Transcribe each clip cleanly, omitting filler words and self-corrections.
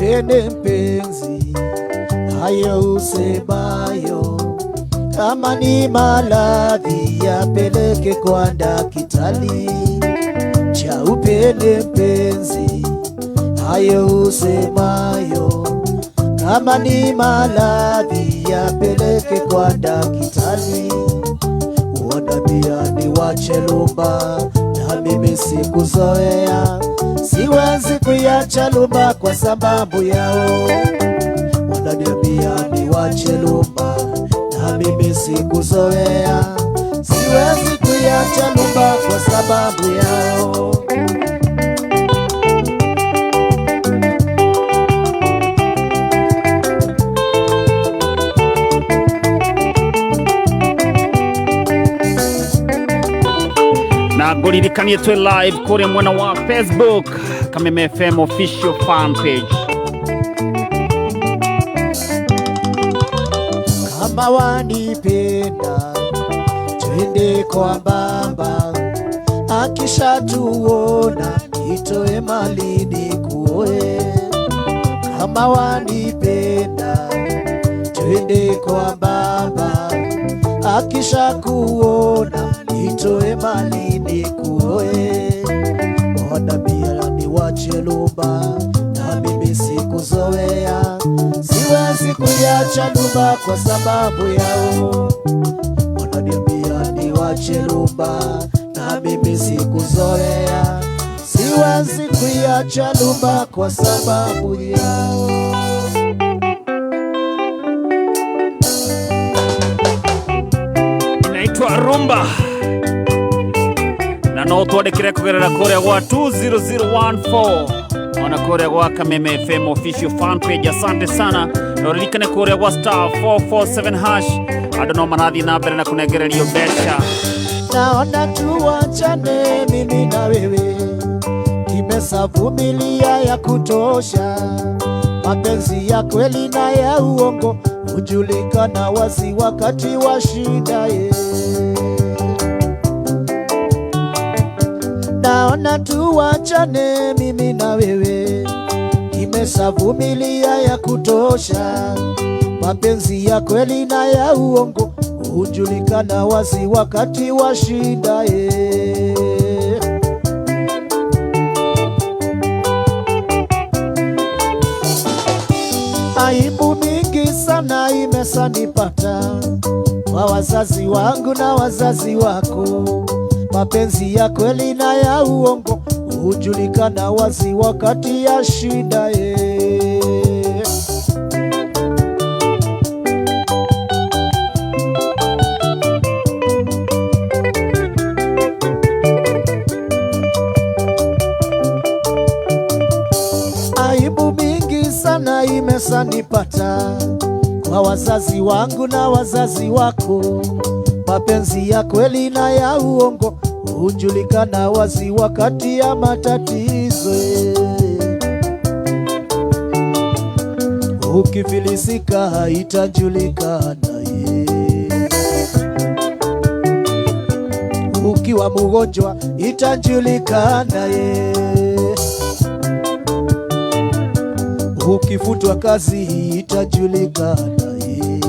Chaupende mpenzi, hayo usemayo, kama ni maradhi yapeleke kwa daktari. Chaupende mpenzi, hayo usemayo, kama ni maradhi yapeleke kwa daktari. Wanambia niwache lumba, na mimi sikuzoea, siwezi kuiacha lumba kwa sababu yao. Wananiambia niwache lumba, na mimi sikuzoea, siwezi kuiacha lumba kwa sababu yao. Na ngũririkanie twĩ live kũrĩa mwena wa Facebook, Kameme FM official fan page. Kama wanipenda twende kwa baba, akishatuona nitoe mali nikuoe. Kama wanipenda twende kwa baba, akishakuona nitoe mali nikuoe. Wanambia niwache lumba, na mimi sikuzoea, siwezi kuiacha lumba kwa sababu yao. Wananiambia niwache lumba, na mimi sikuzoea, siwezi kuiacha lumba kwa sababu yao. Inaitwa rumba na no twandĩkĩre kũgerera kũrĩa gwa 20014 ona kũrĩa gwa Kameme FM official fan page. Asante sana, na ũririkane kũrĩa gwa star 447 hash andũ no marathiĩ na mbere na kũnengererio mbeca. Naona tuwachane mimi na wewe, nimesavumilia ya kutosha. Mapenzi ya kweli na ya uongo hujulikana wazi wakati wa shida ye. Naona tuwachane mimi na wewe, nimesavumilia ya kutosha. Mapenzi ya kweli na ya uongo hujulikana wazi wakati wa shida ye. Aibu mingi sana imesanipata kwa wazazi wangu na wazazi wako. Mapenzi ya kweli na ya uongo hujulikana wazi wakati ya shida ye. Aibu mingi sana imesanipata kwa wazazi wangu na wazazi wako. Mapenzi ya kweli na ya uongo hujulikana wazi wakati ya matatizo. Ukifilisika haitajulikana ye. Ukiwa mgonjwa itajulikana ye. Ukifutwa kazi itajulikana ye.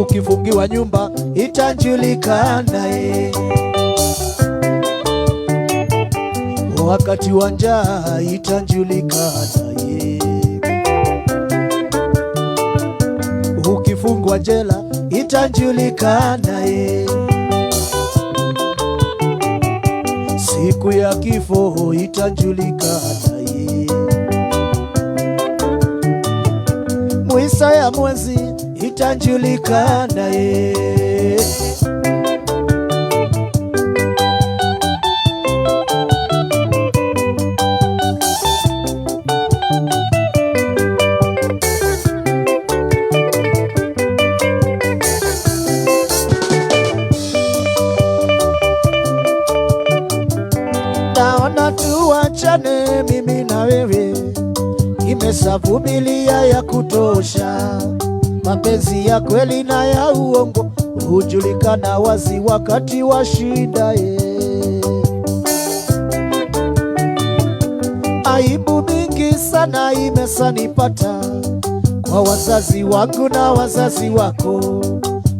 Ukifungiwa nyumba itajulikana ye. Wakati wa njaa itajulikana ye. Ukifungwa jela itajulikana ye. Siku ya kifo itajulikana ye. Mwisa ya mwezi itajulikana ye. Naona tuachane mimi na wewe, nimesavumilia ya kutosha. Mapenzi ya kweli na ya uongo hujulikana wazi wakati wa shida ye. sana imesanipata kwa wazazi wangu na wazazi wako.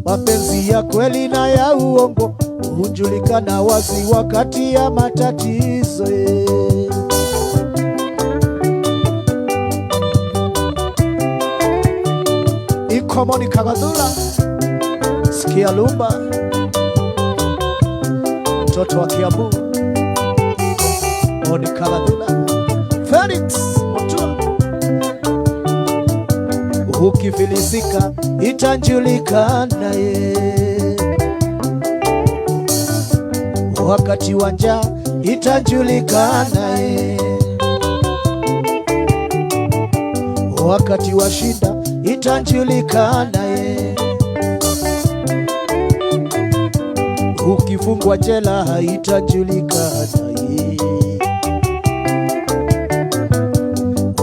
Mapenzi ya kweli na ya uongo hujulikana wazi wakati ya matatizo. Ikomoni Kagadula, sikia lumba, mtoto wa Kiambu, Moni Kagadula, Felix Mutua. Ukifilisika itajulikana ye, wakati wa njaa itajulikana ye, wakati wa shida itajulikana ye, ukifungwa jela haitajulikana ye,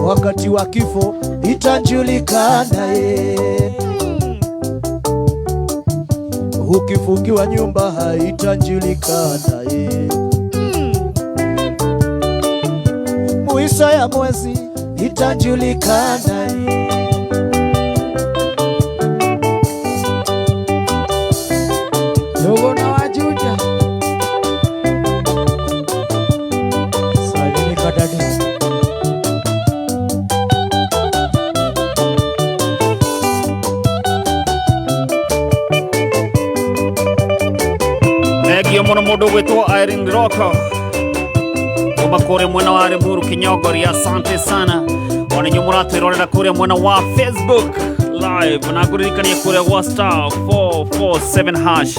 wakati wa kifo itajulikana ye, ukifungiwa nyumba haitajulikana ye, mwisho ya mwezi itajulikana ye. Njuguna wa Juja. Salimika dada. Thengio muno mundu gwitwo Irene Roko kuma kuria mwena wa Limuru Kinyongori, asante sana. Ona inyuĩ mũratwĩrorera kuria mwena wa Facebook live, na ngũririkanie kuria gwa star 447 hash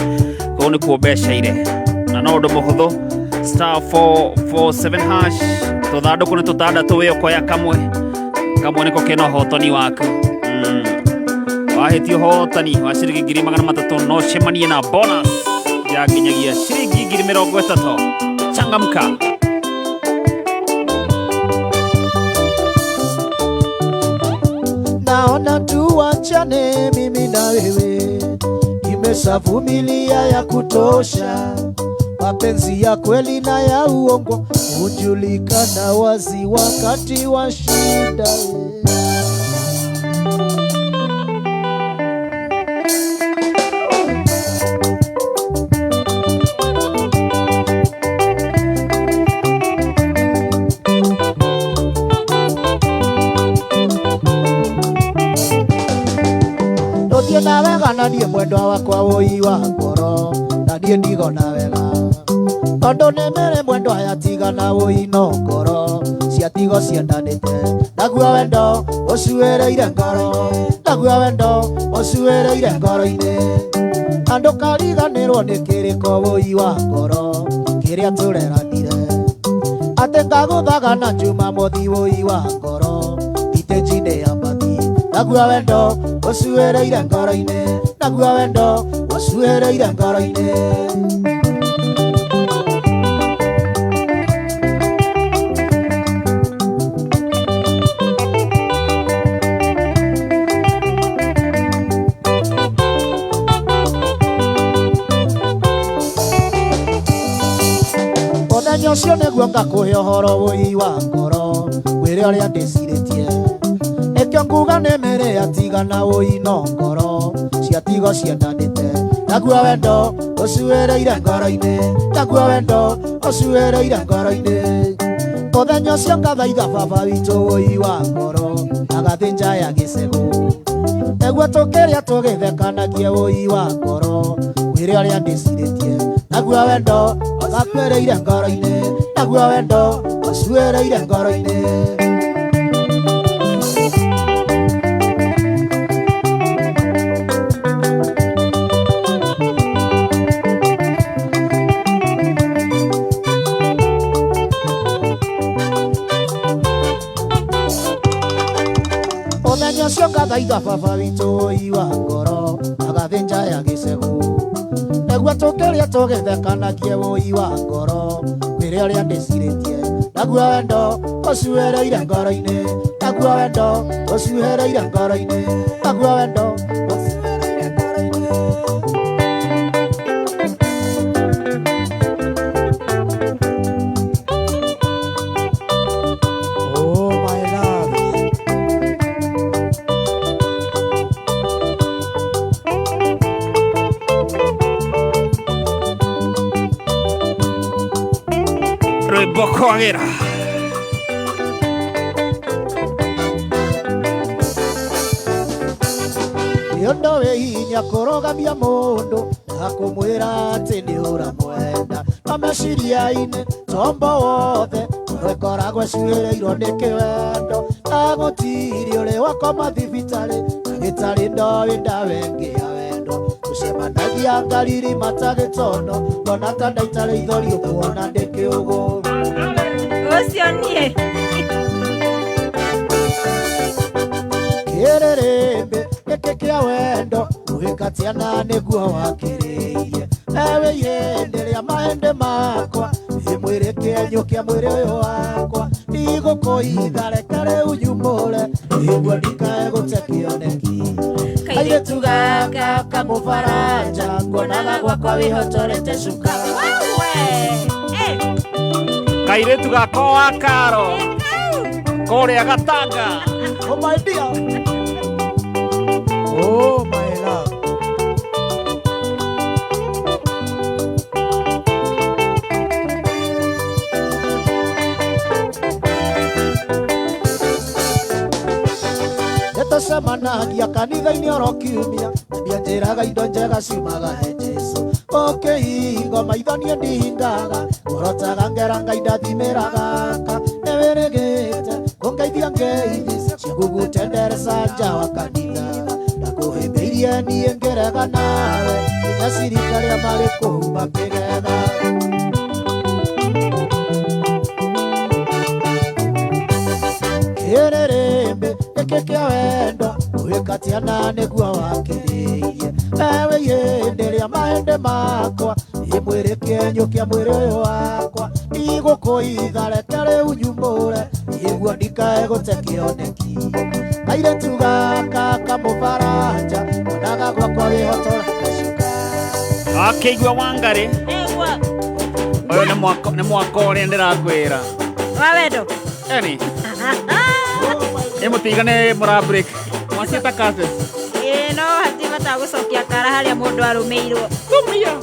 kũu nĩkuo mbeca ire, na no ũndũ mũhũthũ, star 447 hash, tũthandũkũ nĩ tũtandatũ, wĩ ũkoya kamwe kamwe nĩko kena ũhotani waku. Wahĩtia ũhotani wa ciringi 300,000 no ũcemanie na bonus ya nginyagia ciringi 30,000. Changamka. Naona tuachane mimi na wewe, nimeshavumilia ya kutosha. Mapenzi ya kweli na ya uongo hujulikana wazi wakati wa shida. Ndothie na wega na niĩ mwendwa wakwa wũi wa ngoro, na niĩ ndigona wega tondũ nĩ mĩrĩ mwendwa yatigana wũi no ngoro ciatigo ciendanĩte, naguo wendo ũcuĩrĩire ngoro, naguo wendo ũcuĩrĩire ngoro-inĩ. Na ndũkariganĩrwo nĩ kĩrĩko wũi wa ngoro kĩrĩa tũreranire, atĩ ngagũthaga na Jumamothi wũi wa ngoro thitĩnji-inĩ ya mbathi, naguo wendo ũcuĩrĩire ngoro-inĩ, naguo wendo ũcuĩrĩire ngoro-inĩ. Mũthenya ũcio nĩguo ngakũhe ũhoro wũi wa ngoro, ngwĩre ũrĩa ndĩcirĩtie, nĩkĩo nguga nĩ mĩrĩ yatigana wũi no ngoro ciatigo ciendanĩte, naguo wendo ũcuĩrĩire ngoro-inĩ, naguo wendo ũcuĩrĩire ngoro-inĩ. Mũthenya ũcio ngathaitha baba witũ wũi wa ngoro agathĩnja ya gĩcegũ, nĩguo tũkĩrĩa tũgĩthekanagie wũi wa ngoro, ngwĩre ũrĩa ndĩcirĩtie, naguo wendo ũgakuĩrĩire ngoro-inĩ, naguo wendo ũcuĩrĩire ngoro-inĩ. Mũthenya ũcio ngathaitha baba witũ wũi wa ngoro agathĩnja ya gĩcegũ, nĩguo tũkĩrĩa tũgĩthekanagie wũi wa ngoro, ngwĩre ũrĩa ndĩcirĩtie, naguo wendo ũcuĩrĩire ngoro-inĩ, naguo wendo ũcuĩrĩire ngoro-inĩ, naguo wendo ũcuĩrĩire ngoro-inĩ. Oh my love. Rwĩmbo kwagĩra. Nĩ ũndũ wĩ hinya kũrũgamia mũndũ na kũmwĩra atĩ nĩ ũramwenda, no meciria-inĩ tombo wothe ngoro ĩkoragwo ĩcuĩrĩirwo nĩ kĩwendo, na gũtirĩ ũrĩ wakoma thibitarĩ ndagĩtarĩ ndoĩ ndawa ĩngĩ ya wendo. Tũcemanagia ngariri matagĩtono, ngona ta ndaitarĩ ithori ũkuona ndĩ kĩũgũ. Ũcio niĩ. Kĩrĩrĩmbĩ gĩkĩ kĩa wendo ũgĩkatiana nĩguo wakĩrĩirie, ewe ihĩndĩ rĩa mahĩndĩ makwa, ĩ mwĩrĩ kĩenyũ kĩa mwĩrĩ ũyũ wakwa, ndigũkũitha reke rĩu nyumũre nĩguo ndikae gũte kĩoneki. Kairĩtu gaka kamũbaranja nguonaga gwakwa wĩhotorete cuka. Wewe. Eh. Kairĩtu gakwa wa karo kũrĩa Gatanga. Oh my dear. Oh my love. Nĩtũcemanagia kanitha-inĩ oro kiumia, na nĩanjĩraga indo njega ciumaga he Jesũ. Ũkĩhingo maitho niĩ ndingaga, ngorotaga ngera Ngai ndathimĩra gaka, nĩwĩrĩgĩte kũngeithia ngeithi ciagũgute ndereca nja wa kanitha. Ndakũhĩmbĩirie niĩ ngĩrega nawe, nginya cirika arĩa marĩ kũu makĩgega. Kĩrĩrĩmbĩ gĩkĩ kĩa wendo ũgĩkatiana nĩguo wakĩrĩirie, ewe ihĩndĩ rĩa mahĩndĩ makwa, ĩ mwĩrĩ kĩenyũ kĩa mwĩrĩ ũyũ wakwa, ndigũkũitha reke rĩu nyumũre nĩguo ndikae gũte kĩoneki. Kairĩtu gaka kamũbaranja onaga gwakwa wĩhotora cuka. Akĩigua Wangarĩ. Ewa. Ũyũ nĩ mwaka ũrĩa ndĩrakwĩra. Wa wendo. Eni. Ĩ mũtigane mũra break. Mwaciĩta curses. Ĩĩ no hatirĩ bata wa gũcokia kara harĩa mũndũ arũmĩirwo. Kumia.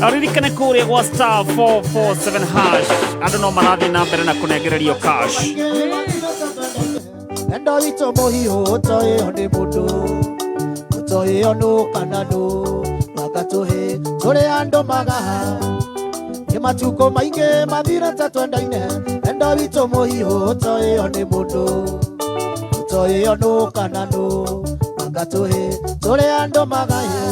Aririkane kũrĩa gwa star 447 hash andũ no marathiĩ na mbere na kũnengererio cash. Wendo witũ mũhiũ ũtoĩo nĩ mũndũ, ũtoĩo nũ kana nũ, magatũhe tũrĩ andũ magaha. Nĩ matukũ maingĩ mathirĩte twendaine, wendo witũ mũhiũ ũtoĩo nĩ mũndũ, ũtoĩo nũ kana nũ, magatũhe tũrĩ andũ magahe.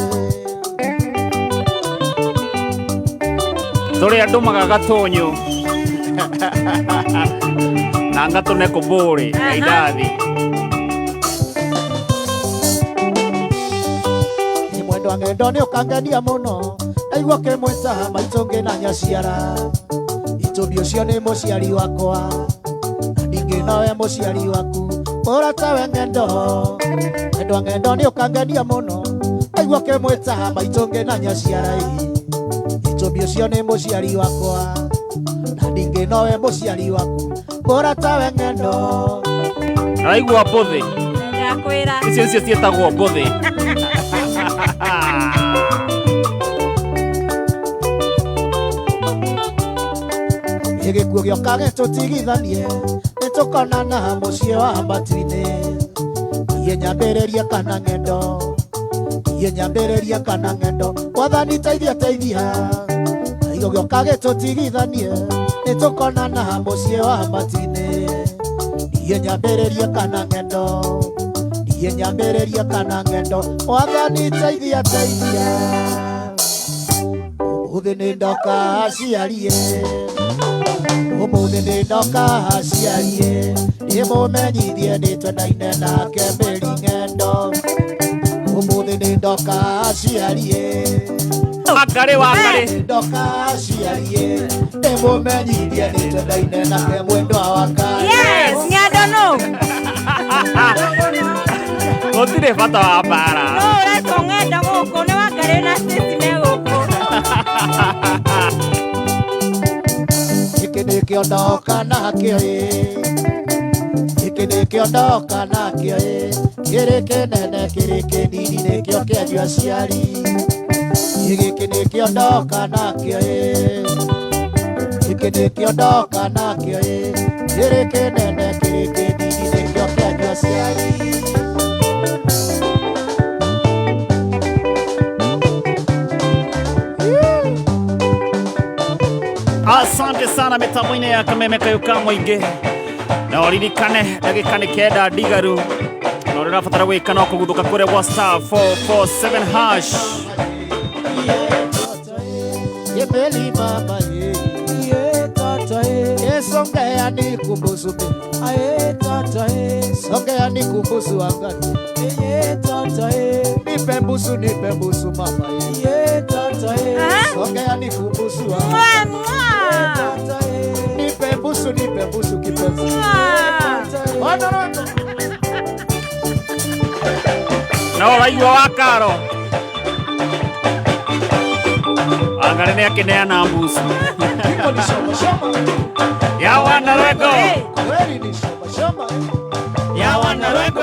Tũrĩ andũ magagatũnyũ na ngatũne kũmbũrĩ na indathi. Nĩ mwendwa ng'endo nĩ ũkangenia mũno, ndaigua kĩmwĩta maitũ ngĩna nyaciara. Itũmi ũcio nĩ mũciari wakwa, na ningĩ nowe mũciari waku, mũrata we ng'endo. Mwendwa ng'endo nĩ ũkangenia mũno, ndaigua kĩmwĩta maitũ ngĩna nyaciara. Itũmi ũcio nĩ mũciari wakwa, na ningĩ nowe mũciari waku, mũrata we ng'endo. Araigua mbũthĩ. Ndakwĩra. Icio nĩcio ciĩtagwo mbũthĩ. Gĩkuũ gĩoka gĩtũtigithanie, nĩtũkonana mũciĩ wa matu-inĩ. Niĩ nyambĩrĩrie kana ng'endo, niĩ nyambĩrĩrie kana ng'endo, Mwathani teithia teithia. Gĩkuũ gĩoka gĩtũtigithanie, nĩtũkonana mũciĩ wa matu-inĩ. Niĩ nyambĩrĩrie kana ng'endo, niĩ nyambĩrĩrie kana ng'endo, Mwathani teithia teithia. Ũmũthĩ nĩ ndoka aciarie, ũmũthĩ nĩ ndoka aciarie, ndĩmũmenyithie nĩtwendaine nake mĩri ng'endo. Ũmũthĩ nĩ ndoka aciarie, Wangarĩ, Wangarĩ. ndoka aciarie, ndĩmũmenyithie nĩtwendaine nake mwendwa wakwa. Yes, ng'endo nũ? Gũtirĩ bata wa mbara. Nũ ũretwo ng'endo gũkũ? Nĩ Wangarĩ na Stacy me gũkũ. Gĩkĩ nĩkĩo ndoka nakĩo ĩ, gĩkĩ nĩkĩo ndoka nakĩo ĩ, kĩrĩ kĩnene kĩrĩ kĩnini nĩkĩo kĩanyu aciari. Gĩkĩ nĩkĩo ndoka nakĩo ĩ. Gĩkĩ nĩkĩo ndoka nakĩo ĩ, kĩrĩ kĩnene kĩrĩ kĩnini nĩkĩo kĩanyu aciari. Asante sana mitambo-inĩ ya Kameme Kayũ ka Mũingĩ. Na ũririkane ndagĩka nĩ 9 ndigaru, na ũrĩa ũrabatara gwĩka no kũguthũka kũrĩa gwa star 447 hash. Yemeli mama ye, Ye tata e. ye songea nikubusu be, Ae tata e. songea nikubusu angani, Ye tata e. nipe mbusu mama ye, Ye tata e. Aha. songea nikubusu angani, Mwa, mwa. Tata e. nipe mbusu kipenzi. Mwa. Wanarwego. Na ũraigua wa karo Angarĩ nĩ akĩneana mbucu. Iko ni shoma shoma, Ya wanarwego. Hey. kweli ni shoma shoma eh. Ya wanarwego.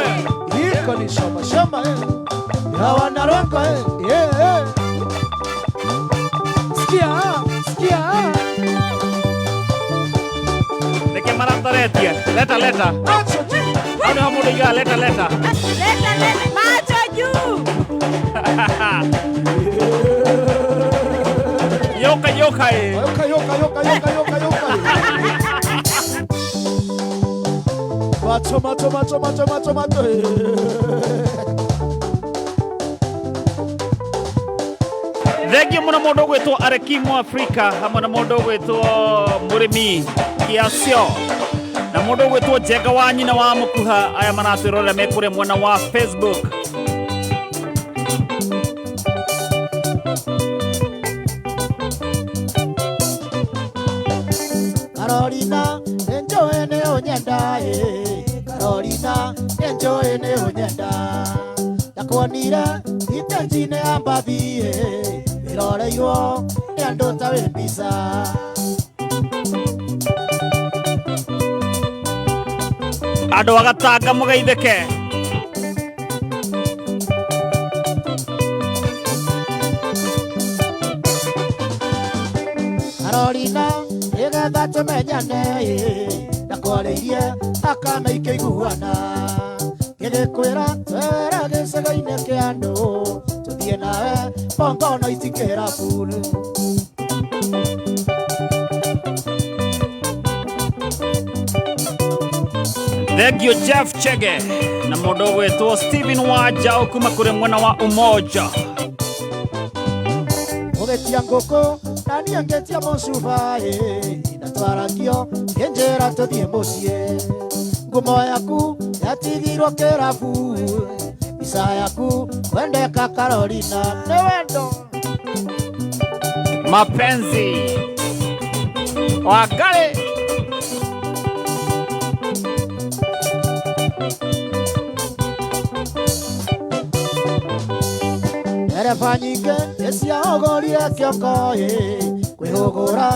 Iko ni shoma shoma eh. Ya wanarwego eh. Yeah, eh. Sikia, sikia. Nĩkĩ marataretie? Leta leta. Macho juu. Hau nĩho mũndũ aigaga leta leta. Leta, leta. Macho juu. Yoka yoka ĩ. Yoka yoka yoka yoka yoka yoka. Macho macho macho macho macho macho. Thengio mũno mũndũ ũgwĩtwo Areki Mwafrika hamwe na mũndũ ũgwĩtwo Mũrĩmi Kiacio na mũndũ ũgwĩtwo Njenga wa nyina wa Mũkuha, aya maratwĩrorera me kũrĩa mwena wa Facebook. Carolina, enjoy ne onyenda eh. Carolina, enjoy ne onyenda. Ndakuonire itenjine ya mbathi eh. Iroreirwo nĩ andũ ta wĩ mbica. Andũ a Gatanga mũgeithĩke. Carolina, nĩgetha tũmenyane ĩ, ndakwarĩirie akana ikĩiguana. Ngĩgĩkwĩra twere gĩcego-inĩ kĩa andũ, tũthiĩ nawe bongono itikĩra buru. Thengio Jeff Chege na mũndũ ũgwĩtwo Stephen Wanjaũ kuma kũrĩ mwena wa Umoja. Ũgĩtia ngũkũ na niĩ ngĩtia mũcuba ĩ, ndatwaragio ngĩnjĩra tũthiĩ mũciĩ. Ngumo yaku yatigirwo kĩrabu, mbica yaku wendeka Carolina nĩ wendo. Mapenzi Wangari. Ndereba nyingĩ nĩciahũgũrire kĩongo ĩ, kwĩhũgũra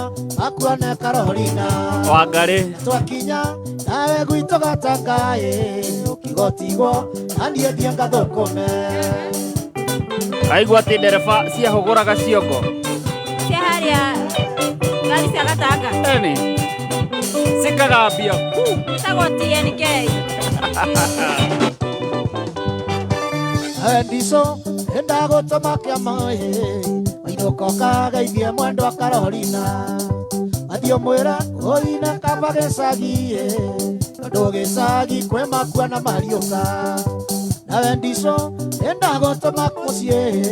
akuone Carolina. Wangari. Twakinya nawe gwitũ Gatanga ĩ, ũkigotigwo na niĩ thiĩ ngathũkũme. Aigua atĩ ndereba ciahũgũraga ciongo. Cia harĩa ngari cia Gatanga. Eni cikagambia. Ĩtagwo TNK. Nawe ndico nĩndagũtũma kĩama ĩ, wainũka ũkageithie mwendwa Carolina. Athiĩ ũmwĩre ũine kaba gĩcagi ĩ, tondũ gĩcagi kwĩ makua na mariũka. Nawe ndico nĩndagũtũma mũciĩ,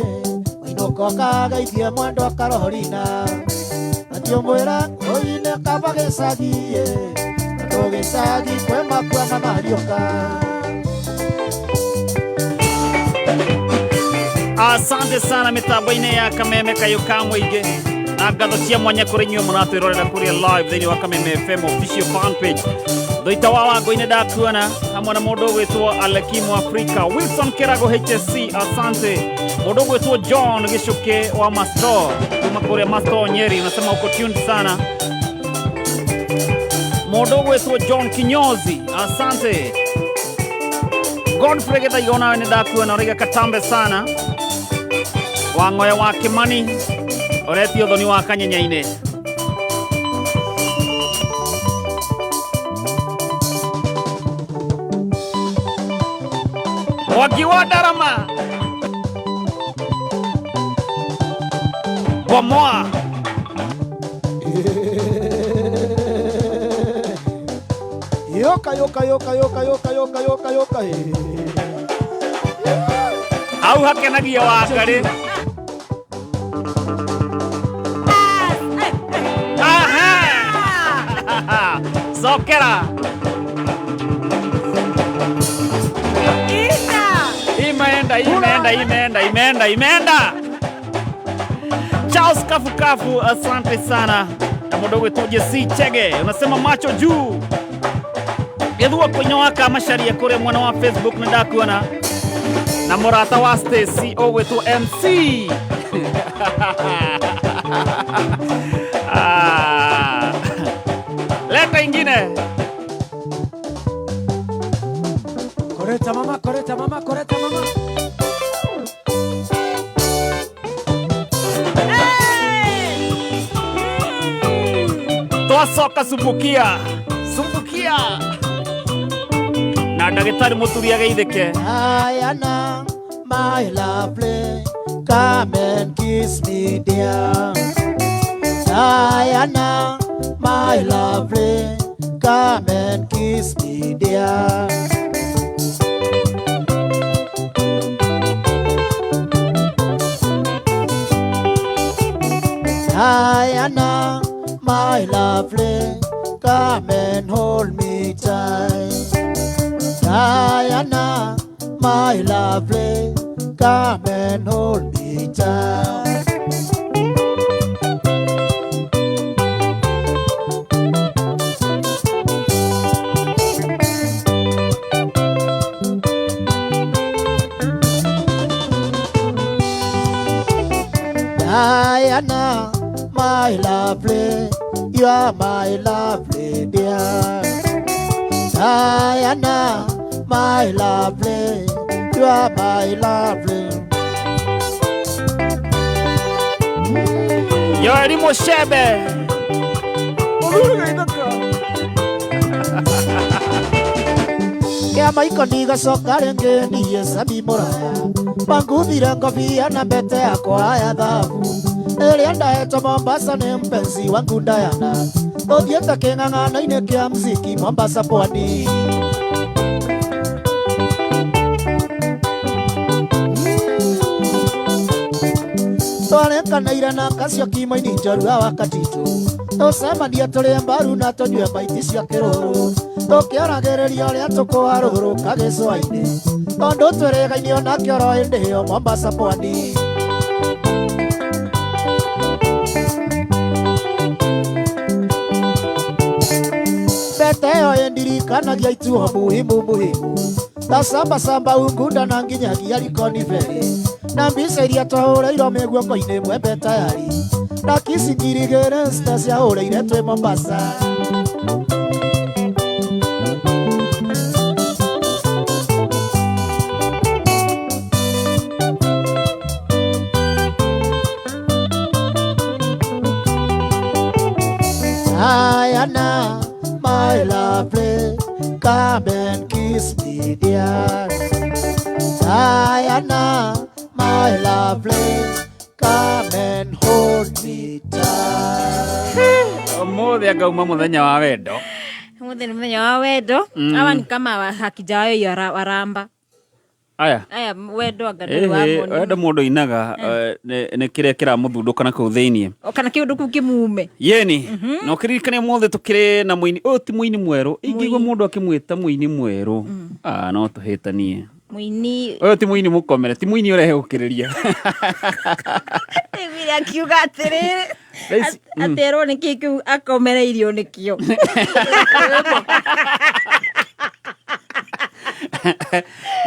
wainũka ũkageithie mwendwa Carolina. Athiĩ ũmwĩre ũine kaba gĩcagi ĩ, tondũ gĩcagi kwĩ makua na mariũka. Asante sana mitambo-inĩ ya Kameme Kayũ ka Mũingĩ na ngatho cia mwanya kũrĩ inyuĩ mũratwĩrorera kũrĩa live thĩinĩ wa Kameme FM official fan page. Thũita wa Wangũ-inĩ ndakuona hamwe na mũndũ ũgwĩtwo Aleki Mwafrika, Wilson Kĩrago HSC, asante. Mũndũ ũgwĩtwo John Gĩcũkĩ wa Masto kuma kũrĩa Masto Nyeri, unasema uko tuned sana. Mũndũ ũgwĩtwo John Kinyozi, asante. Godfrey Gĩthaiga onawe nĩ ndakuona ũraiga katambe sana. Wang'oya wa Kimani ũretio ũthoni wa Kanyenya-inĩ. Mwangi wa Ndarama. Bomoa. Yoka yoka yoka yoka yoka yoka yoka yoka eh. Hau hakenagia Wangarĩ. Aha! Cokera. Ita. Imeenda, imeenda, imeenda, imeenda, imeenda. Charles Kafukafu, asante sana. Na mũndũ ũgwĩtwo Jesse Chege, unasema macho juu. Gĩthua kũnyoaka macaria kũrĩa mwena wa Facebook nĩ ndakuona. Na mũrata wa Stacy ũgwĩtwo MC. Ah. Leta ingine. Koreta mama, koreta mama, koreta mama. Twacoka sumbukia. Sumbukia. Na ndagĩtarĩ mũturi ageithĩke. Diana, my lovely, come and kiss me, dear. Diana, my lovely, come and kiss me, dear. Diana, my lovely, come and hold me tight. Diana, my lovely, come and hold me tight. Diana, my lovely, you are my lovely dear. Diana, my lovely, you are my lovely. Yoeri Mushebe. Kĩama ikoni gacoka rĩngĩ niĩ Sami Mũraya manguthire ngobia na mbete yakwa ya thahabu ĩrĩa ndahetwo Mombasa nĩ mpenzi wangu Diana tũthiĩte kĩng'ang'ano-inĩ kĩa mziki Mombasa pwani. Twarekanĩire na kacio kimoini njorua wa Katitũ tũcemanie tũrĩe mbaru na tũnyue maiti cia kĩrũrũ tũkĩaragĩrĩria ũrĩa tũkũharũrũka gĩcũa-inĩ tondũ twĩrĩgainio na kĩoro hĩndĩ ĩyo Mombasa pwani. Mbete ĩyo ĩndirikanagia ituo muhimu muhimu ta samba samba Ungunda na nginyagia Likoni Ferry na mbica iria twahũrĩirwo mĩguongo-inĩ mwembe tayari na kici ngiri igĩrĩ cita ciahũrĩire twĩ Mombasa. Diana, my lovely, come and kiss me, dear. Diana, my lovely, come and hold me tight. Ũmũthĩ angauma mũthenya wa wendo. Mũthĩ nĩ mũthenya wa wendo. Hawa ni kama hakijawahi waramba. Aya. Aya wendo anga ndũrĩ wa Ĩhĩ, moni. wendo mũndũ ainaga nĩ kĩrĩa kĩramũthundũka na kũu thĩiniĩ. O kana kĩũndũ kĩu kĩmume. Yeni, na ũkĩririkane ũmũthĩ tũkĩrĩ na mũini ũyũ ti mũini mwerũ. Ingĩigua mũndũ akĩmwĩta mũini mwerũ, ah, no tũhĩtanie. Mũini Ũyũ ti mũini mũkomere, ti mũini ũrehe gũkĩrĩria. Ĩguire akiuga atĩrĩrĩ Thaa ici- aterwo nĩkĩ kĩu akomereirio nĩkĩo.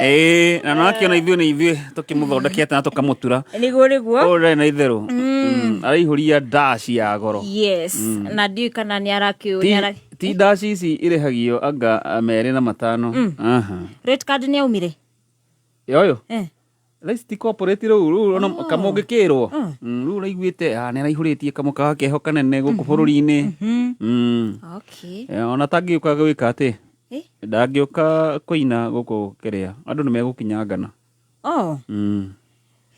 Ĩĩ, na nĩwakĩona ithuĩ nĩ ithuĩ tũkĩmũthondekete na tũkamũtura. Nĩguo nĩguo. Ũyũ ndarĩ na itherũ. Araihũria dash ya goro. Yes, na ndiũĩ kana nĩ arakĩũ Ti dash ici irĩhagio anga merĩ na matano. Aha. Rate card nĩ aumire. Yoyo. Eh. Thaa ici ti corporate rĩu rĩu ona kamũngĩkĩrwo. Rĩu ũraiguĩte nĩ araihũrĩtie kamũkawa keho kanene gũkũ bũrũri-inĩ. Okay. Ona tangĩũka gwĩka atĩ Eh? Ndangĩũka kũina gũkũ kĩrĩa andũ nĩ megũkinyangana. Oh.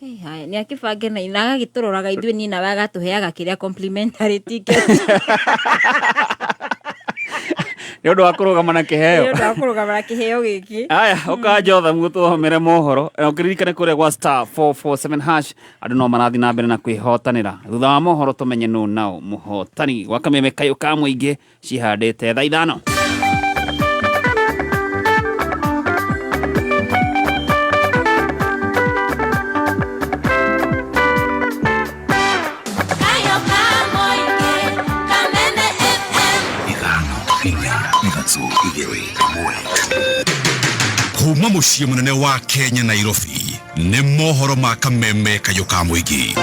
Hey, haya nĩ akĩbange na ina agagĩtũroraga ithuĩ niĩ nawe agatũheaga kĩrĩa complimentary ticket. Nĩ ũndũ wa kũrũgama na Nĩ kĩheo. ũndũ wa kũrũgama na kĩheo gĩkĩ. Aya, ũkanjotha mũtũthomere mohoro na ũkĩririkane kũrĩa gwa *447# andũ no marathiĩ na mbere na kwĩhotanĩra. Thutha wa mohoro tũmenye nũ nao mũhotani gwa kameme kayũ ka mũingĩ cihandĩte thaa 5. Kayo ka mũingĩ, Kameme FM. 5 4 3 2 1. Kuma muciĩ mũnene wa Kenya, Nairobi, nĩ mohoro ma kameme kayũ ka mũingĩ.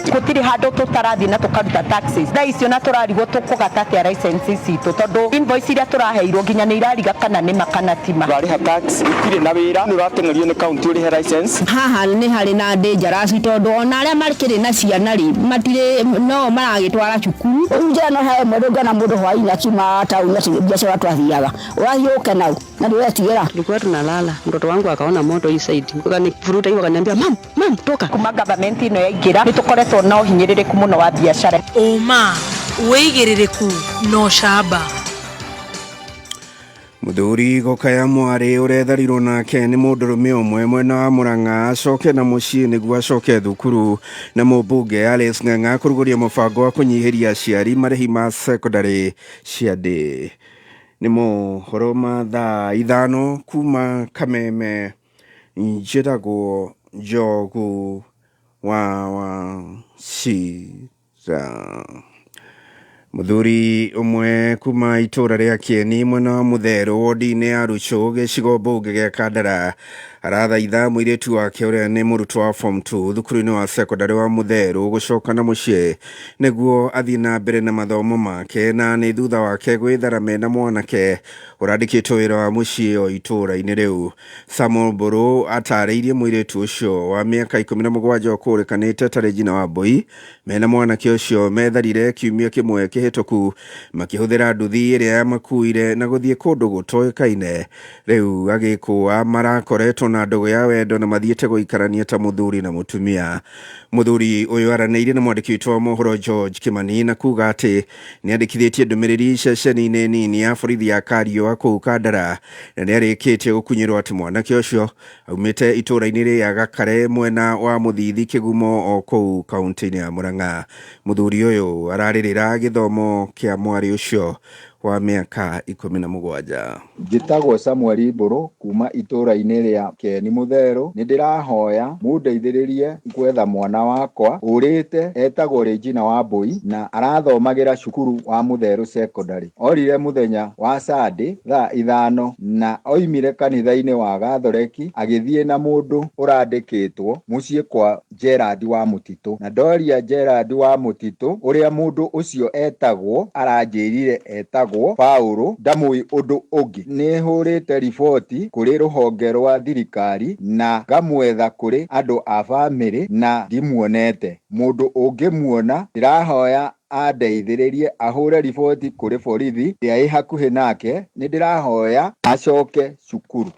Gũtirĩ handũ tũtarathiĩ na tũkaruta taxes thaa icio na tũrarigwo tũkũgata atĩa license citũ tondũ invoice iria tũraheirwo nginya nĩ irariga kana nĩ ma kana ti ma. Ũrarĩha tax ũtirĩ na wĩra, nĩ ũrateng'erio nĩ kaunti ũrĩhe license. Haha nĩ harĩ na dangerous tondũ ona arĩa makĩrĩ na ciana rĩ matirĩ no maragĩtwara cukuru. Rĩu njĩra no he ĩmwe ndũngĩona mũndũ hwainĩ akiuma taũni atĩ biacara twathiaga ũrathiĩ ũke nau na ndĩretigĩra. Tulikuwa tunalala, mtoto wangu akaona moto hii side, akanivuruta hivyo, akaniambia, "Mum, mum, toka." Kuma government ĩno yaingĩra nĩ tũkoretwo na ũhinyĩrĩrĩku mũno wa biacara. Ũma, wĩigĩrĩrĩku na ũcamba. Mũthuri gũkaya mwarĩ ũretharirwo nake nĩ mũndũrũme ũmwe mwena wa Murang'a acoke na mũciĩ nĩguo acoke thukuru. Na mũmbunge Alice Ng'ang'a kũrugũria mũbango wa kũnyihĩria aciari marĩhi ma secondary cia ndĩ. Nĩ mohoro ma thaa 5 kuma kameme. Njĩtagwo Njogu wa Wachira. Mũthuri ũmwe kuma itũra rĩa Kĩeni mwena wa Mũtherũ wodi-inĩ ya Ruchũ gĩcigo mbunge gĩa Kandara arathaitha mũirĩtu wake ũrĩa nĩ mũrutwo wa form 2 thukuru-inĩ wa secondary wa Mũtherũ gũcoka na mũciĩ nĩguo athiĩ na mbere na mathomo make, na nĩ thutha wake gwĩthara mena mwanake ũrandĩkĩtwo wĩra wa mũciĩ o itũra-inĩ rĩu. Samuel Mbũrũ atarĩirie mũirĩtu ũcio wa mĩaka 17 ũkũrĩkanĩte ta Regina Wambui mena mwanake ũcio metharire kiumia kĩmwe kĩhĩtũku makĩhũthĩra nduthi ĩrĩa yamakuire na gũthiĩ kũndũ gũtoĩkaine. Rĩu agĩkũa marakoretwo na ndũgũ ya wendo na mathiĩte gũikarania ta mũthuri na mũtumia. Mũthuri ũyũ aranĩirie na mwandĩki witũ wa mohoro George Kimani na kuga atĩ nĩ andĩkithĩtie ndũmĩrĩri ceceni-inĩ nini ya borithi ya Kariũa kũu Kandara na nĩ arĩkĩtie gũkunyĩrwo atĩ mwanake ũcio aumĩte itũũra-inĩ rĩa Gakare mwena wa Mũthithi Kĩgumo o kũu kaunti-inĩ ya Murang'a. Mũthuri ũyũ ararĩrĩra gĩthomo kĩa mwarĩ ũcio wa mĩaka 17. Njĩtagwo Samuel Mbũrũ kuma itũũra-inĩ rĩa Keni Mũtherũ. Nĩ ndĩrahoya mũndeithĩrĩrie gwetha mwana wakwa ũrĩte etagwo Regina Wambui na arathomagĩra cukuru wa Mũtherũ Secondary. Orire mũthenya wa Sunday thaa 5 na oimire kanitha-inĩ wa Gathoreki agĩthiĩ na mũndũ ũrandĩkĩtwo mũciĩ kwa Gerard wa Mũtitũ, na ndoria Gerard wa Mũtitũ ũrĩa mũndũ ũcio etagwo aranjĩrire etagwo Paulo, ndamũĩ ũndũ ũngĩ. Nĩ hũrĩte riboti kũrĩ rũhonge rwa thirikari na ngamwetha kũrĩ andũ a bamĩrĩ na ndimuonete. Mũndũ ũngĩmuona ndĩrahoya andeithĩrĩrie ahũre riboti kũrĩ borithi ĩrĩa ĩ hakuhĩ nake. Nĩ ndĩrahoya acoke cukuru.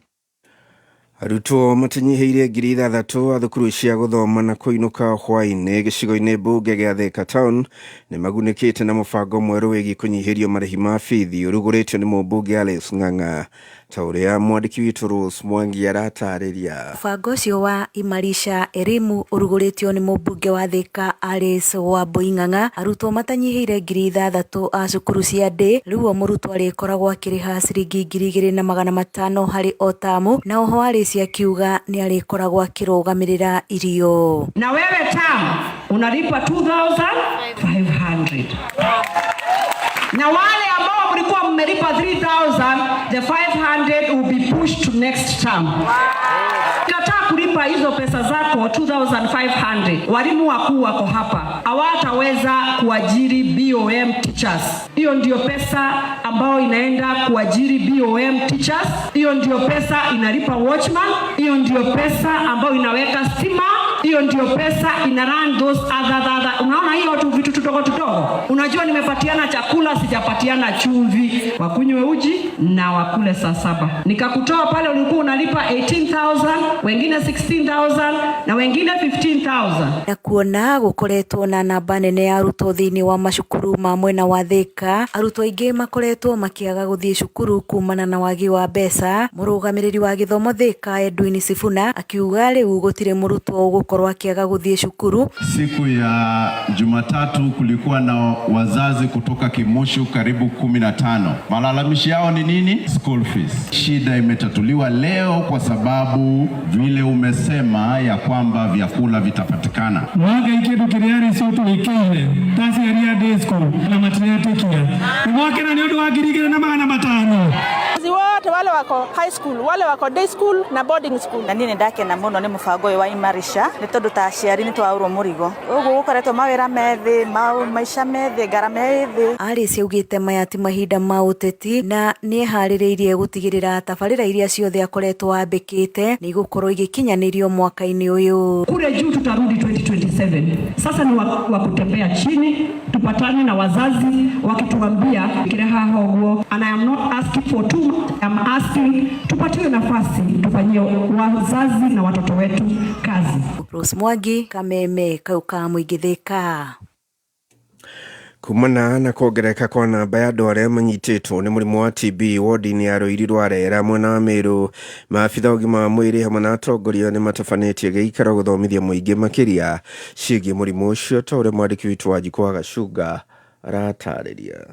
Arutwo matinyihĩire 6,000 a thukuru cia gũthoma na kũinũka hwaĩ-inĩ gĩcigo-inĩ mbunge gĩa Thika Town nĩ magunĩkĩte na mũbango mwerũ wĩgiĩ kũnyihĩrio marĩhi ma bithi ũrugũrĩtio nĩ mũmbunge Alice Ng'ang'a, ta ũrĩa mwandĩki witũ Rose Mwangi aratarĩria. Mũbango ũcio wa Imarisha Elimu ũrugũrĩtio nĩ mũmbunge wa Thika Alice Wambui Ng'ang'a. Arutwo matanyihĩire 6,000 a cukuru cia ndĩ rĩu o mũrutwo arĩkoragwo akĩrĩha ciringi 2,500 harĩ o tamu, na oho Alice akiuga nĩ arĩkoragwo akĩrũgamĩrĩra irio. Na wewe term unalipa 2500, na wale ambao mlikuwa mmelipa 3000, the 500 will be pushed to next term. Kataa kulipa hizo pesa zako 2500, walimu wakuu wako hapa, hawataweza kuajiri BOM teachers. Hiyo ndio pesa ambayo inaenda kuajiri BOM teachers, hiyo ndio pesa inalipa watchman, hiyo ndio pesa ambayo inaweka stima. Hiyo ndio pesa ina run those other. Unaona hiyo tu vitu tudogo tudogo. Unajua nimepatiana chakula, sijapatiana chumvi. Wakunywe uji na wakule saa 7. Nikakutoa pale ulikuwa unalipa 18,000, wengine 16,000 na wengine 15,000. Na kuona gukoretwo na namba nene ya arutwo thiini wa macukuru ma mwena wa Thika, arutwo aingi makoretwo makiaga guthii cukuru kumana na wagi wa mbeca. Murugamiriri wa githomo Thika Edwin Sifuna akiuga riu gutire murutwo ugukorwo akiaga guthii cukuru. Siku ya Jumatatu kulikuwa na wazazi kutoka Kimushu karibu 15. Malalamishi yao ni nini? School fees. Shida imetatuliwa leo kwa sababu vile umesema ya kwamba vyakula vitapatikana. Mwaka ikindu kiria ricio tuikiire taciaria day school na matiretikia mwakena ni undu wa 2500. Wote wale wako high school, wale wako day school na boarding school. Na niĩ ndakena mũno nĩ mũbango ũyũ wa Imarisha nĩ tondũ ta aciari nĩ twaũrwo mũrigo. Ũguo gũkoretwo mawĩra me thĩ, maica me thĩ, ngarama ĩ thĩ. Alice augĩte maya ti mahinda ma ũteti na nĩeharĩrĩirie gũtigĩrĩra tabarĩra iria ciothe akoretwo ambĩkĩte nĩ igũkorwo igĩkinyanĩrio mwaka-inĩ ũyũ. Kule juu tutarudi 2027. Sasa ni wa kutembea chini, tupatane na wazazi wakituambia kile haho guo. And I am not asking for too much. I am asking tupatiwe nafasi tufanyie wazazi na watoto wetu kazi. Rose Mwangi, Kameme, Kauka Mũingĩ Thika. Kumana na kuongereka kwa namba ya andũ arĩa manyitĩtwo nĩ mũrimũ wa TB wodi-inĩ ya Rũiri rwa Rera mwena wa Meru, maabitha ũgima wa mwĩrĩ hamwe na atongoria nĩ matabanĩtie gĩikaro gũthomithia mũingĩ makĩria ciĩgiĩ mũrimũ ũcio ta ũrĩa mwandĩki witũ Wanjikũ wa Gacunga aratarĩria.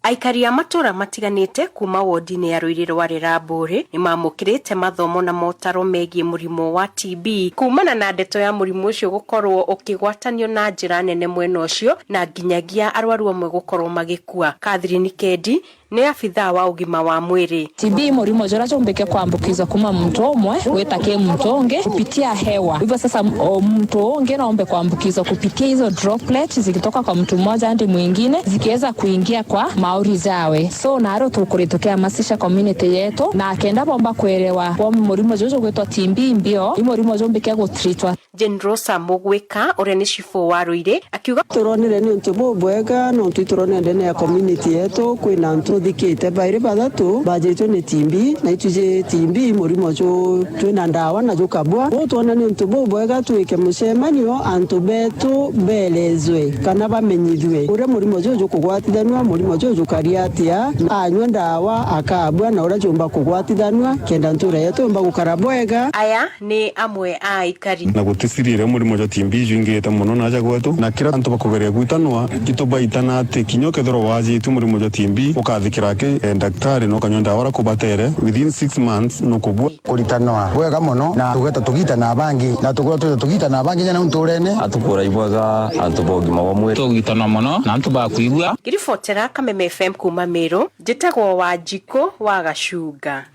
Aikari a matũra matiganĩte kuma wodi-inĩ ya Rũiri rwa Rera Mbũrĩ nĩmamũkĩrĩte mathomo na motaro megiĩ mũrimũ wa TB kumana na ndeto ya mũrimũ ũcio gũkorwo ũkĩgwatanio na njĩra nene mwena ũcio na nginyagia arwaru amwe gũkorwo magĩkua. Catherine Kendi nĩ abithaa wa ũgima wa mwĩrĩ. TB mũrimũ ũcio ũracumbĩke kuambukizwa kuma mtu ũmwe gwĩta kĩ mtu ũngĩ kupitia hewa. Hivyo sasa mtu ũngĩ naombe kuambukizwa kupitia hizo droplets zikitoka kwa mtu mmoja hadi mwingine zikiweza kuingia kwa mauri zawe. So naro tukuritũkĩhamasisha community yetu na kenda bomba kuelewa kwa mũrimũ ũcio ũgwĩtwo TB mbio ni mũrimũ ũcio ũmbĩke gũtreatwa. Jane Rosa Mugwika ũrĩa nĩ cibũ wa Rũirĩ akiuga turonire ni untu bubwega no turonire ndene ya community yetu kwina ntu thikite bairi bathatu bajitwe ni TB na ituje TB murimo ucio twina ndawa na jukabwa tuona ni untu bubwega twike mucemanio antu betu belezwe kana bamenyithwe uria murimo ucio jukugwatithanua murimo ucio jukaria atia anyua ndawa akabwa na uria jumba kugwatithanua kenda ntura yetu mba gukara bwega. Aya ni amwe a aikari na guticirire murimo ucio TB jwingite muno na aja gwetu na kira antu bakugeria gwitanwa gitubaitana ati kinyo kethero wajitu murimo ucio TB ukathikirake daktari no kanywa ndawa rakubatere within 6 months no kubwa kuritanwa bwega muno na tugeta tugitana bangi na tukura tugitana bangi nyana nturene atukura ibwaga antu bogima wa mwiri tugitana muno na antu bakuigua. Ngiribotera Kameme FM kuma Meru, njitagwo Wanjikũ wa Gacunga.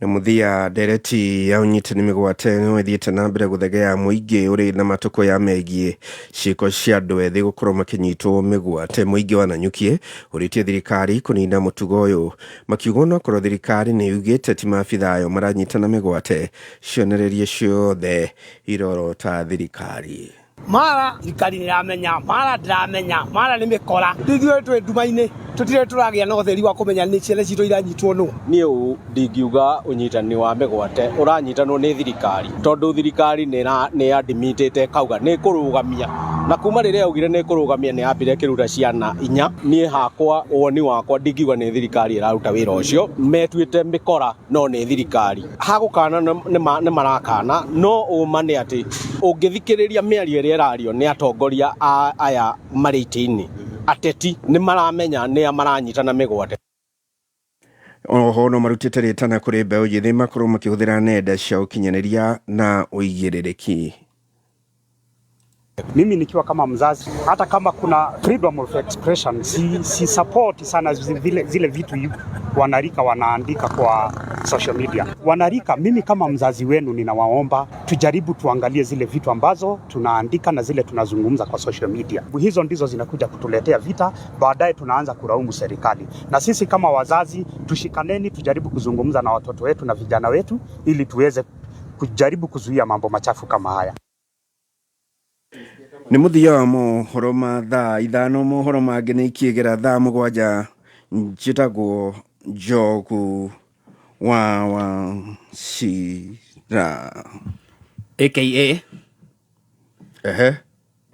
Na muthia ndereti ya ũnyitani mĩgwate no ĩthiĩte na mbere gũthegea mũingĩ ũrĩ na matũkũ ya megiĩ ciĩko cia andũ ethĩ gũkorwo makĩnyitwo mĩgwate. Mũingĩ wa Nanyukie ũrĩtie thirikari kũnina mũtugo ũyũ, makiuga onakorwo thirikari nĩ yugĩte ti maabitha ayo maranyitana mĩgwate, cionereria ciothe irorota thirikari. Mara thirikari nĩ iramenya, mara ndĩramenya, mara nĩ mĩkora. Ithuĩ twĩ nduma-inĩ tũtirĩ tũragĩa na ũtheri wa kũmenya nĩ ciana citũ iranyitwo nũ. Niĩ ndingiuga ũnyitani wa mĩgwate ũranyitanwo nĩ thirikari tondũ thirikari nĩ admitĩte kauga nĩ kũrũgamia na kuma rĩrĩa yaugire nĩ kũrũgamia nĩ yambire kĩruta ciana inya. Niĩ hakwa woni wakwa ndingiuga nĩ thirikari ĩraruta wĩra ũcio, metuĩte mĩkora no nĩ thirikari. Hagũkana nĩ marakana no ũma nĩ atĩ ũngĩthikĩrĩria mĩario ĩrĩa ĩrario nĩ atongoria aya marĩ itĩ-inĩ, ateti nĩ maramenya nĩa maranyitana mĩgwate. Oho no marutĩte rĩtana kũrĩ mbeũ njĩthĩ makorwo makĩhũthĩra nenda cia ũkinyanĩria na ũigĩrĩrĩki. Mimi nikiwa kama mzazi, hata kama kuna freedom of expression, si support sana zile vitu wanarika wanaandika kwa social media. Wanarika, mimi kama mzazi wenu ninawaomba tujaribu tuangalie zile vitu ambazo tunaandika na zile tunazungumza kwa social media. Hizo ndizo zinakuja kutuletea vita, baadaye tunaanza kulaumu serikali. Na sisi kama wazazi tushikaneni, tujaribu kuzungumza na watoto wetu na vijana wetu ili tuweze kujaribu kuzuia mambo machafu kama haya. Nĩ mũthia wa mohoro ma thaa 5, mohoro mangĩ nĩ ikiĩgera thaa 7. Njĩtagwo Njogu wa Wachira. Aka. Ehe.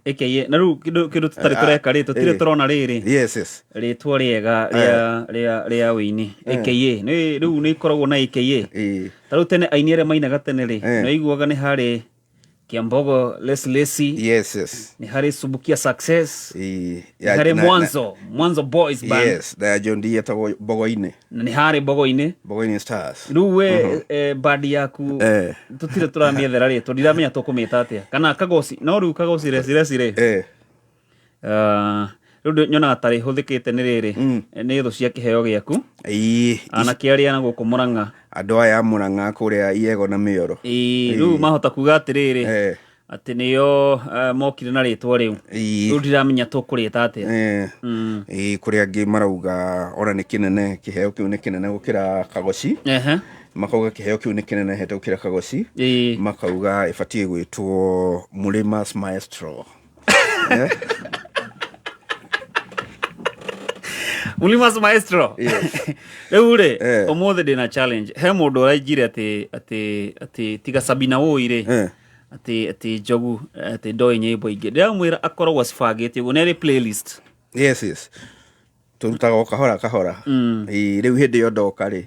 Aka na rĩu kĩndũ tũtarĩ tũreka rĩ, tũtirĩ tũrona rĩrĩ. Yes. Rĩtwa rĩega rĩa wĩini. Aka nĩ rĩu nĩ ikoragwo na aka. Ta rĩu tene aini arĩa mainaga tene rĩ, nĩ waiguaga nĩ harĩ Kiambogo Leslesi. Yes. Nĩ harĩ Subukia Success. Nĩ harĩ Mwanzo Boys Band. Yes, na John D etagwo Bogoinĩ. Na nĩ harĩ Bogoinĩ. Bogoinĩ Stars. Rĩu we bandi yaku tũtirĩ tũramĩethera rĩtwa, ndiramenya tũkũmĩta atĩa, kana Kagoci, no rĩu Kagoci Reci rĩ, rĩu nyonaga ta rĩhũthĩkĩte nĩ rĩrĩ, nĩ thũ cia kĩheo gĩaku. Anake arĩa na gũkũ Mũrang'a, andũ aya a Mũrang'a kũrĩa Iego na Mĩoro. Rĩu mahota kuga atĩrĩrĩ, atĩ nĩo mokire na rĩtwa rĩu. Rĩu ndiramenya tũkũrĩta atĩa. Kũrĩ angĩ marauga ona nĩ kĩnene, kĩheo kĩu nĩ kĩnene gũkĩra Kagoci. Makauga kĩheo kĩu nĩ kĩnene hete gũkĩra Kagoci. Makauga ĩbatiĩ gwĩtwo Mũrĩma's Maestro. Mulimas Maestro. Yes. Rĩu rĩ, ũmũthĩ ndĩna challenge. He mũndũ ũraigire atĩ tiga Sabina Woi rĩ, atĩ Njogu, atĩ ndoĩ nyĩmbo ingĩ. Ndĩramwĩra akoragwo acibangĩte ũguo, nĩ arĩ playlist. Yes. Tũrutaga o kahora kahora. Rĩu hĩndĩ ĩyo ndoka rĩ,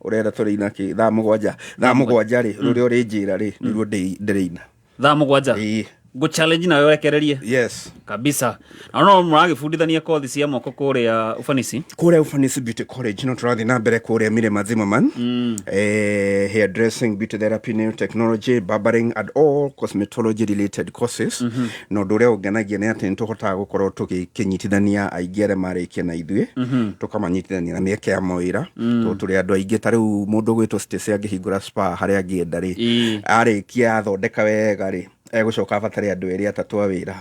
ũrenda tũrĩina kĩ? Thaa 7. Thaa 7 rĩ, rũrĩa ũrĩnjĩra rĩ, nĩruo ndĩrĩina. Thaa 7? Ngũ challenge nawe wekererie. Yes. Kabisa. Na no mũragĩbundithania kothi cia moko kũrĩa Ufanisi. Kũrĩa Ufanisi Beauty College no tũrathiĩ na mbere kũrĩa Mirema Zimmerman. Hair dressing, beauty therapy, nail technology, barbering and all cosmetology related courses. Na ũndũ ũrĩa ũngenagia nĩ atĩ nĩ tũhotaga gũkorwo tũgĩkĩnyitithania aingĩ arĩa marĩkia na ithuĩ, tũkamanyitithania na mĩeke ya mawĩra. Tondũ tũrĩ andũ aingĩ, ta rĩu mũndũ ũgwĩtwo Stacy angĩhingũra spa harĩa angĩenda rĩ, arĩkia athondeka wega rĩ, egũcoka abatare andũ erĩ atatũ a wĩra.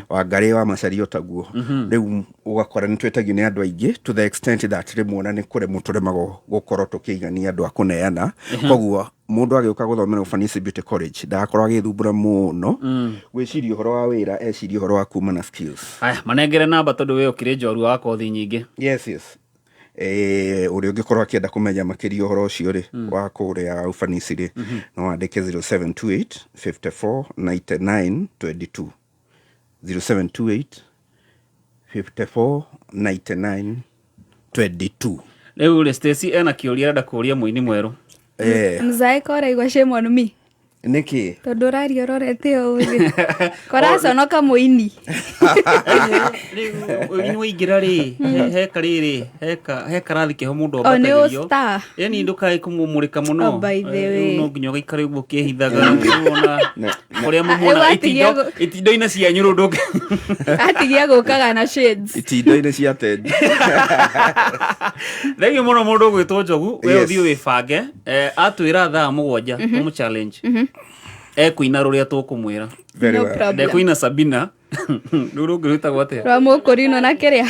Wangarĩ wa Macharia ũtaguo. Rĩu ũgakora nĩ twĩtagio nĩ andũ aingĩ to the extent that rĩmwe ona nĩ kũremwo tũremagwo gũkorwo tũkĩigania andũ a kũneana. Koguo mũndũ agĩũka gũthomera Ufanisi Beauty College ndagakorwo agĩthumbũra mũno gwĩciria ũhoro wa wĩra, eciria ũhoro wa kuma na skills. Aya, manengere namba tondũ we ũkĩrĩ njorua wa kothi nyingĩ. Yes. Ũrĩa ũngĩkorwo akĩenda kũmenya makĩria ũhoro ũcio rĩ, wa kũrĩa Ufanisi rĩ, no wandĩke 0728 54 99 22. 0728 54 99 22. Rĩu rĩ, Stacy ena kĩũria arenda kũũria mũini mwerũ. Mzae kora igua shame on me. Nĩkĩ? Tondũ ũraria ũrorete ũũ rĩ. Koraconoka mũini. Rĩu ũini waingĩra rĩ, heka rĩrĩ, he karathi keho mũndũ O, nĩ ambatagĩrio. star. Yaani ndũkae kũmũmũrĩka mũno. Oh, by the Rĩu way. no nginya ũgaikara ũguo ũkĩhithaga. Rĩu ona kũrĩa mũmuonaga Rĩu atigia itindo-inĩ cianyu rĩu Atigia gũkaga na shades. Itindo-inĩ cia tendi. Thengiũ mũno mũndũ ũgwĩtwo Njogu, we Yes. ũthiĩ wĩbange. Atwĩra thaa 7, tũmũ challenge. Ekũina rũrĩa tũkũmwĩra. Very No well. problem. Ndekũina Sabina. Rũu rũngĩ rwĩtagwo atĩa? Rwa mũkũrinũ na kĩrĩa.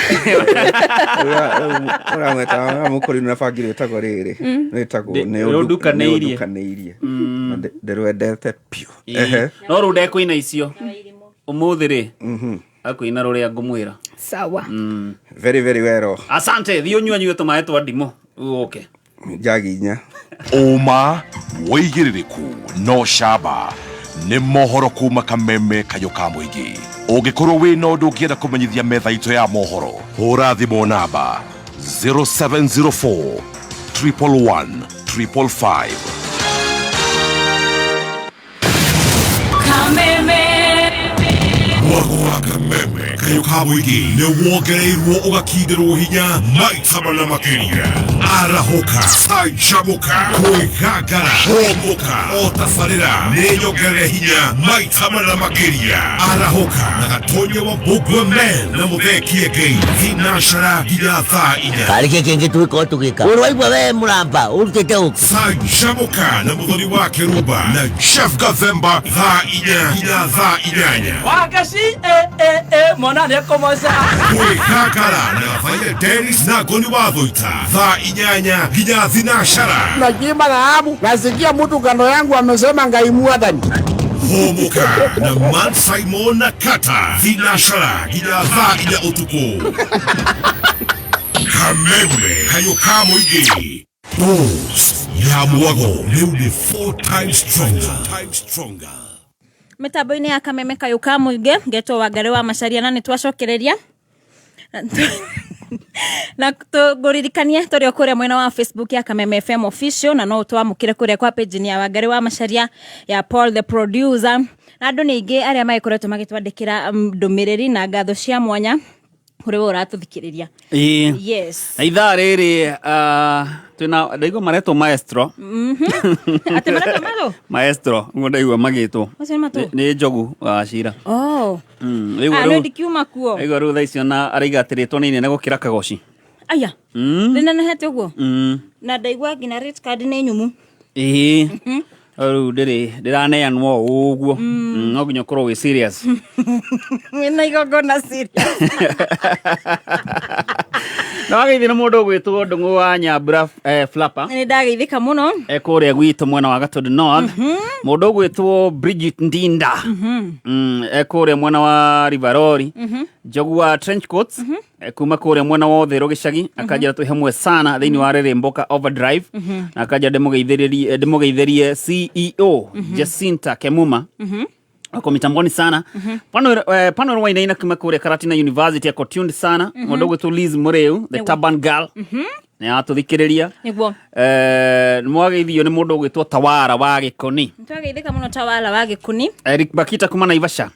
Ũramweta mũkũrinũ na bangi rwĩtagwo rĩrĩ. Rwĩtagwo nĩ Nĩ ũndukanĩirie. ũndukanĩirie. Na ndĩrwendete biũ. Ehe. No rĩu ndekũina icio. Ũmũthĩ rĩ, akũina rũrĩa ngũmwĩra. Sawa. Very, very well. Asante, thiĩ ũnyue nyue tũmaĩ twa ndimũ. Rĩu ũke. Njagi inya. Ũma, wĩigĩrĩrĩku, no camba. Nĩ mohoro kuma Kameme kayũ ka mũingĩ. Ũngĩkorwo wĩna ũndũ ũngĩenda kũmenyithia metha itũ ya mohoro, hũra thimũ namba 0704 111 555. Kameme. Mwago wa Kameme kayũ ka mũingĩ nĩ wongereirwo ũgakindĩrwo hinya maita mana makĩria. Arahũka, canjamũka, kwĩgangara, hũmũka, o tabarĩra nĩ nyongerere hinya maita mana makĩria. Arahũka na Gatonya wa Mbũngwe Men na Mũthee Kĩengei thinacara nginya thaa 4. Karĩ kĩ kĩngĩ tũgĩkorwo tũgĩka? Ũrĩ waigua we mũramba ũrutĩte ũkĩ? Canjamũka na Mũthoni wa Kĩrumba na Jeff Gathemba thaa 4 nginya thaa 8. Wakashi mwana Ona nĩ ekũmoca. Kwĩgangara na Gabaia Dennis na Ngoni wa Thũita thaa 8 nginya thinacara. Nachimba dhahabu, nasikia mtu kando yangu amesema Ngai mwathani. Hũmũka na Man Simon na Kata thinacara nginya thaa 4 ũtukũ. Kameme kayũ ka mũingĩ. Boost ya mwago rĩu nĩ 4 times stronger. Mĩtambo-inĩ ya Kameme kayũ ka mũingĩ, ngetwo Wangarĩ wa Macharia na nĩ twacokereria na tũngũririkanie tũrĩ o kũrĩa mwena wa Facebook ya Kameme FM official, na no ũtwamũkĩre kũrĩa kwa page ya Wangarĩ wa Macharia, ya Paul the producer, na andũ nĩ aingĩ arĩa magĩkoretwo magĩtwandĩkĩra ndũmĩrĩri na ngatho cia mwanya kũrĩ we ũratũthikĩrĩria. Ĩĩ. Yes. Na ithaa rĩrĩ, twĩna ndaigua maretwo maestro. Atĩ maretwo marũ? Maestro ũguo ndaigua magĩtwo. Macio nĩ matũ? Nĩ Njogu wa Cira. Oh. Ndaigua Ah, nĩ rĩu ndikiuma kuo. Ndaigua rĩu thaa icio na araiga atĩ rĩtwa nĩ inene gũkĩra kagoci. Aya. Rĩnenehete ũguo? Mm. Na ndaigua nginya rate card nĩ nyũmũ. Ĩĩ. Rĩu ndĩrĩ ndĩraneanwo o ũguo. No nginya ũkorwo wĩ serious. Wĩna igongona serious. Na wageithio nĩ mũndũ ũgwĩtwo Ndũng'ũ wa Nyambura, Flapper. Nĩ ndageithĩka mũno. Kũrĩa gwitũ mwena wa Gatũndũ North. Mũndũ ũgwĩtwo Bridget Ndinda. Kũrĩa mwena wa Rivarori. Njogu wa trench coats kuma kũrĩa mwena wa Ũthĩrũ gĩcagi, akanjĩra twĩ hamwe sana thĩinĩ wa Rĩrĩmbũka Overdrive, na akanjĩra ndĩmũgeithĩrie CEO Jacinta Kemuma, wako mitamboni sana. Pano Wainaina kuma kũrĩa Karatina University ako tuned sana. Mũndũ ũgwĩtwo Liz Mũrĩu, the Taban girl, nĩ atũthikĩrĩria. Nĩguo. Nĩmwageithio nĩ mũndũ ũgwĩtwo Tawara wa Gĩkoni. Nĩtwageithĩka mũno Tawara wa Gĩkoni. Eric Bakita kuma Naivasha.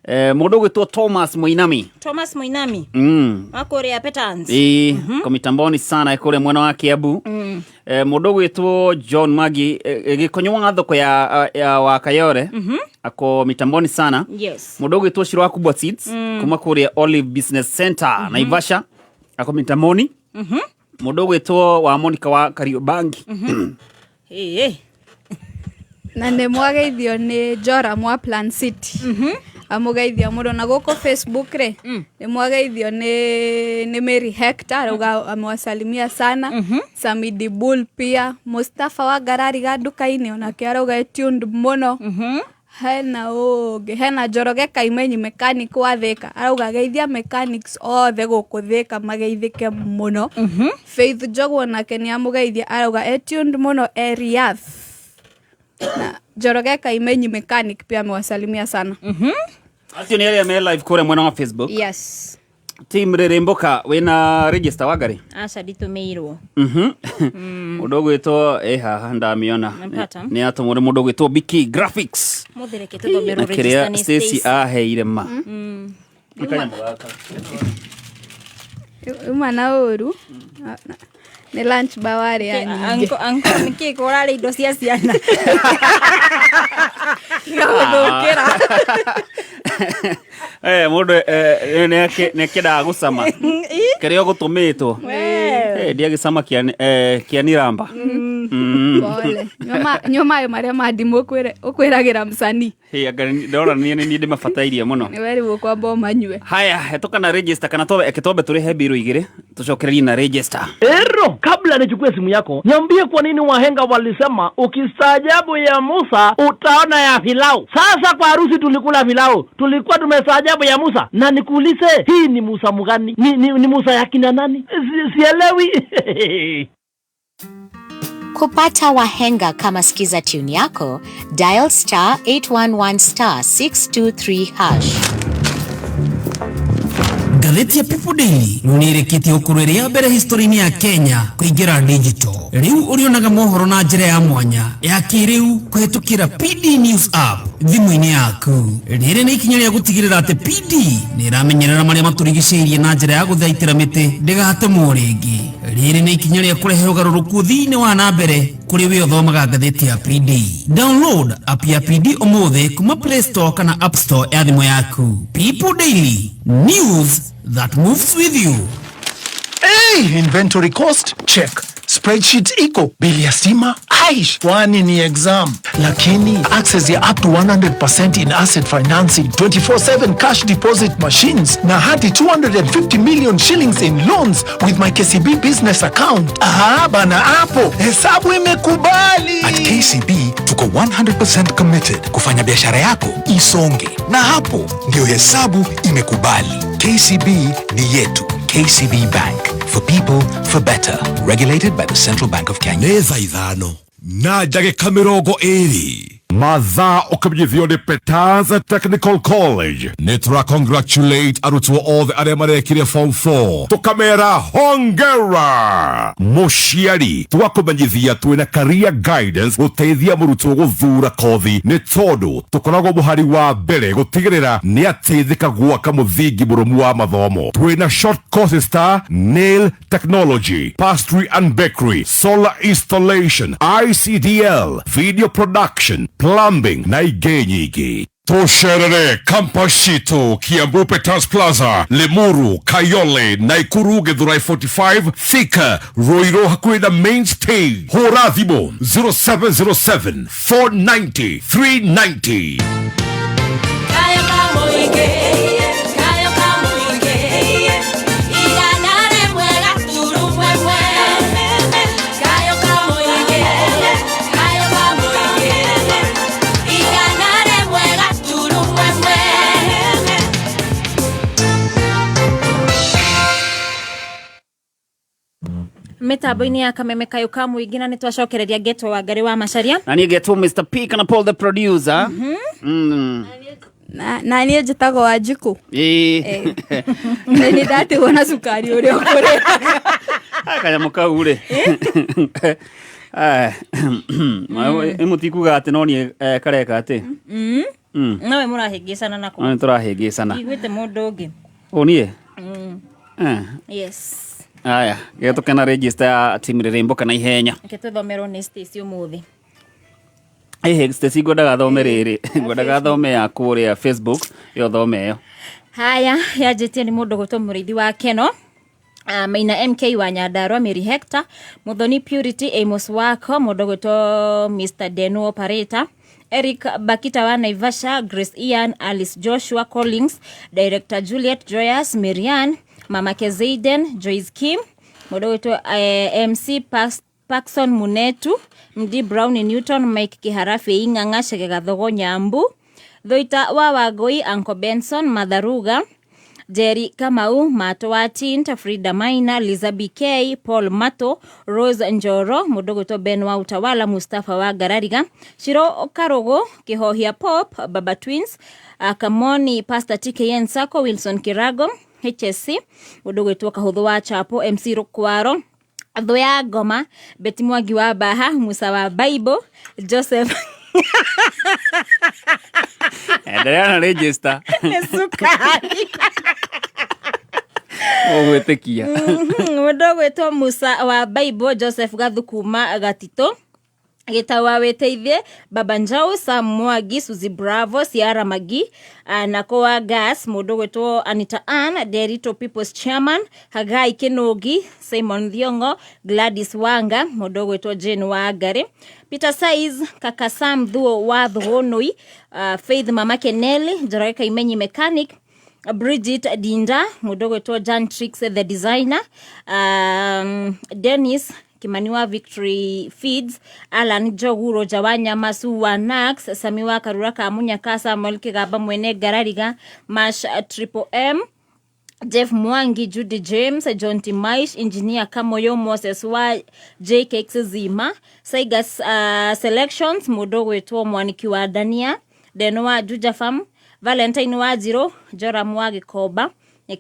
Mũndũ ũgwĩtwo Thomas Mũinami. Thomas Mũinami. Wa kũrĩa Petans. Ĩĩ, ko mitamboni sana kũrĩa mwena wa Kiambu. Mũndũ ũgwĩtwo John Magi, Gĩkonyo wa thoko ya wa Kayore, ako mitamboni sana. Yes. Mũndũ ũgwĩtwo Shiro wa Kubwa Seeds kuma kũrĩa Olive Business Center, Naivasha, ako mitamboni. Mũndũ ũgwĩtwo wa Monica wa Kariobangi. Ĩĩ. Na nĩ mwageithio nĩ Joram wa Plan City, amũgeithia mũno. Na gũkũ Facebook rĩ, nĩ mwageithio nĩ Mary Hector, arauga amewasalimia sana. Samidi Bull pia, Mustafa wa Ngarari ga nduka-inĩ onake arauga e tuned mũno. Hena ũngĩ, hena Njoroge Kaimenyi, mechanic wa Thika, arauga geithia mechanics othe gũkũ Thika mageithĩke mũno. Faith Njogu onake nĩ amũgeithia, arauga e tuned mũno e Riyadh. Na Njoroge Kaimenyi mechanic pia amewasalimia sana. Acio nĩ arĩa me live kũrĩa mwena wa Facebook. Yes. Team Rĩrĩmbũka, wĩna register wangari? Aca, nditũmĩirwo. Mũndũ ũgwĩtwo ĩ haha ndamĩona. Nampata. Nĩ atũmwo nĩ mũndũ ũgwĩtwo Biki Graphics. Mũthĩ reke tũthomerwo Na register kĩrĩa nĩ Stacy Stacy. aheire ma. Nĩ kanyamũ gaka. Uma na ũru nĩ lunch bar warĩa nyingĩ. Anko, nĩkĩ kũrarĩ indo cia ciana igagũthũkĩra? Mũndũ nĩ akĩendaga gũcama kĩrĩa ũgũtũmĩtwo. Ndiagĩcama kĩa niramba. Pole. Nyua maĩ marĩa ma ndimũ ũkwĩragĩra msanii. Hĩ, anga ndona niĩ nĩ niĩ ndĩmabatairie mũno. Nĩ werirwo kwamba ũmanyue. Haya, hetũka na register kana twambe twambe tũrĩhe mbirũ igĩrĩ tũcokererie na register. Ero, kabla nichukue simu yako, niambie kwa nini wahenga walisema ukistaajabu ya Musa utaona ya Filau. Sasa kwa harusi tulikula filau, tulikuwa tumestaajabu ya Musa. Na nikuulize, hii ni Musa mgani? Ni Musa ya kina nani? Sielewi. Kupata Wahenga kama skiza tune yako, dial *811*623#. Ngathĩti ya People Daily rĩu nĩ ĩrĩkĩtie gũkorwo ĩrĩ ya mbere history-inĩ ya Kenya kũingĩra digital. Rĩu ũrĩonaga mohoro na njĩra ya mwanya ya kĩrĩu kũhetũkĩra PD News app thimũ-inĩ yaku. Rĩrĩ nĩ ikinya rĩa gũtigĩrĩra atĩ PD nĩ ĩramenyerera marĩa matũrigicĩirie na njĩra ya gũthaitĩra mĩtĩ ndĩgatemwo rĩngĩ. Rĩrĩ nĩ ikinya rĩa kũrehe ũgarũrũku thĩinĩ wa na mbere kũrĩ we ũthomaga ngathĩti ya PD. Download app ya PD ũmũthĩ kuma Play Store kana App Store ya thimũ yaku. People Daily, news that moves with you. Hey, inventory cost, check. Spreadsheet iko, bili ya stima, aish, kwani ni exam. Lakini access ya up to 100% in asset financing, 24/7 cash deposit machines na hadi 250 million shillings in loans with my KCB business account. Aha, bana hapo hesabu imekubali. At KCB tuko 100% committed kufanya biashara yako isonge, na hapo ndio hesabu imekubali. KCB ni yetu. KCB Bank for people for better. Regulated by the Central Bank of Kenya. Nĩ thaa 5 na ndagĩka 20. Mathaa ũkĩmenyithio nĩ Peters Technical College. Nĩ tũra congratulate arutwo othe arĩa marekire form 4, tũkamera hongera. Mũciari, tũgakũmenyithia twĩna career guidance gũteithia mũrutwo gũthura kothi, nĩ tondũ tũkoragwo mũhari wa mbere gũtigĩrĩra nĩ ateithĩka gwaka mũthingi mũrũmu wa mathomo. Twĩna short courses ta nail technology, pastry and bakery, solar installation, ICDL, video production, plumbing na ingĩ nyingĩ. Tũcerere campus citũ Kiambu Peters Plaza, Limuru, Kayole, Naikuru, Githurai 45, Thika, Ruiru hakuhĩ na main stage. Hũra thimũ 0707 490 390. Kayo kamũingĩ, kayo kamũingĩ, 101 gaturumwemwe. Kayo kamũingĩ, kayo kamũingĩ, 101 gaturumwemwe. Mĩtambo-inĩ ya Kameme Kayũ ka Mũingĩ, na nĩ twacokereria ngetwo Wangari wa Macaria. Na niĩ ngetwo Mr P kana Paul the producer. Na niĩ njĩtagwo Wanjikũ. Ĩĩ. Nĩ nĩ ndatigwo na cukari ũrĩa ũkũrĩa. Kanyamũ kau rĩ, ĩmũtikuga atĩ no niĩ kareka atĩ. Nawe mũrahĩngĩcana nako. No nĩ tũrahĩngĩcana. Iguĩte mũndũ ũngĩ. Ũ niĩ. Yes. Aya, gĩtũkena register ya team rĩrĩmbo kana ihenya. Reke tũthomerwo nĩ Stacy ũmũthĩ. Ĩhĩ, Stacy, ngwendaga thome rĩrĩ, ngwendaga thome ya kũrĩa Facebook, ĩyo thome ĩyo. Haya, yanjĩtie nĩ mũndũ gwĩtwo Mũrĩithi wa Keno, Maina MK wa Nyandarua, Mary Hector Muthoni, Purity Amos Wako, mũndũ gwĩtwo Mr Denu Operator, Eric Bakita wa Naivasha, Grace Ian, Alice Joshua Collins, Director Juliet Joyous, Marian Mama Kezeiden, Joyce Kim, mũndũ gwĩtwo MC Paxson Munetu, Md Brown Newton, Mike Kiharafi, Ing'ang'a Chege Gathogo Nyambu, Thoita wa Wangui, Uncle Benson Matharuga, Jerry Kamau, Mato wa Tint, Frida Maina, Liza BK, Paul Mato, Rose Njoro, mũndũ gwĩtwo Ben wa Utawala, Mustafa wa Ngarariga, Shiro Karugu, Kihohia Pop, Baba Twins, Kamoni, Pastor TKN Sako, Wilson Kirago, HSC, mũndũ gwĩtwo Kahũthũ wa Chapo, MC Rukwaro, Thũ ya Ngoma, Beti Mwangi wa Baha, Musa wa Bible, Joseph. Endelea na register. Nĩ cukari. Ũgwĩtĩkia. Mũndũ ũgwĩtwo Musa wa Bible, Joseph Gathu kuma Gatitũ, Gĩtau wa Wĩteithie, Baba Njau, Sam Mwangi, Suzy Bravo, Ciara Magi, Nako wa Gas, mũndũ ũgwĩtwo Anita Ann, Derito People's Chairman, Hagai Kĩnũgi, Simon Thiongo, Gladys Wanga, mũndũ ũgwĩtwo Jane wa Ngari, Peter Saiz, Kaka Sam Thuo wa Thugunui, Faith Mama Keneli, Njoroge Kaimenyi Mechanic, Bridget Dinda, mũndũ ũgwĩtwo Jan Trix the designer, Dennis Kimani wa Victory Feeds, Alan Njogu, Roger wa Nyama, Su wa Nax, Sami wa Karura ka Munyaka, Samuel Kigamba mwene Ngarariga, Mash Triple M, Jeff Mwangi, Judy James, John Timaish, Engineer Kamoyo, Moses wa JKX Zima, Saigas Selections, mũndũ ũgwĩtwo Mwaniki wa Dania, Deno wa Juja Farm, Valentine wa Njirũ, Joram wa Gĩkomba,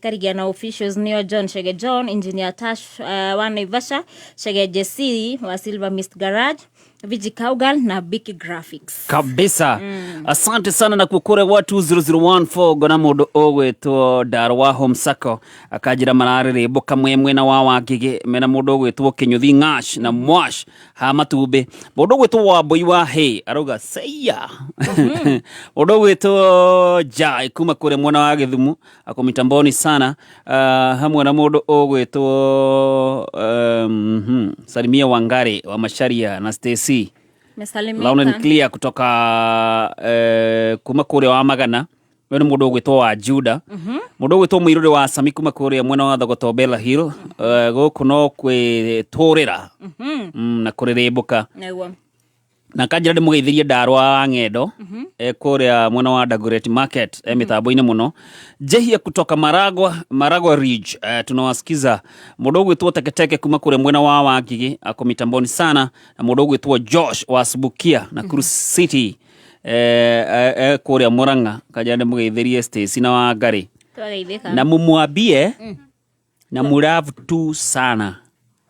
Karigia na officials nĩo John Shege John, Engineer Tash wa Naivasha, Shege Jesse wa Silver Mist Garage, Viji Cowgirl na Big Graphics. Kabisa. Asante sana na kukure watu 0014 gona mundu ugwitwo Darwa Home Sacco akanjira mararĩrĩmbũka mwe mwena wa Wangigĩ, mena mundu ugwitwo Kinyuthi Ng'ash na Mwash ha Matumbĩ, mundu ugwitwo Wambui wa Hay arauga seia, mundu ugwitwo Jai kuma kũrĩa mwena wa Gĩthumu ako mitamboni sana, hamwe na mundu ugwitwo Salimia Wangari wa Macharia na Stacy Mesalimika. Loud and clear kutoka kuma kuria wa Magana, we nĩ mũndũ ũgwĩtwo wa Juda, mũndũ ũgwĩtwo Mũirũrĩ wa Sami kuma kũrĩa mwena wa Thogoto Bella Hill, gũkũ no kwĩtũrĩra na kũrĩrĩmbũka. Nĩguo. Na kanjĩra ndĩmũgeithĩrie Ndarwa wa Ng'endo kũrĩa mwena wa Dagoretti Market, mĩtambo-inĩ mũno. Njehia kutoka Maragwa, Maragwa Ridge, tunawasikiza. Mũndũ ũgwĩtwo Teketeke kuma kũrĩa mwena wa Wangigĩ ako mitamboni sana, na mũndũ ũgwĩtwo Josh wa Subukia Nakuru City, kũrĩa Murang'a, kanjĩra ndĩmũgeithĩrie Stacy na Wangari. Twageithĩka. Na mumwambie na muravu tu sana.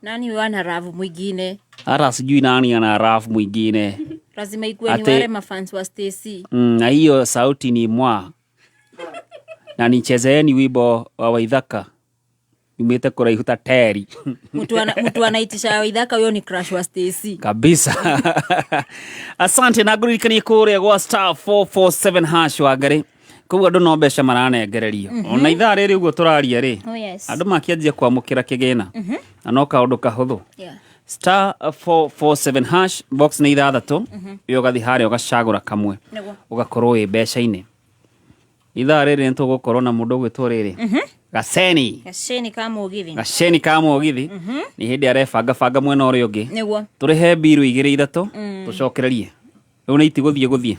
Nani huyo ana ravu mwingine? Hata sijui nani ana rafu mwingine. Lazima ikuwe ni wale mafans wa Stacy. Na hiyo sauti ni mwa na nichezeeni wimbo wa Waithaka yumĩte kũraihu ta teri. Mtu anaitisha Waithaka, huyo ni crush wa Stacy. Kabisa. Asante na ngũririkanie kũrĩa gwa star 447 hash Wangari koguo andũ no mbeca maranengererio. Ona ithaa rĩrĩ ũguo tũraria rĩ, Oh, yes. andũ makĩanjia kwamũkĩra kĩgĩna na no kaũndũ kahũthũ. Star 447 hash, box nĩ ithathatũ, ĩyo ũgathiĩ harĩa ũgacagũra kamwe, ũgakorwo wĩ mbeca-inĩ. Ithaa rĩrĩ nĩ tũgũkorwo na mũndũ ũgwĩtwo rĩrĩ Gaceni. Gaceni ka mũgithi. Gaceni ka mũgithi nĩ hĩndĩ arebangabanga mwena ũrĩa ũngĩ. Nĩguo. Tũrĩhe mbiru igĩrĩ ithatũ, tũcokererie rĩu nĩ itigũthiĩ gũthiĩ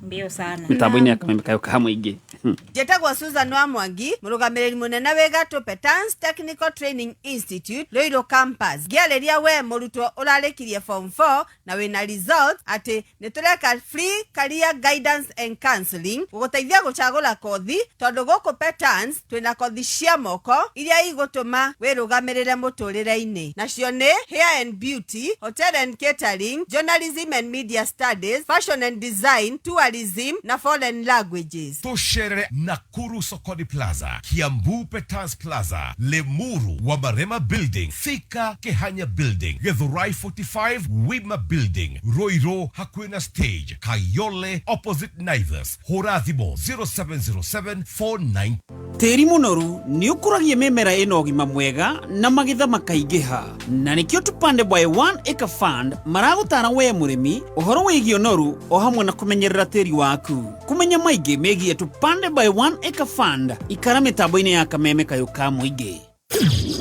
Mbio sana. mĩtambo-inĩ ya Kameme Kayũ ka Mũingĩ. Njĩtagwo Susan wa Mwangi, mũrũgamĩrĩri mũnene wĩ gatũ Petans Technical Training Institute, Ruiru Campus. Ngĩarĩria we mũrutwo ũrarĩkirie form 4 na wĩna result atĩ nĩ tũreka free career guidance and counseling gũgũteithia gũcagũra kothi, tondũ gũkũ Petans twĩna kothi cia moko iria igũtũma wĩrũgamĩrĩre mũtũrĩre-inĩ, nacio nĩ hair and beauty, hotel and catering, journalism and media studies, fashion and design, tourism na foreign languages. Tusherere Nakuru Sokoni Plaza, Kiambu Petans Plaza, Limuru Wamarema Building, Thika Kehanya Building, Githurai 45 Wima Building, Ruiru Hakuina Stage, Kayole opposite Naivas, Horathimo 0707 49. Tĩri mũnoru nĩ ũkũragia mĩmera ĩna ũgima mwega na magetha makaingĩha, na nĩkĩo Tupande by One Acre Fund maragũtara we mũrĩmi ũhoro wĩgiĩ ũnoru o hamwe na kũmenyerera tĩri waku. Kũmenya maingĩ megiĩ Tupande by One Acre Fund, ikara mĩtambo-inĩ ya Kameme Kayũ ka Mũingĩ.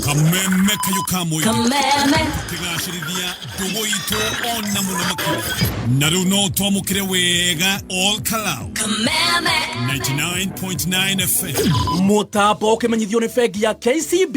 Kameme Kayũ ka Mũingĩ. Kameme. Tũkĩgacĩrithia ndũgũ itũ ona mũno makĩria, na rĩu no twamũkĩre wega all Kalau. Kameme. 99.9 FM. Mũtambo ũkĩmenyithio nĩ bengi ya KCB.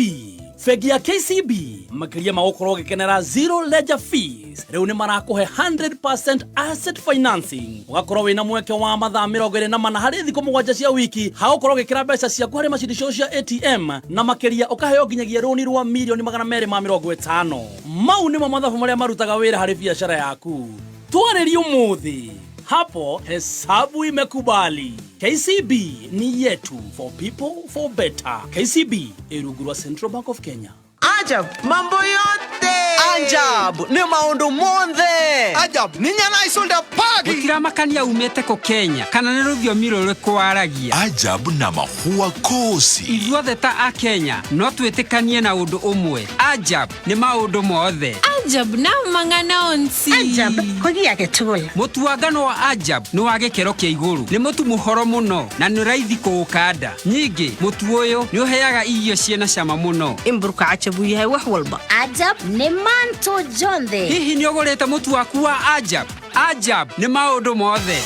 Bengi ya KCB makĩria ma gũkorwo ũgĩkenera zero ledger fees, rĩu nĩ marakũhe 100% asset financing, ũgakorwo wĩna mweke wa mathaa 24 harĩ thikũ 7 cia wiki hagũkorwo ũgĩkĩra mbeca ciaku harĩ macini ciao cia ATM, na makĩria ũkaheo nginyagia rũni rwa mirioni 250. Mau nĩmo mathabu marĩa marutaga wĩra harĩ biacara yaku. Twarĩrie ũmũthĩ, hapo hesabu imekubali. KCB ni yetu, for people, for better. KCB ĩrungu rwa Central Bank of Kenya. Ajab, mambo yote Ajab, ni maundu monthe Ajab, ni nyana isolda pagi. Gũtiramakania umĩte kũ Kenya kana nĩ rũthiomi rũrĩkũ waragia. Ajab na mahua kosi. Ithuothe ta a Kenya no twĩtĩkanie na ũndũ ũmwe, Ajab nĩ maũndũ mothe. Ajab na mang'ana onsi. Ajab kũgia gĩtũla. Mũtuangano wa Ajab nĩ wa gĩkĩro kĩa igũrũ, nĩ mũtu mũhoro mũno na nĩ raithi kũũkanda. Ningĩ mũtu ũyũ nĩ ũheaga irio ciĩna cama mũno. Imburka ajabu yahay wax walba. Ajab nĩ manto jonthe. Hihi nĩ ũgũrĩte mũtu waku wa Ajab? Ajab nĩ maũndũ mothe.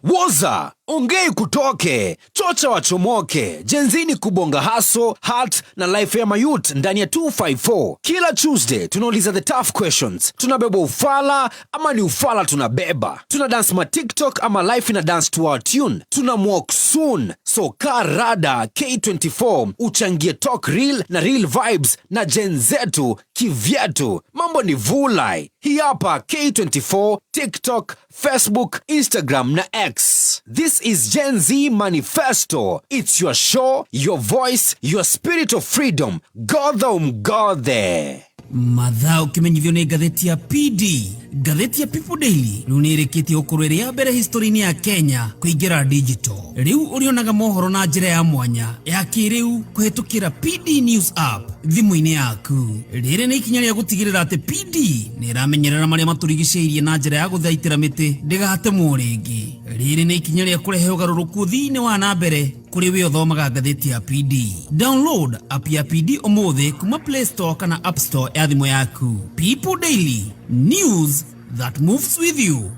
Woza. Ongei kutoke, chocha wachomoke, jenzini kubonga haso, hat na life ya mayut ndani ya 254. Kila Tuesday tunauliza the tough questions. Tunabeba ufala ama ni ufala tunabeba? Tuna dance ma TikTok ama life ina dance to our tune. Tuna walk soon. So kaa rada K24 uchangie talk real na real vibes na gen zetu kivyetu. Mambo ni vulai. Hii hapa K24, TikTok, Facebook, Instagram na X. This is Gen Z Manifesto. It's your show, your voice, your spirit of freedom. Godha umgodhe. Mathaa ũkĩmenyithio nĩ ngathĩti ya PD. Ngathĩti ya People Daily rĩu nĩ ĩrĩkĩtie gũkorwo ĩrĩ ya mbere historĩ-inĩ ya Kenya kũingĩra digital. Rĩu ũrĩonaga mohoro na njĩra ya mwanya ya kĩrĩu kũhĩtũkĩra PD News app thimũ-inĩ yaku. Rĩrĩ nĩ ikinya rĩa gũtigĩrĩra atĩ PD nĩ ĩramenyerera marĩa matũrigicĩirie na njĩra ya gũthaitĩra mĩtĩ ndĩgatemwo rĩngĩ. Rĩrĩ nĩ ikinya rĩa kũrehe ũgarũrũku ũthii-inĩ wa na mbere kũrĩ we ũthomaga ngathĩti ya PD. Download app ya PD ũmũthĩ kuma Play Store kana App Store ya thimũ yaku. People Daily, news that moves with you.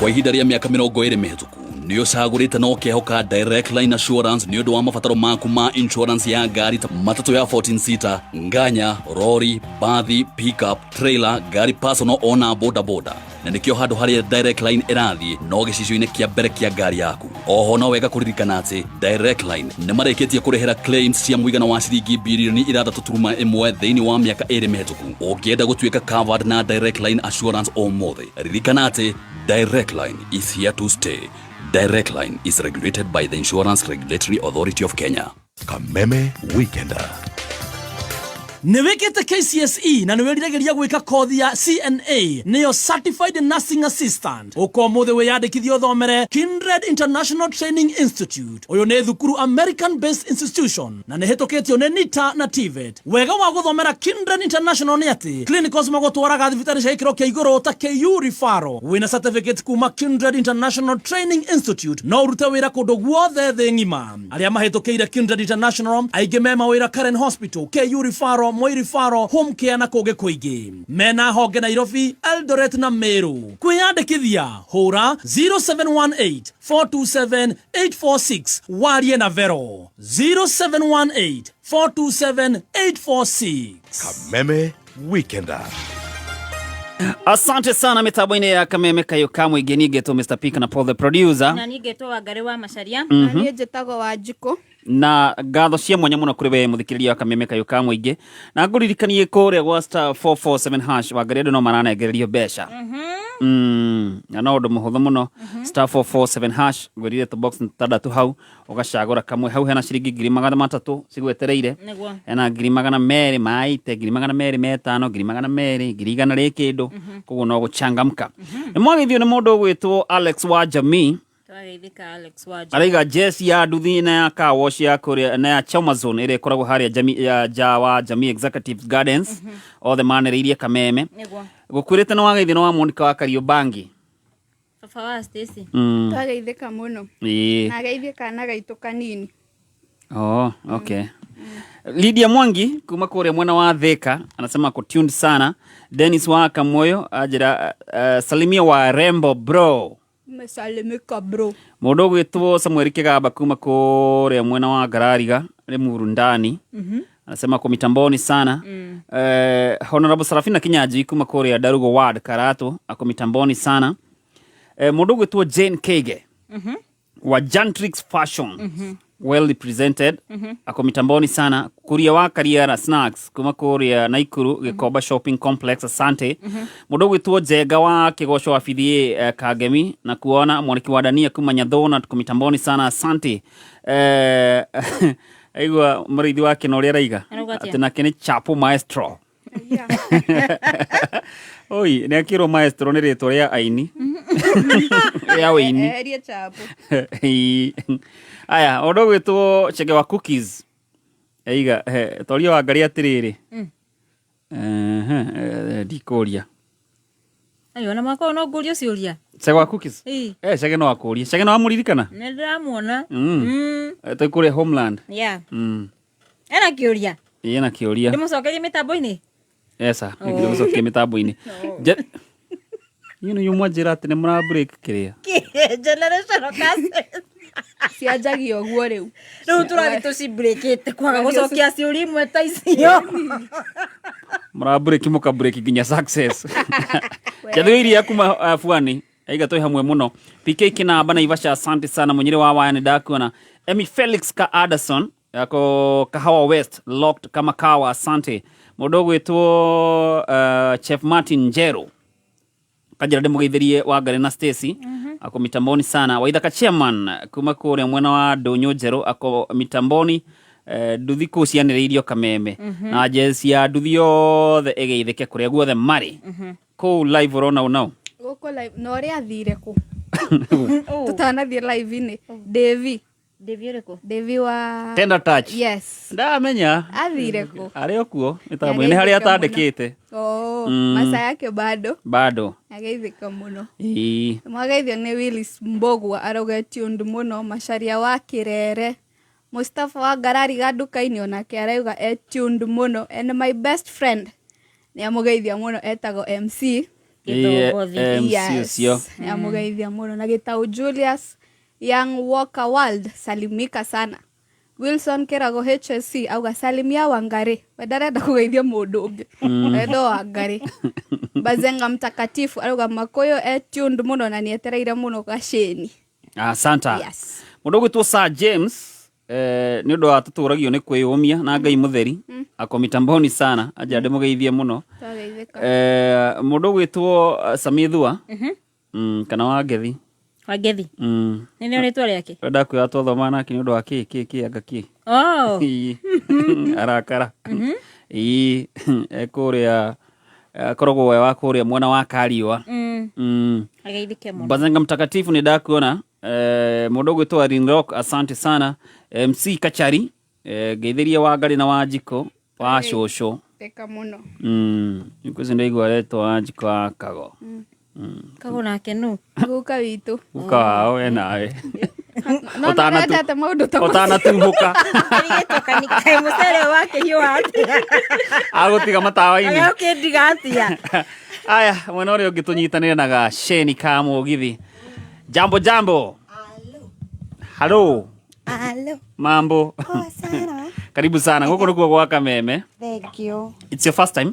Kwa ihinda rĩa mĩaka 20 mĩhĩtũku nĩ ũcagũrĩte na ũkehoka Direct Line Assurance nĩ ũndũ wa mabataro maku ma insurance ya ngari ta matatũ ya 14 seater, nganya, rori, bathi, pickup, trailer, ngari personal ona boda boda. Na nĩkĩo handũ harĩa Direct Line ĩrathiĩ no gĩcicio-inĩ kĩa mbere kĩa ngari yaku. Oho no wega kũririkana atĩ Direct Line nĩ marĩkĩtie kũrĩhĩra claims cia mũigana wa ciringi birioni 6.1 thĩinĩ wa mĩaka 2 mĩhĩtũku. Ũngĩenda gũtuĩka covered na Direct Line Assurance ũmũthĩ, ririkana atĩ Direct Line is here to stay. Direct Line is regulated by the Insurance Regulatory Authority of Kenya. Kameme Weekender. Nĩ wĩkĩte KCSE na nĩ wĩriragĩria gwĩka kothi ya CNA, nĩyo Certified Nursing Assistant. Ũka ũmũthĩ wĩyandĩkithie ũthomere Kindred International Training Institute. Ũyũ nĩ thukuru American based institution na nĩ hĩtũkĩtio nĩ NITA na TVET. Wega wa gũthomera Kindred International nĩ atĩ clinicals magũtwaraga thibitarĩ cia gĩkĩro kĩa igũrũ ta KU Referral. Wĩna certificate kuma Kindred International Training Institute no ũrute wĩra kũndũ guothe thĩ ng'ima. Arĩa mahĩtũkĩire Kindred International aingĩ me mawĩra Karen Hospital, KU Referral, Moi Referral, Home Care na kũngĩ kũingĩ. Mena honge Nairobi, Eldoret na Meru. Kwĩyandĩkithia hũra 0718 427 846 warie na Vero 0718 427 846. Kameme Weekender. Asante sana mitambo-inĩ ya Kameme Kayo Kamwe Genigeto Mr. Pika na Paul the producer. Na niĩ ngetwo Wangari wa Macharia. Na niĩ njĩtagwo Wanjikũ. Na ngatho cia mwanya mũno kũrĩ we mũthikĩrĩria wa Kameme Kayo ka Mũingĩ, na ngũririkanie kũrĩa gwa *447# Wangari andũ no maranengererio mbeca. Na no ũndũ mũhũthũ mũno, *447# ngwĩrire tũ box tũtandatũ hau ũgacagũra kamwe hau hena ciringi 300,000 cigwetereire. Nĩguo. Hena 200,000 maite, 250,000, 200,000, 100,000 rĩ kĩndũ, koguo no gũchangamka. Nĩ mwageithio nĩ mũndũ ũgwĩtwo Alex wa Jamii. Twageithĩka Alex wa Araiga jesi ya nduthi na ya car wash ya kũrĩa na ya Chomazone ĩrĩa ĩkoragwo harĩa jami, ya ja wa Jamii Executive Gardens, othe manĩrĩirie Kameme. Nĩguo. Gũkwĩrĩte nĩ wageithio nĩ wa Monica wa Kariobangi. Baba wa Stacy. Twageithĩka mũno. Na geithie kana gaitũ kanini. Oh, okay. Lydia Mwangi kuma kũrĩa mwena wa Thika anasema ako tuned sana. Dennis wa Kamoyo anjĩra salimia wa Rembo bro. Mesalimika bro. Mũndũ ũgwĩtwo Samuel Kĩgamba kuma kũrĩa mwena wa Ngarariga Limuru ndani anasema kwa mitamboni sana. Honorable Sarafina Kinyanjui kuma kũrĩa Darugo Ward Karatu ako mitamboni sana. Mũndũ ũgwĩtwo Jane Kege wa Jantrix Fashion, well represented, ako mitamboni sana. Kuria wa Kariara Snacks kuma kũrĩa Naikuru Gĩkomba Shopping Complex, asante. Mũndũ ũgwĩtwo Njenga wa Kĩgoco wa BDA, Kagemi na kuona mwaniki wa Dania kuma Nyathona tuko mitamboni sana, asante. Aigua mũrĩithi wake na ũrĩa araiga Arauga atĩa? Atĩ nake nĩ Chapo Maestro. Oi, nĩ akĩrwo maestro nĩ rĩtwa rĩa aini rĩa wĩini. Eherie chapo. Ĩĩ. Aya, ũndũ ũgwĩtwo Chege wa Cookies eiga toria wa Ngarĩ atĩrĩrĩ. Ehe, ndikũria. Ayo na mwaka ũyũ no ngũrio ciũria. Chege wa Cookies. Ĩĩ. Chege no akũrie. Chege no amũririkana. Nĩ ndĩramuona. Twĩ kũrĩa Homeland. Yeah. Ena kĩũria. Ĩĩ, ena kĩũria. Ndĩmũcokerie mĩtambo-inĩ. Esa, Oh. ndĩmũcokerie mĩtambo-inĩ. Inyuĩ nĩ inyuĩ mwanjĩra atĩ nĩ mũra break kĩrĩa. Generational curses. Cianjagia ũguo rĩu. Rĩu tũrathiĩ tũcibreakĩte kwaga gũcokia ciũria imwe ta icio. Mũra break mũka break nginya success. Njathĩ iria kuma Fuani aiga twĩ hamwe mũno. PK Kinamba na Ivasha, asante sana. Mũnyĩrĩ wa waya nĩ ndakuona. Emmy Felix ka Anderson ako Kahawa West locked kama kawa, asante. Mũndũ ũgwĩtwo Chef Martin Njeru kanjĩra ndĩmũgeithĩrie Wangari na Stacy ako mitamboni sana. Waithaka chairman kuma kũrĩa mwena wa Ndũnyũ Njerũ ako mitamboni. Nduthi kũu cianĩrĩirio Kameme na jezi ya nduthi yothe ĩgeithĩke kũrĩa guothe marĩ kũu live ũrona ũnao. Gũkũ live na ũrĩa athire kũ tũtanathiĩ live-inĩ Devi. Devi ũrĩkũ? Devi wa Tender Touch. Yes. Ndamenya athire kũ? Arĩ o kuo mĩtambo-inĩ nĩ harĩa atandĩkĩte. Oh, maca yake bado. Bado. Ageithĩka mũno. Ĩĩ. Mwageithio nĩ Willis Mbogua arauga tuned mũno. Macharia wa Kirere, Mustafa wa Ngarari ganduka-inĩ onake arauga e tuned mũno. And my best friend nĩ amũgeithia mũno, etagwo MC. Ĩĩ, MC ũcio. Nĩ amũgeithia mũno. Na Gĩtaũ Julius Young Walker World, salimika sana. Wilson Kĩrago HSC auga salimia Wangari, we ndarenda kũgeithia mũndũ ũngĩ. Arenda o Wangari. Bazenga Mtakatifu arauga Makũyũ e tuned mũno na nĩetereire mũno gacĩni. Asanta. Yes. Mũndũ ũgwĩtwo Sir James nĩ ũndũ wa tũtũragio nĩ kwĩyũmia na Ngai mũtheri ako mitamboni sana anja ndĩmũgeithie mũno. Twageithĩka. Mũndũ ũgwĩtwo Samithua kana Wangethi. Wangethi. Nĩ nĩo rĩtwa rĩake? Ndakwĩra twathoma nake nĩ ũndũ wa kĩ kĩ kĩ anga kĩ. Oh. Ĩĩ. Arakara. Ĩĩ, ekũrĩa akoragwo we wa kũrĩa mwena wa Kariũa. Ageithĩke mũno. Bazenga Mtakatifu nĩ ndakuona. Mũndũ ũgwĩtwo Irene Rock, asante sana. MC Kachari, ngeithĩrie Wangari na Wanjikũ wa cũcũ. Theka mũno. Nĩkũcio ndaigua aretwo Wanjikũ wa Kago. Kago nake nũ? Guka witũ. Guka wao we nawe. No nĩwendete maũndũ ta macio. Ũtanatuhũka. Arigĩtwo kaĩ mũcere wake hiũha atĩa? Agũtiga matawa-inĩ. Agũkĩndiga atĩa? Aya, mwena ũrĩa ũngĩ tũnyitanĩre na gaceni ka mũgithi. Jambo jambo. Halo. Halo. Mambo. Poa sana. Karibu sana. Gũkũ nĩkuo gwa Kameme. Thank you. It's your first time?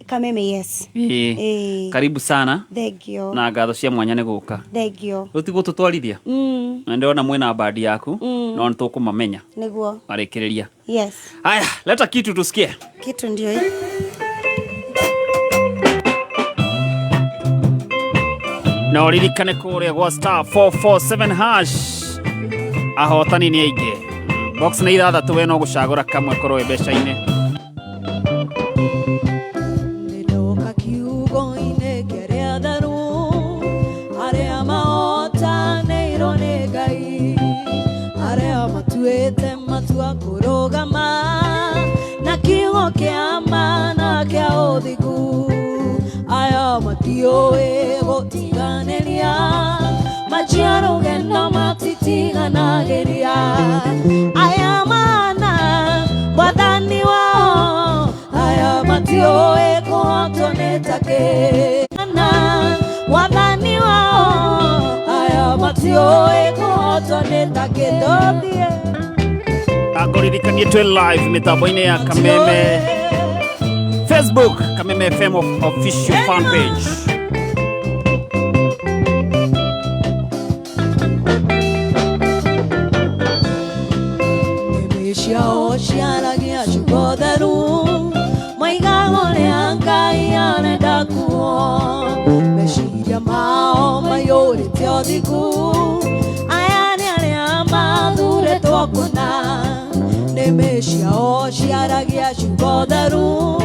Kameme, yes. Ĩĩ. Ĩĩ. Karibu sana. Thank you. Na ngatho cia mwanya nĩ gũka. Thank you. Rĩu tiguo tũtwarithia? Na ndĩrona mwĩna bandi yaku no nĩ tũkũmamenya Nĩguo. marĩkĩrĩria. Yes. Haya, leta kitu tusikie. Kitu ndio hii. Na ũririkane kũrĩa gwa star 447 hash ahotani nĩ aingĩ. Box nĩ ithathatũ, we no gũcagũra kamwe korwo wĩ mbeca-inĩ. Ndoka kiugo-inĩ kĩa arĩa atheru, arĩa mahotanĩirwo nĩ Ngai, arĩa matuĩte matua kũrũgama na kiugo kĩa ma na kĩa ũthingu. Aya matiũĩ gũtiganĩria, manjia rũgendo matitiganagĩria. Aya mana mwathani wao, aya matiũĩ kũhotwo nĩ takĩ. Na mwathani wao, aya matiũĩ kũhotwo nĩ takĩ. Tũthiĩ. Ngũririkanie twĩ live mĩtambo-inĩ ya Kameme Facebook, Kameme FM official fan page. Nĩmĩ ciao ciaragia ciugo theru, maigaga ũrĩa Ngai arenda kuo. Meciria mao maiyũrĩte ũthingu, aya nĩ arĩa mathurĩtwo kũna. Nĩmĩ ciao ciaragia ciugo theru,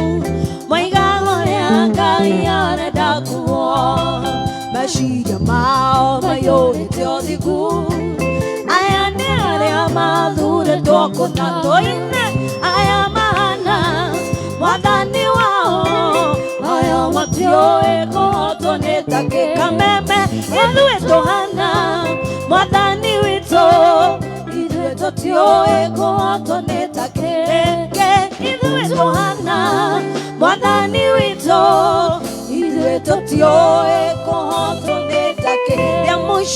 maigaga ũrĩa Ngai arenda kuo. Meciria mao maiyũrĩte ũthingu, aya nĩ arĩa mathurĩtwo kũna. Tũine aya mahana mwathani wao, aya matiũĩ kũhotwo nĩ takĩ. Kameme ithuĩ tũhana mwathani witũ, ithuĩ tũtiũĩ kũhotwo nĩ takĩ. Ithuĩ tũhana mwathani witũ, ithuĩ tũtiũĩ kũhotwo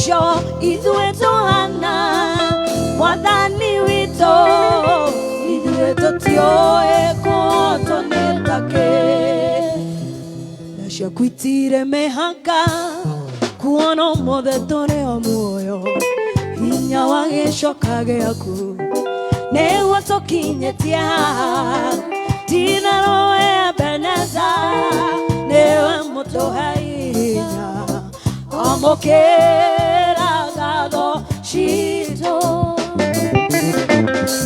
Ũcio ithuĩ tũhana Mwathani witũ ithuĩ tũtiũĩ kũhotwo nĩ takĩ na ciaku itirĩ mĩhaka kuona ũmũthĩ tũrĩ o muoyo hinya wa gĩcoka gĩaku nĩguo tũkinyĩtie haha titherũ Ebeneza nĩwe mũtũhe hinya amũkĩra ngatho citũ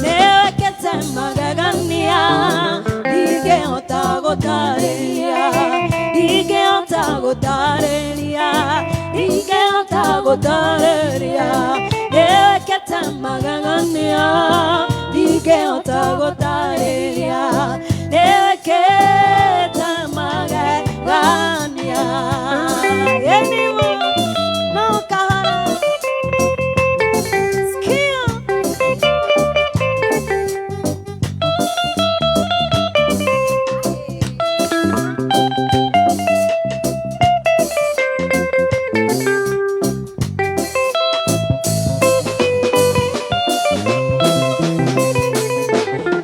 nĩwĩkĩte magegania ndingĩhota gũtarĩria ndingĩhota gũtarĩria ndingĩhota gũtarĩria nĩwĩkĩte magegania ndingĩhota gũtarĩria nĩwĩkĩte magegania Anyway, no kahara Sikia.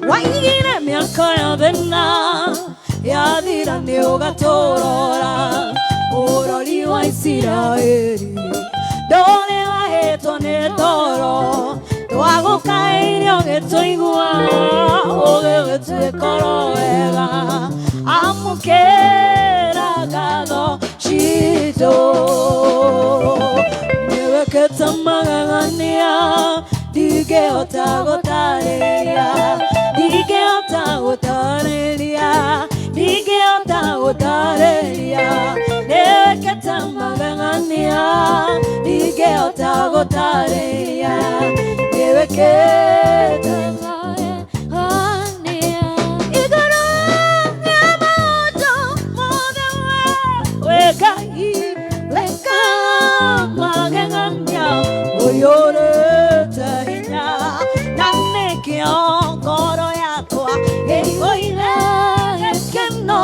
Waigire mĩaka yothe na yathira nĩ ũgatũrora bũrũri wa Isiraeli ndũrĩ wahĩtwo nĩ toro twagũkaĩire ũgĩtũigua ũgĩgĩtuĩka oro wega amũkĩra ngatho citũ nĩwĩkĩte magegania ndingĩhota gũtarĩria ndingĩhota gũtarĩria ndingĩhota gũtarĩria nĩwĩkĩte magegania ndingĩhota gũtarĩria nĩwĩkĩte magegania igũrũ rĩa maũndũ mothe we Ngai weka magegania ũiyũrĩte hinya na nĩkĩo ngoro yakwa ĩiyũire gĩkeno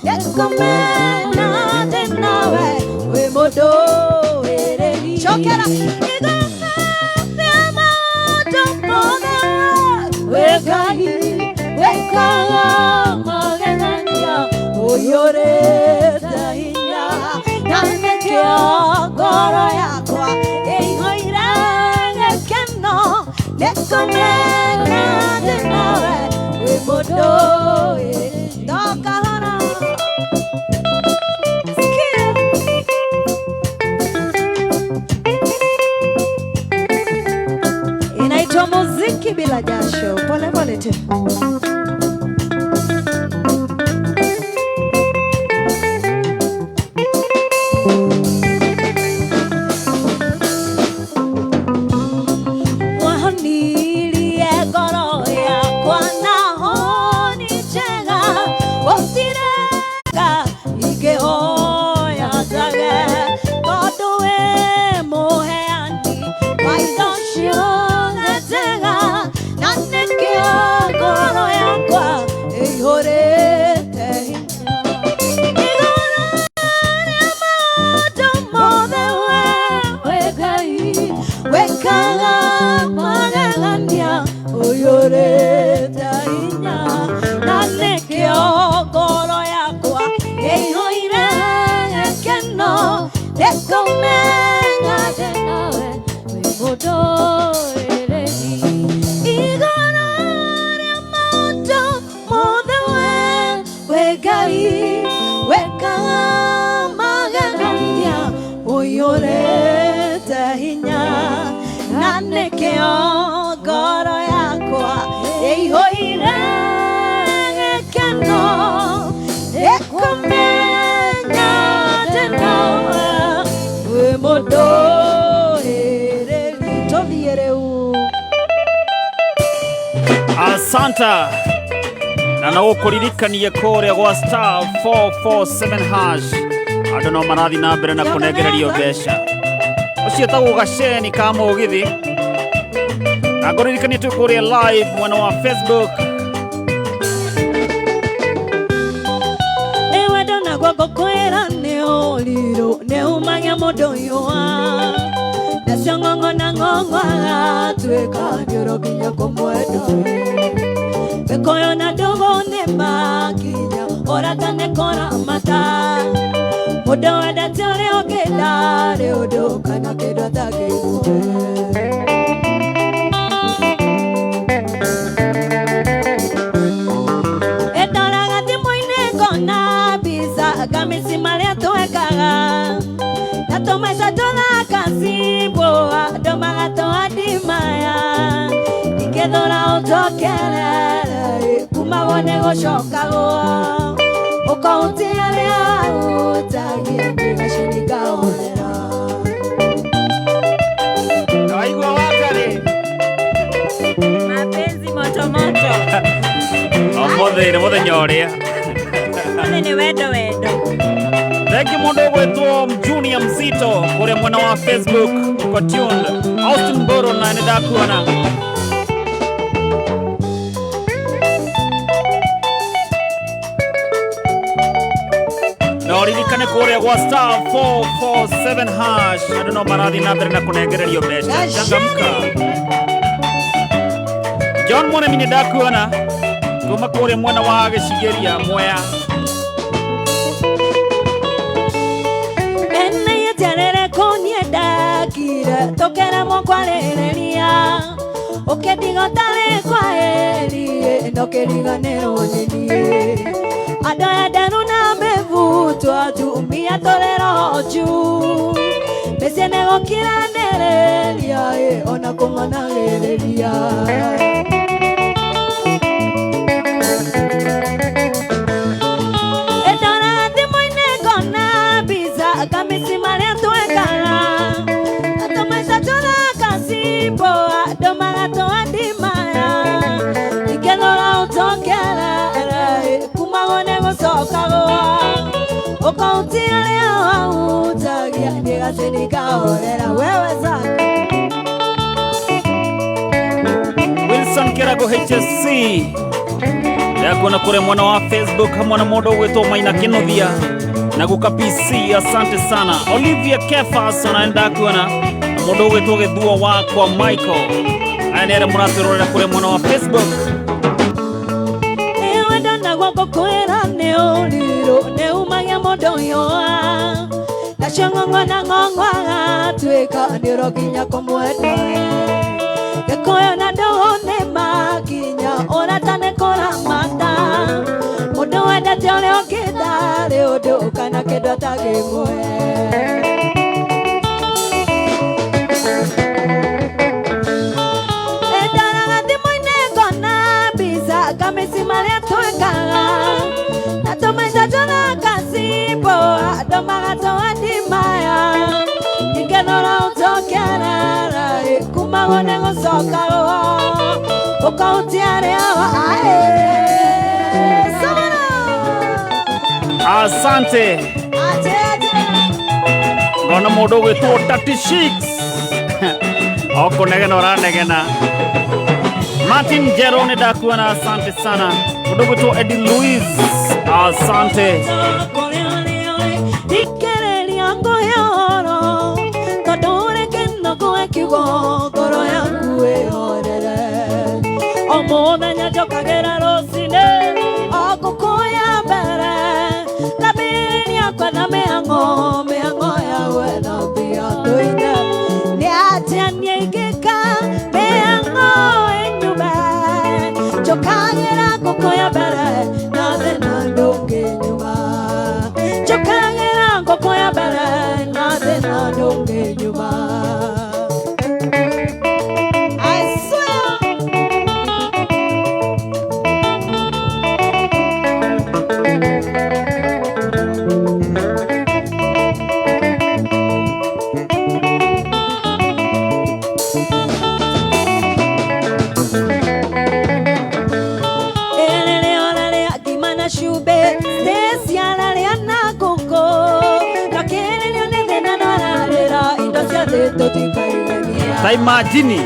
nĩngũmenya ndĩ nawe wĩ mũndũĩrĩri cokera igũrũ rĩa maũndũ mothe we Ngai weka magegania ũiyũrĩte hinya na nĩkĩo ngoro yakwa ĩiyũire gĩkeno nĩngũmenya ndĩ nawe wĩ mũndũĩrĩri ndokahora Sikia. Inaitwa muziki bila jasho. Pole pole tu. Wahonirie ngoro yakwa na honi njega gũtirega ingĩhoya njage tondũ wĩ mũheani wa indo ciothe njega na nĩkĩo ngoro yakwa ĩihũrĩte hinya igũrũ rĩa maũndũ mothe we Ngai wekaga magegania ũiyũrĩte hinya na nĩkĩo ngoro yakwa ĩiyũire gĩkeno nĩngũmenya ndĩ nawe wĩ mũndũĩrĩri igũrũ rĩa maũndũ mothe we Ngai wekaga magegania ũiyũrĩte hinya na nĩkĩo ngoro yakwa ĩiyũire gĩkeno nĩngũmenya ndĩ nawe wĩ mũndũĩrĩri tũthiĩ rĩu Asanta na no gũkũririkanie kũrĩa gwa star 447 hash andũ no marathiĩ na mbere na kũnengererio mbeca ũcio tagwo gaceni ka mũgithi na ngũririkanie twĩ kũrĩa live mwena wa Facebook. Nĩ wendo naguo ngũkwĩra nĩ ũrirũ nĩ umagia mũndũ yũa ng'ong'o agatuĩka nĩũrokinya kũmwenda mĩkũyũ na ndũgũ nĩ makinya ũrata nĩ kũramata mũndũ wendete ũrĩa ũngĩ ndarĩ ũndũ kana kĩndũ atangĩkũhe. Ndoraga thimũ-inĩ ngona mbica ngamĩci marĩa twekaga na tũmaica tũthaka cibũ andũ magatũandimaya ingĩthũra ũnjokerere kumagwo nĩ gũcokagwo ũkahutia arĩa wahutagia ngĩgacini ngahorera. Waigua Wangari? Mapenzi moto moto. Ũmũthĩ nĩ mũthenya ũrĩa. Ũmũthĩ nĩ wendo wendo. Thank you mũndũ ũgwĩtwo Junior Mzito kũrĩa mwena wa Facebook uko tuned. Austin Boro na nĩ ndakuona. Na ũririkane kũrĩa gwa star 447 hash andũ no marathiĩ na mbere na kũnengererio mbeca. Changamka. John Mũrĩmi nĩ ndakuona kuma kũrĩa mwena wa Gĩcigĩria Mwea. Ene kũniendakire tũkĩremwo kwarĩrĩria ũkĩndiga ũtarĩ kwaheri no kĩriganĩrwo nĩ niĩ andũ aya nderu na mĩbuto atumia tũrĩ roho juu mĩciĩ nĩ gũkiranĩrĩria ona kũng'anagĩrĩria. Ndoraga thimũ-inĩ ngona mbica ngamĩci marĩa twekaga na tũmaica tũthaka cibũ andũ magatũandimaya ingĩthũra ũnjokerere kumagwo nĩ gũcokagwo ũkahutia arĩa wahutagia nĩgacini ngahorera wewe zaka. Wilson Kirago HSC ndakuona kũrĩa mwena wa Facebook hamwe na mũndũ ũgwĩtwo Maina Kĩnuthia na guka PC, asante sana. Olivia Kefas ona ndakuona na mũndũ ũgwĩtwo Gĩthua wakwa Michael. Aya nĩ arĩa mũratwĩrorera kũrĩa mwena wa Facebook. Wendo naguo ngũkwĩra nĩ ũrirũ nĩ umagia mũndũ yũa nacio ng'ong'o na ng'ong'o agatuĩka nĩ ũrokinya kũmwenda gĩkũyũ na ndũgũ nĩ makinya ũrata nĩ kũramata mũndũ wendete ũrĩa ũngĩ ndarĩ ũndũ kana kĩndũ atangĩmũhe. Ndoraga thimũ-inĩ ngona mbica ngamĩci marĩa twekaga na tũmaica tũthaka cibũ andũ magatũandimaya ingĩthũra ũnjokerere kumagwo nĩ gũcokagwo ũkahutia arĩa aĩ. Asante. Ngona mũndũ ũgwĩtwo 36 okũnegena ũranegena. Martin Jero nĩ ndakuona, asante sana. Mũndũ ũgwĩtwo Eddie Louis, asante. Thikĩrĩria ngũhe ũhoro tondũ ũrĩ kĩnogũ kiugo ngoro yaku ĩhorere o mũthenya njũkagĩra rũcinĩ o ngũkũ ya mbere ngambĩrĩria kwetha mĩhang'o mĩhang'o ya gwetha mbia tũine nĩ atĩa niĩ ingĩka mĩhang'o ĩnyume njũkagĩra ngũkũ ya mbere na thĩna ndũngĩnyuma njũkagĩra ngũkũ ya mbere na thĩna ndũngĩnyuma. I swear. Ta imagine.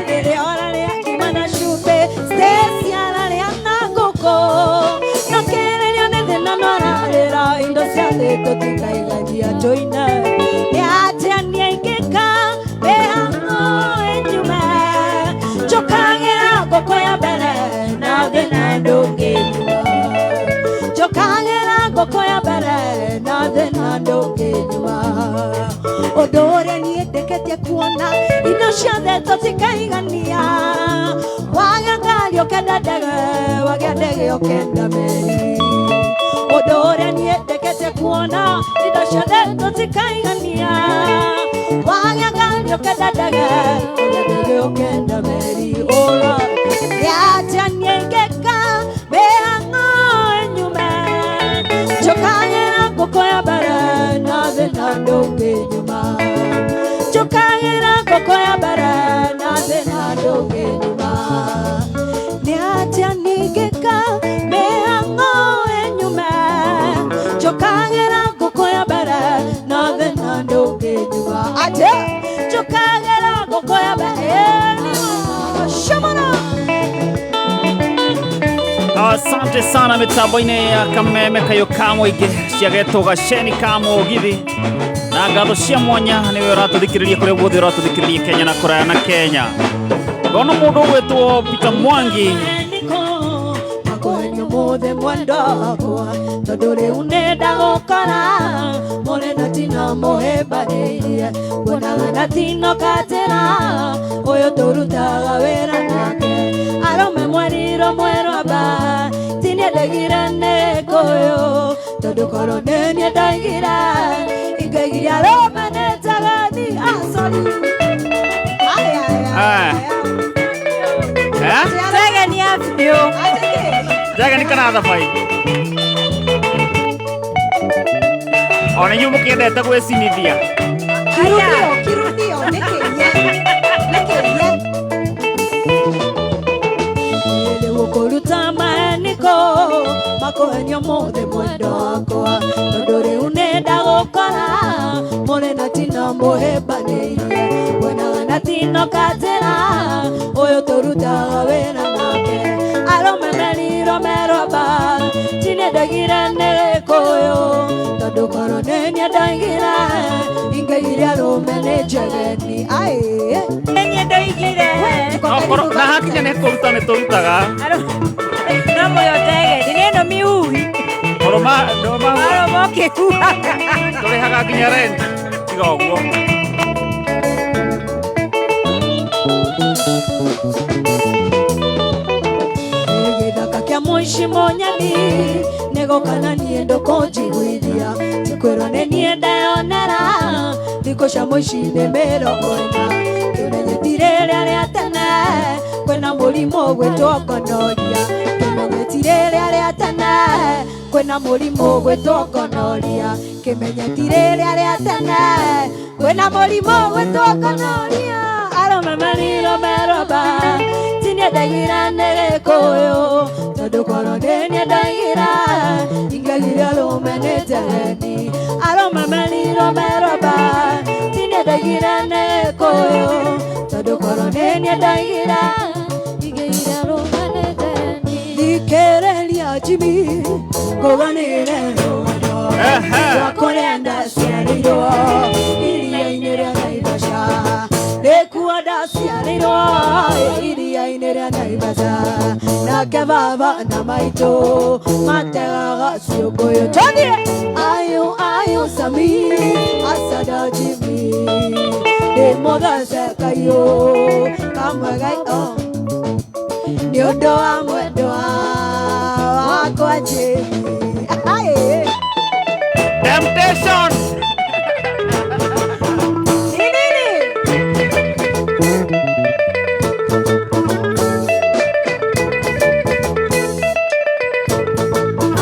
Ũndũ ũrĩa niĩ ndeketie kuona indo ciothe tũtikaigania. Wagĩa ngari ũkenda ndege, wagĩa ndege ũkenda meri. Ũndũ ũrĩa niĩ ndeketie kuona indo ciothe tũtikaigania. Wagĩa ngari ũkenda ndege, wagĩa ndege ũkenda meri. Ũra nĩatĩa niĩ ingĩka mĩhang'o ĩnyume njũkagĩra ngũkũ ya mbere na thĩna ndũngĩnyuma. Njũkagĩra ngũkũ ya mbere na thĩna ndũngĩnyuma. Nĩatĩa niĩ ingĩka mĩhang'o ĩnyume njũkagĩra ngũkũ ya mbere na thĩna ndũngĩnyuma. Atĩ njũkagĩra ngũkũ ya mbere Shamana. Asante sana mitambo-inĩ ya Kameme Kayo ka mũingĩ ciagetwo gaceni ka mũgithi na ngatho cia mwanya nĩwe ũratũthikĩrĩria kũrĩa guothe ũratũthikĩrĩria Kenya na kũraya na Kenya. Ngona mũndũ ũgwĩtwo Peter Mwangi makohenio mothe mwendo wakwa tondũ rĩu nĩndagũkora mũrĩ na tina mũhĩmbanĩirie kuonaga na tino katĩra ũyũ tũrutaga wĩra nake arũme mwerirwo mwerwamba tinie ndegire nĩ kũyũ tondũ korwo nĩ niĩ ndaigire ingĩgiria arũme nĩ njagani. Ah, sorry. Ah. Eh? Tegenia biũ. Njageni kana thabai ona inyuĩ mũkĩendete gwĩcinithia. Kirudio, kirudio, nĩkĩ ye? Nĩkĩ ye? Gũkũruta maheniko makohenio mothe mwendo wakwa tondũ rĩu nĩndagũkora mũrĩ na tina mũhĩmbanĩirie kuonaga na tino katĩra ũyũ tũrutaga wĩra nake arũme merirwo merwamba tinie ndegire nĩ gĩkũyũ tondũ korwo nĩ niĩ ndaigire ingĩgiria arũme nĩ njegeni. Aĩ Niĩ ndoigire. Okorwo na hakinya nĩ kũruta nĩ tũrutaga No mũyo tegeni nĩ ĩno mihuhi. Oroma ndoma Arũme ũkĩhuhaga. tũrĩhaga nginya rent tiga ũguo. Gĩthaka kĩa mũici mũnyeni nĩgũka na niĩ ndũkũnjiguithia tikwĩrwo nĩ niĩ ndeyonera thikũ cia mũici nĩ 40 kĩmenye ti rĩrĩa rĩa tene kwĩna mũrimũ ũgwĩtwo gonorrhea kĩmenye ti rĩrĩa rĩa tene kwĩna mũrimũ ũgwĩtwo gonorrhea kĩmenye ti rĩrĩa rĩa tene kwĩna mũrimũ ũgwĩtwo gonorrhea arũme merirwo merwamba tinie ndaigire nĩ gĩkũyũ tondũ korwo nĩ niĩ ndaigire ingĩgiria arũme nĩ njegeni arũme merirwo merwamba tinie ndaigire nĩ gĩkũyũ tondũ korwo nĩ niĩ ndaigire ingĩgiria arũme nĩ njegeni. Thikĩrĩria Jimmy ngũganĩre rũgano rwa kũrĩa ndaciarĩirwo iria-inĩ rĩa Naivasha nĩkuo ndaciarĩirwo iria-inĩ rĩa Naivasha nake baba na maitũ mategaga ciũngũyũ tũthiĩ ayũ ayũ Sami asada Jimmy ndĩ mũthece kaiũ kamwe gaitho nĩ ũndũ wa mwendwa wakwa Jimmy. Aĩ. Temptation. Ni nini?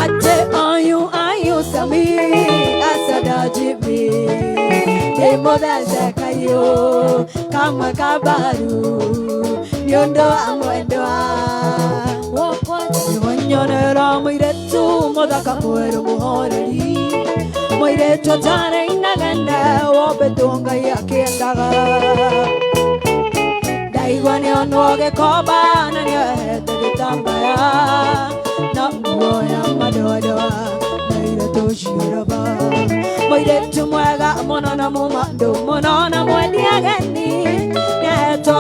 Ate ayo ayo Sami asada Jimmy ndĩ mũthece kaiũ kamwe kabaru nĩ ũndũ wa mwendwa wakwa nĩwanyonera mũirĩtu mũthaka mwerũ mũhoreri mũirĩtu ũtarĩ inegene wombĩtwo Ngai akĩendaga ndaigua nĩonwo gĩkomba na nĩohete gĩtambaya na nguo ya madoadoa na iratũ cioroba mũirĩtu mwega mũno na mũmandũ mũno na mwendi ageni nĩahetwo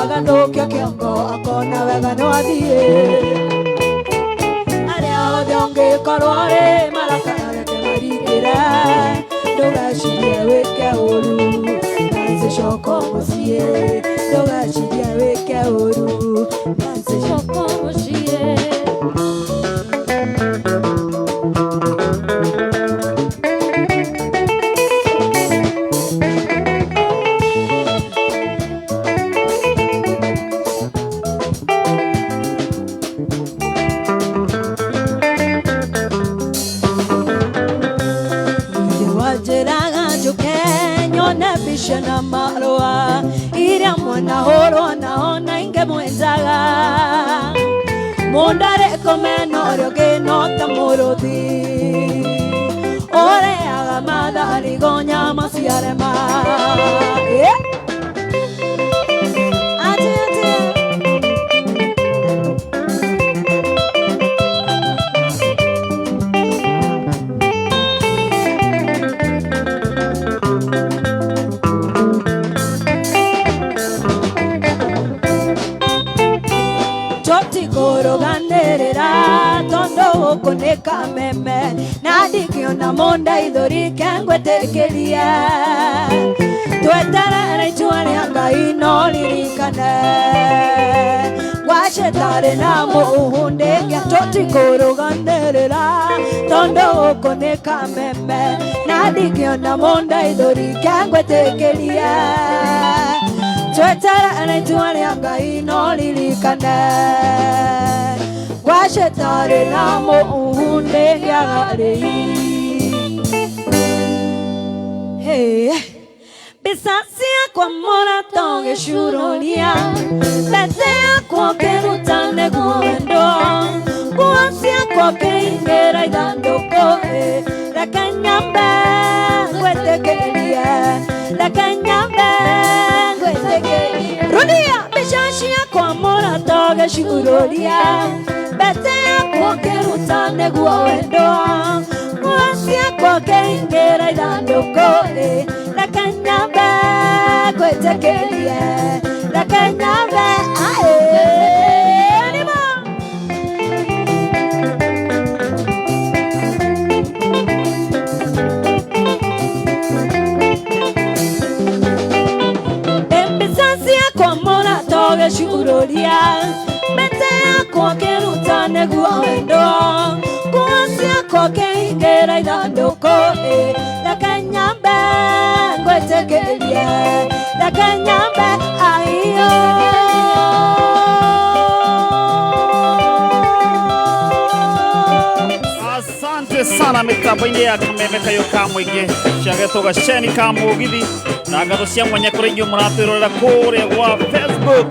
agathũkio kĩongo akona wega no athiĩ arĩa othe ũngĩkorwo rĩ marakara reke maringĩre ndũgecirie wĩke ũru. mbica na marũa iria mwanahũrwo nao na ingĩ mwenjaga mũndũ arĩ kũmena ũrĩa ũngĩ no ta mũrũthi ũrĩaga matharigo nyama ciarema. Yeah. Ate, ate. Tũtikũrũganĩrĩra tondũ gũkũ nĩ kameme na ndingĩona mũndũ ithũri kengwĩtĩkĩrie tweterere itua rĩa Ngai no ririkane gwacĩtarĩ na mũhuhu ndĩngĩa tũtikũrũganĩrĩra tondũ gũkũ nĩ kameme na ndingĩona mũndũ ithũri kengwĩtĩkĩrie tweterere itua rĩa Ngai no ririkane gwacĩtarĩ na mũhuhu ndĩngĩaga rĩi. Hey. Mbeca ciakwa mũrata ũgĩcururia mbete yakwa ũkĩruta nĩguo wendo nguo ciakwa ũkĩingĩra ithandũkũ reke nyambe ngwĩtĩkĩrie reke nyambe ngwĩtĩkĩrie rudia mbeca ciakwa mũrata ũgĩcururia mbete yakwa ũkĩruta nĩguo wendo nguo ciakwa ũkĩingĩra ithandũkũ reke nyambe ngwĩtĩkĩrie reke nyambe ae nĩma. Mbeca ciakwa mũrata ũgĩcururia mbete yakwa ũkĩruta nĩguo wendo nguo ciakwa ũkĩingĩra ithandũkũ reke nyambe ngwĩtĩkĩrie reke nyambe aiyo. Asante sana mitambo-inĩ ya kameme kayo ka mũingĩ ciagetwo gaceni ka mũgithi na ngatho cia mwanya kũrĩ inyuĩ mũratwĩrorera kũrĩa gwa Facebook.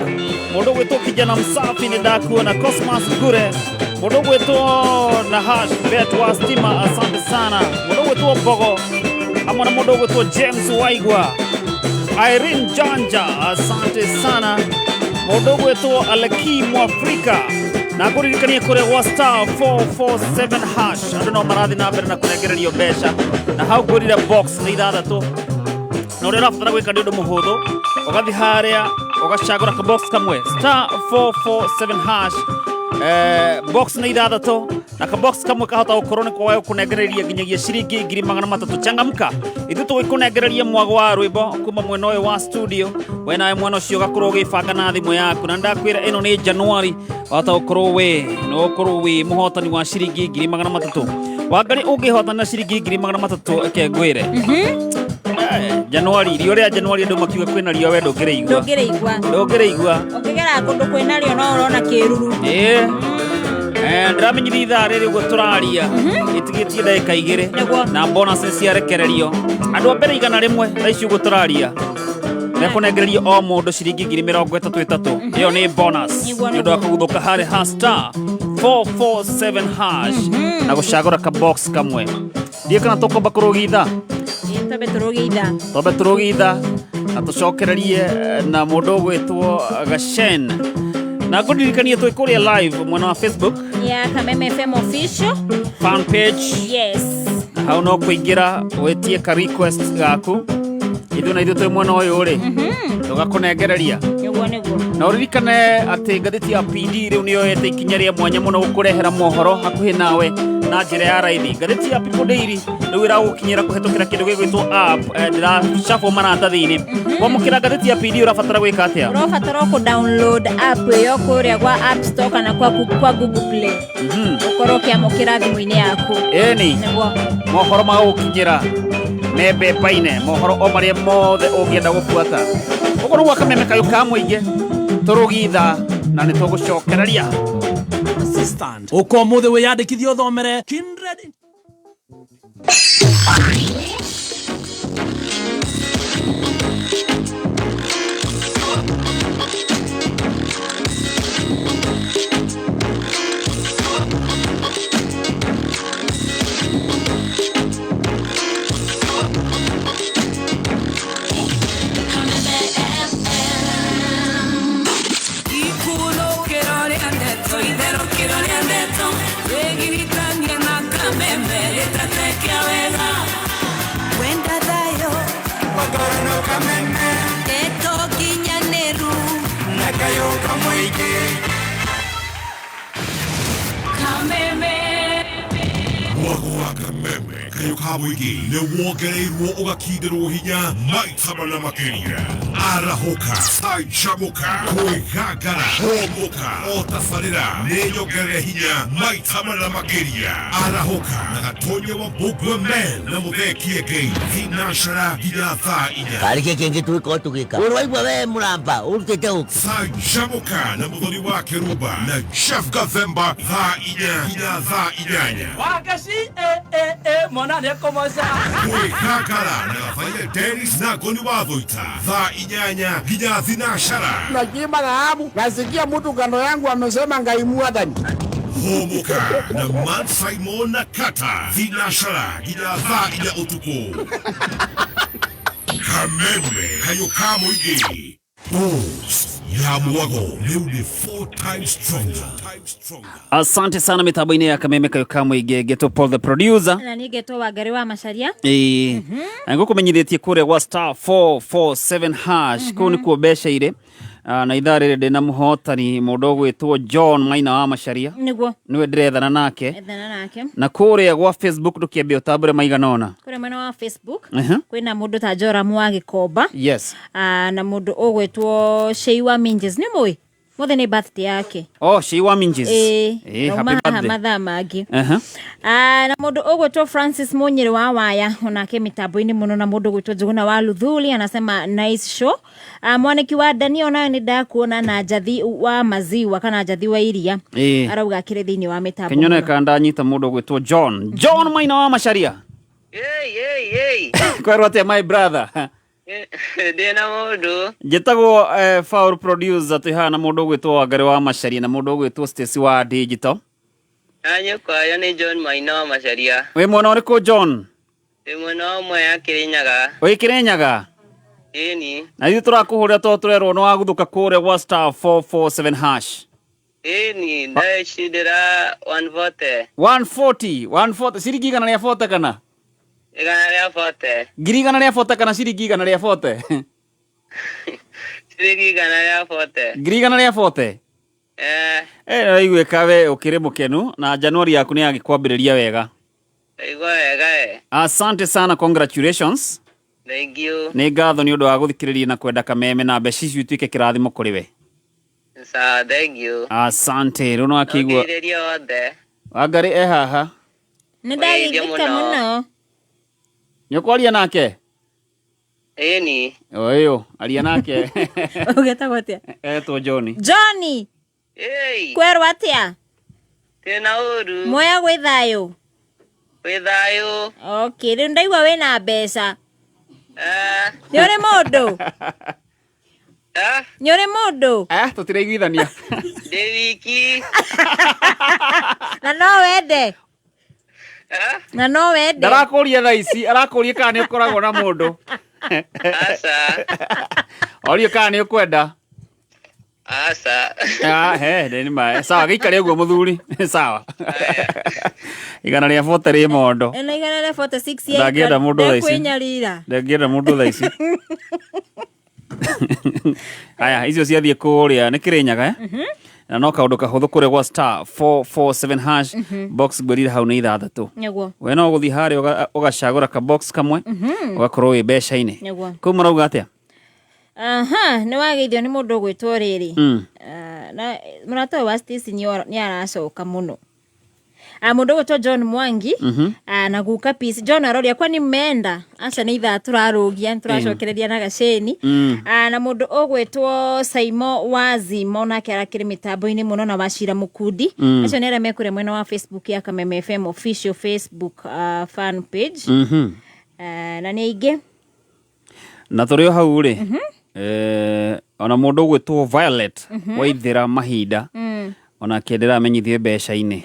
Mũndũ ũgwĩtwo kijana msafi nĩ ndakuona Cosmas Ngure, mũndũ ũgwĩtwo Nahash Bet wa Stima, asante sana. Mũndũ ũgwĩtwo Mbogo hamwe na mũndũ ũgwĩtwo James Waigwa, Irene Janja, asante sana. Mũndũ ũgwĩtwo Aleki Mwafrika na ngũririkanie kũrĩa gwa star 447 hash andũ no marathiĩ na mbere na kũnengererio mbeca na hau ngwĩrire box nĩ ithathatũ na ũrĩa ũrabatara gwĩka nĩ ũndũ mũhũthũ ũgathiĩ harĩa ũgacagũra kabox kamwe star 447 hash box nĩ ithathatũ na kabox kamwe kahota gũkorwo nĩ kwa gũkũnengereria nginyagia ciringi 300,000. Changamka ithuĩ tũgĩkũnengereria mwago wa rwĩmbo kuma mwena ũyũ wa studio we nawe mwena ũcio ũgakorwo ũgĩbanga na thimũ yaku na ndakwĩra ĩno nĩ Januari wahota gũkorwo we no ũkorwo wĩ mũhotani wa ciringi 300,000. Wangari ũngĩhotana ciringi 300,000 eke ngwĩre Januari rio rĩa Januari andũ makiuga kwĩna rio we ndũngĩrĩigua ndũngĩrĩigua ũkĩgera kũndũ kwĩna rio no ũrona kĩruru. Ĩĩ ndĩramenyithia ithaa rĩrĩ ũguo tũraria ĩtigĩtie ndagĩka 2 na bonus ciarekererio andũ a mbere 100 thaa ici ũguo tũraria mekũnengererio o mũndũ ciringi 33,000. Ĩyo nĩ bonus nĩ ũndũ wa kũguthũka harĩ ha star 447 hash na gũcagũra kabox kamwe. Ndiĩ kana tũkwamba kũrũgitha twambe tũrũgitha na tũcokererie na mũndũ ũgwĩtwo Gacen na ngũririkanie twĩ kũrĩa live mwena wa Facebook ya Kameme FM official fan page. Yes, hau no kũingĩra wĩtie ka request gaku ithuĩ na ithuĩ twĩ mwena ũyũ rĩ tũgakũnengereria nĩguo nĩguo. Na ũririkane atĩ ngathĩti ya PD rĩu nĩyoete ikinya rĩa mwanya mũno gũkũrehera mohoro hakuhĩ nawe na njĩra ya raithi. Ngathĩti ya People Daily rĩu ĩragũkinyĩra kũhetũkĩra kĩndũ gĩgwĩtwo app ndĩracabwo maratathi-inĩ. Kwamũkĩra ngathĩti ya PD ũrabatara gwĩka atĩa? Ũrabatara kũ download app ĩyo kũrĩa gwa App Store kana kwa Google Play ũkorwo ũkĩamũkĩra thimũ-inĩ yaku. Ĩni nĩguo mohoro magũgũkinyĩra me mbebaine mohoro o marĩa mothe ũngĩenda gũbuata. Ũguo nĩguo kameme kayũ ka mũingĩ tũrũgitha na nĩ tũgũcokereria. Assistant uko mũthĩ wĩyandĩkithie ũthomere Kindred. Kameme gĩtete kĩa wega wenda thayũ Magarano kameme ndeto nginyanĩru na kayũ kamũingĩ Kameme Mwago wa kameme kayũ ka mũingĩ nĩ wongereirwo ũgakindĩrwo hinya maita mana makĩria. Arahũka, canjamũka, kwĩgangara, hũmũka, o tabarĩra nĩ nyongerere hinya maita mana makĩria. Arahũka na Gatonye wa Mbũngwe Men na Mũthee Kĩengei thinacara nginya thaa 4. Karä kä kä ngä twä korwo tå gä ka å rwaigua we må ramba å rutä te å Canjamũka na Mũthoni wa Kĩrumba na Jeff Gathemba thaa 4 nginya thaa 8. Wagaci e e e mwana nĩ ekũmoca. Kwĩgangara na Gabaia Dennis na Ngoni wa Thũita thaa 8 nginya thinacara. Nachimba dhahabu, nasikia mtu kando yangu amesema Ngai mwathani. Hũmũka na Man Simon na Kata thinacara nginya thaa 4 ũtukũ. Kameme kayũ ka mũingĩ. Bulls ya mwago rĩu nĩ 4 times stronger. Asante sana mitambo-inĩ ya Kameme kayũ ka mũingĩ ngetwo Paul the producer. Na niĩ ngetwo Wangari wa Macharia. Ĩĩ, na ngũkũmenyithĩtie kũrĩa gwa star 447 hash kũu nĩkuo mbeca irĩ. Na ithaa rĩrĩ ndĩna mũhotani mũndũ ũgwĩtwo John Maina wa Macharia, nĩguo nĩwe ndĩrethana nake. Ethana nake. Na kũrĩa gwa Facebook ndũkĩambia ũtambũre maigana ũna. Kũrĩa mwena wa Facebook kwĩna mũndũ ta Joram wa Gĩkomba. Na mũndũ ũgwĩtwo Shei wa Minjes, nĩ mũĩ mũthĩ nĩ birthday yake. Oh, Shei wa Minjes. Ĩĩ, Ĩĩ, nauma happy haha birthday. mathaa mangĩ. Na mũndũ ũgwĩtwo Francis Mũnyĩrĩ wa Waya onake mĩtambo-inĩ mũno, na mũndũ ũgwĩtwo Njũgũna wa Luthuli anasema nice show. Mwaniki wa Dani onayo nĩ ndakuona, na Njathi wa maziwa kana Njathi wa iria arauga akĩrĩ thĩinĩ wa mĩtambo Kenyone mũno. kana ndanyita mũndũ ũgwĩtwo John John Maina wa Macharia. Hey, hey, hey. Kwerwo atĩa my brother? Ndĩna mũndũ. Njĩtagwo Faul producer, twĩ haha na mũndũ ũgwĩtwo Wangari wa Macharia na mũndũ ũgwĩtwo Stacy wa digital. Na nyũkwayo nĩ John Maina wa Macharia. Wĩ mwena ũrĩkũ John? Ndĩ mwena wa Mwea Kĩrĩnyaga. Wĩ Kĩrĩnyaga? Ĩni. Na ithuĩ tũrakũhũrĩra tondũ tũrerwo nĩ waguthũka kũrĩa gwa star 447 hash. Ĩni, ndecindĩra 140. 140, 140, ciringi igana rĩa 40 kana? Igana rĩa 40. Ngiri igana rĩa 40 kana ciringi igana rĩa 40? Ciringi igana rĩa 40. Ngiri igana rĩa 40? Eh, Nĩraiguĩka we ũkĩrĩ mũkenu na Januari yaku nĩ yagĩkwambĩrĩria wega. Ndaigua wega e. Asante sana, congratulations. Thank you. Nĩ ngatho nĩ ũndũ wa gũthikĩrĩria na kwenda Kameme, na mbeca icio ituĩke kĩrathimo kũrĩ we. Sawa, thank you. Asante. Rĩu nĩwakĩigua Nongeithĩria othe. Wangari e haha. Nĩ ndageithĩka mũno. Nĩ ũkwaria nake? Ĩni. Ũyũ, aria nake. Ũgetagwo atĩa? Etwo John. Johnny. Ĩi. Kwerwo atĩa? Ndĩna ũru. Mwea gwĩ thayũ? Gwĩ thayũ. Okay, rĩu ndaigua wĩna mbeca. Nĩ ũrĩ mũndũ? Nĩ ũrĩ mũndũ? Tũtiraiguithania. Ndĩ wiki. Na no wende? Na no wende? Ndarakũria thaa ici, arakũria kana nĩ ũkoragwo na mũndũ. Aca. Orio kana nĩ ũkwenda. Aca. He, nĩ ma. Sawa, gĩikare ũguo mũthuri. Sawa. Igana rĩa 40 rĩ mondo. Ĩno igana rĩa 46 ya Ndangĩenda mũndũ thaa ici. Ndekwĩnyarira. Ndangĩenda mũndũ thaa ici. Aya, icio ciathiĩ kũrĩa nĩ Kĩrĩnyaga, eh? Na no kaũndũ kahũthũ kũrĩa gwa star 447 hash. Box ngwĩrire hau nĩ ithathatũ. Nĩguo. We no gũthiĩ harĩa ũgacagũra ka box kamwe, ũgakorwo wĩ mbeca-inĩ. Nĩguo. Kũu marauga atĩa? Aha, nĩ wageithio nĩ mũndũ ũgwĩtwo rĩrĩ. Na mũrata ũyũ wa Stacy nĩ aracoka mũno. Mũndũ ũgwĩtwo John Mwangi. Na guka Peace. John aroria kwani mmeenda? Aca nĩ ithaa tũrarũgia, nĩ tũracokereria na gacĩni. Na mũndũ ũgwĩtwo Saimo wa Zimo nake arakĩrĩ mĩtambo-inĩ mũno, na Wacira Mũkundi. Acio nĩ arĩa mekũrĩa mwena wa Facebook ya Kameme FM official Facebook fan page. Na nĩ aingĩ. Na tũrĩ o hau rĩ, ona mũndũ ũgwĩtwo Violet waithĩra mahinda onake ndĩramenyithie mbeca-inĩ.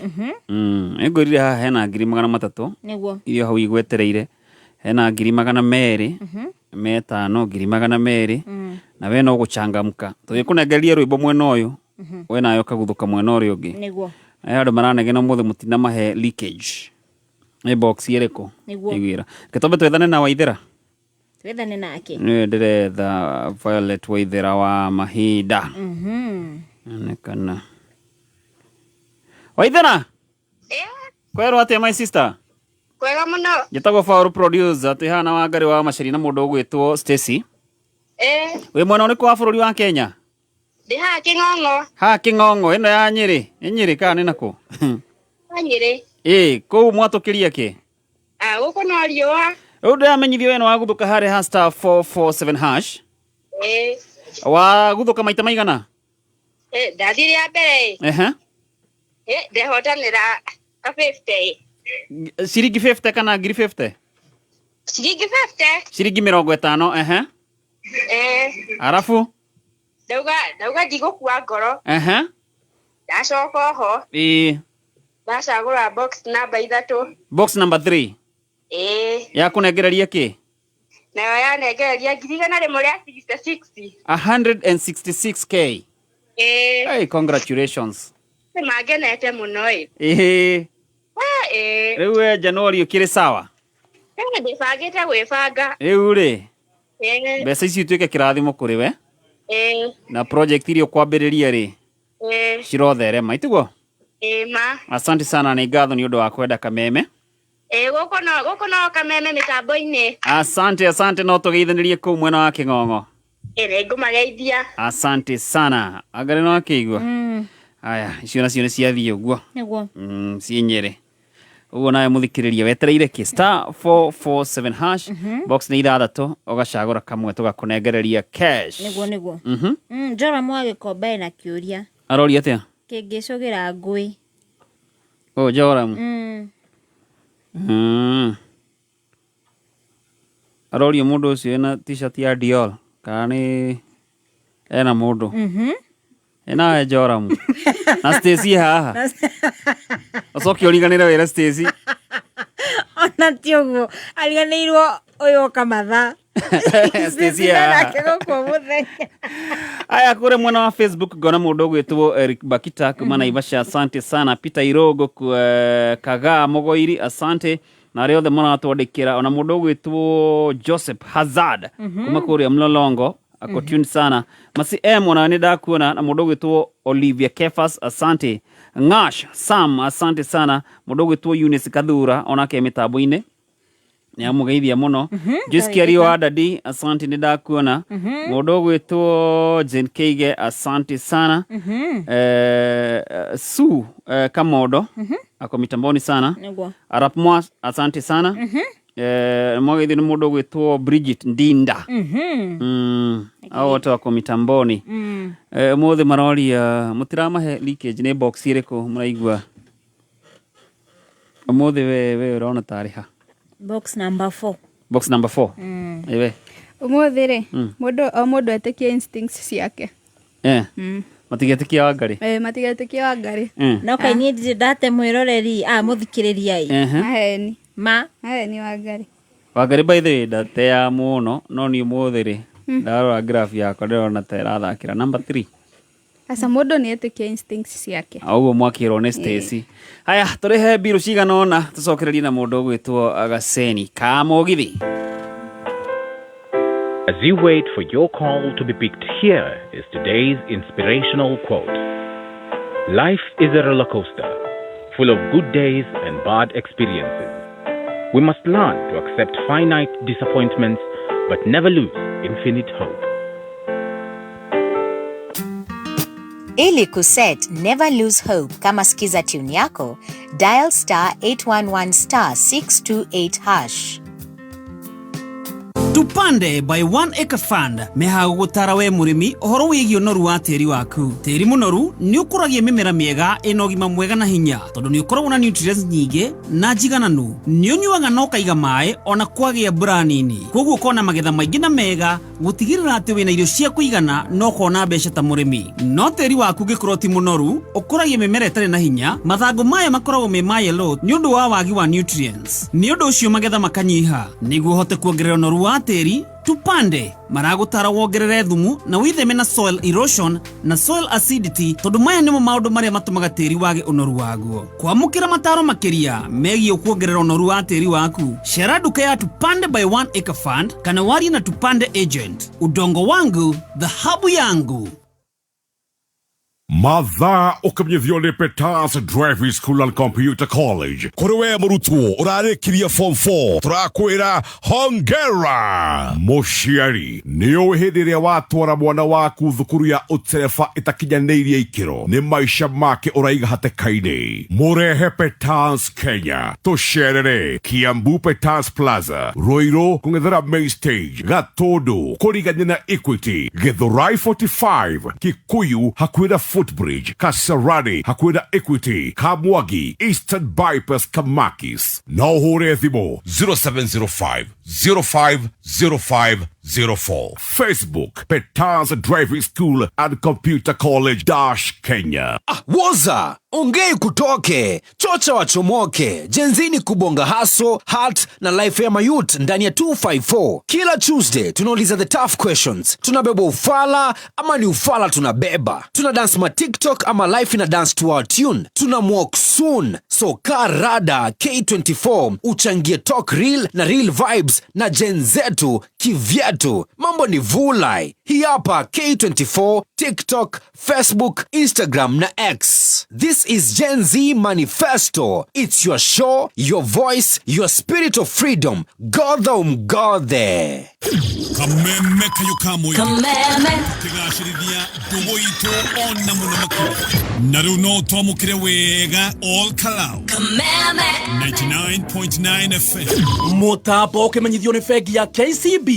Nĩngwĩrire haha hena ngiri magana matatũ iria hau igwetereire, hena ngiri magana merĩ metano, ngiri magana merĩ, na we no gũchangamka tũgĩkũnengereria rwĩmbo mwena ũyũ, we nawe ũkaguthũka mwena ũrĩa ũngĩ. He andũ maranegena ũmũthĩ mũtinamahe leakage. Nĩ box ĩrĩkũ? Nĩguo. Ĩgwĩra. Reke twambe twethane na Waithera. Twethane nake. Nĩwe ndĩretha Violet Waithera wa mahinda. Onekana. Waithera! Kwerwo atĩa my sister? Kwega muno. Njĩtagwo Paul producer, twĩ haha na Wangari wa Macharia na mũndũ ũgwĩtwo Stacy. Wĩ mwena ũrĩkũ wa bũrũri wa Kenya? Ndĩ haha Kĩng'ong'o. Haha Kĩng'ong'o, ĩno ya Nyĩrĩ. Nĩ Nyĩrĩ kana nĩ nakũ? Nyĩrĩ. Ĩ, kũu mwatũkĩria kĩ? Ah, gũkũ no riũa. Rĩu ndĩramenyithio we nĩ waguthũka harĩa ha star 447 hash. Waguthũka maita maigana? Ndathiĩ rĩa mbere. Ehe. Ndehotanĩra ka 50. Ciringi 50 kana ngiri 50? Ciringi 50. Ciringi 50, ehe. Arabu? Ndauga ndigũkua ngoro. Ehe. Ndacoka oho. Ĩ. Ndacagũra box namba 3. Box number 3. Yakũnengereria kĩ? Nayo yanengereria 166,000. 166K. Hey, congratulations. Nĩmangenete mũno ĩ. Ĩĩ. Rĩu we January ũkĩrĩ sawa? Ndĩbangĩte gwĩbanga. Rĩu rĩ, mbeca ici ituĩke kĩrathimo kũrĩ we na project iria ũkwambĩrĩria rĩ cirotherema, itiguo? Ma. Asante sana, nĩ ngatho nĩ ũndũ wa kwenda Kameme. Gũkũ no Kameme mĩtambo-inĩ. Asante, asante, no tũgeithanĩrie kũu mwena wa Kĩng'ong'o. Nĩngũmageithia. Asante sana. Anga nĩ wakĩigua? Aya, icio nacio nĩ ciathiĩ ũguo. Nĩguo. Ciĩ Nyĩrĩ. Ũguo nawe mũthikĩrĩria wetereire kĩ? Star 447 hash, box nĩ 6, ũgacagũra kamwe tũgakũnengereria cash. Nĩguo nĩguo. Joram wa Gĩkomba ena kĩũria. Aroria atĩa? Kĩngĩcũgĩra ngũĩ. Ũũ Joram. Aroria mũndũ ũcio ena t-shirt ya Dior kana nĩ ena mũndũ. Ĩnawe Joram. Na Stacy haha. Ũcoke ũriganĩre wĩre Stacy. Ona ti ũguo ariganĩirwo ũyũ oka mathaa. Stacy haha. Nake gũkũ mũthenya. Aya, kũrĩa mwena wa Facebook ngona mũndũ ũgwĩtwo Eric Bakita kuma Naivasha, asante sana. Peter Irogo Kagaa Mũgoiri, asante. Na arĩa othe maratwandĩkĩra, ona mũndũ ũgwĩtwo Joseph Hazard kuma kũrĩa Mlolongo ako tuned sana. Masi M ona nĩ ndakuona, na mũndũ ũgwĩtwo Olivia Kefas, asante. Ngash Sam, asante sana. Mũndũ ũgwĩtwo Eunice Kathura onake mĩtambo-inĩ nĩ amũgeithia mũno. Joyce Kiario wa Dadi, asante, nĩ ndakuona. Mũndũ ũgwĩtwo Jane Keige, asante sana. Sue Kamodo ako mitamboni sana. Nĩguo. Arap Mwa, asante sana. Mwageithio nĩ mũndũ ũgwĩtwo Bridget Ndinda. Hao wote wako mitamboni. Ũmũthĩ maroria mũtiramahe leakage, nĩ box ĩrĩkũ mũraigua ũmũthĩ? We ũrona tarĩ ha? Box number 4. Box number 4. Ĩwe. Ũmũthĩ rĩ, mũndũ o mũndũ etĩkie instincts ciake. Matigetĩkia Wangari. Matigetĩkie Wangari. No kaĩ niĩ ndirĩ ndate mwĩroreri a mũthikĩrĩria ĩ. Maheni. Ma. Maheni Wangari. Wangari by the way ndatea mũno, no niĩ ũmũthĩ rĩ, ndarora graph yakwa ndĩrona ta ĩrathakĩra number 3. Aca, mũndũ nĩ etĩkie instincts ciake. Ũguo mwakĩrwo nĩ Stacy. Haya, tũrĩhe mbirũ cigana ũna tũcokererie na mũndũ ũgwĩtwo Gaceni ka Mũgithi. As you wait for your call to be picked, here is today's inspirational quote. Life is a roller coaster, full of good days and bad experiences. We must learn to accept finite disappointments, but never lose infinite hope. Ili kuset Never Lose Hope kama skiza tune yako, dial star 811 star 628 hash. Tupande by One Acre Fund mehaga gũgũtara we mũrĩmi ũhoro wĩgiĩ ũnoru wa tĩri waku. Tĩri mũnoru nĩ ũkũragia mĩmera mĩega ĩna ũgima mwega na hinya, tondũ nĩ ũkoragwo na nutrients nyingĩ na njigananu. Nĩ ũnyuaga na ũkaiga maĩ ona kwagĩa mbura nini, koguo ũkona magetha maingĩ na mega, gũtigĩrĩra atĩ wĩna irio cia kũigana na ũkona mbeca ta mũrĩmi. No tĩri waku ũngĩkorwo ti mũnoru, ũkũragia mĩmera ĩtarĩ na hinya, mathangũ mayo makoragwo me ma yellow nĩ ũndũ wa wagi wa nutrients. Nĩ ũndũ ũcio magetha makanyiha. Nĩguo ũhote kuongerera ũnoru wa tĩri Tupande maragũtara wongerere thumu na wĩtheme na soil erosion na soil acidity tondũ maya nĩmo maũndũ marĩa matũmaga tĩri wage ũnoru waguo. Kwamũkĩra mataro makĩria megiĩ kuongerera ũnoru wa tĩri waku, cera nduka ya Tupande by One Acre Fund kana warie na Tupande agent. Udongo wangu dhahabu yangu. Mathaa ũkĩmenyithio nĩ Peters Driving School and Computer College. Kũrĩ we mũrutwo ũrarĩkirie form 4 tũrakwĩra hongera. Mũciari nĩ ũĩ hĩndĩ ĩrĩa watwara mwana waku thukuru ya ũtereba ĩtakinyanĩirie ikĩro nĩ maica make ũraiga hatĩka-inĩ. Mũrehe Peters Kenya tũcerere Kiambu Peters Plaza, Ruiru kũng'ethera Main Stage, Gatũndũ kũrigania na Equity, Githurai 45, Kikuyu hakuhĩ na Footbridge, Kasarani hakuhĩ na Equity, Kamwagi, Eastern Bypass, Kamakis. No ũhũre thimũ 0705 050504. Facebook Peters Driving School and Computer College dash Kenya. Ah, woza ongei kutoke chocha wachomoke jenzini kubonga haso hat na life ya mayut ndani ya 254 kila Tuesday tunauliza the tough questions. Tunabeba ufala ama ni ufala tunabeba, tuna dance ma TikTok ama life ina dance to our tune, tuna walk soon, so karada K24 uchangie talk real na real vibes na gen zetu kivyetu. Mambo ni vulai. Hii hapa K24, TikTok, Facebook, Instagram na X. This is Gen Z Manifesto. It's your show, your voice, your spirit of freedom. Godha umgodhe. Kameme kayo kamwe. Kameme. Kĩgacĩrithia ndũgũ itũ ona mũno makĩria. Na rĩu no twamũkĩre wega all Kalau. Kameme. 99.9 FM. Mũtambo ũkĩmenyithio nĩ bengi ya KCB.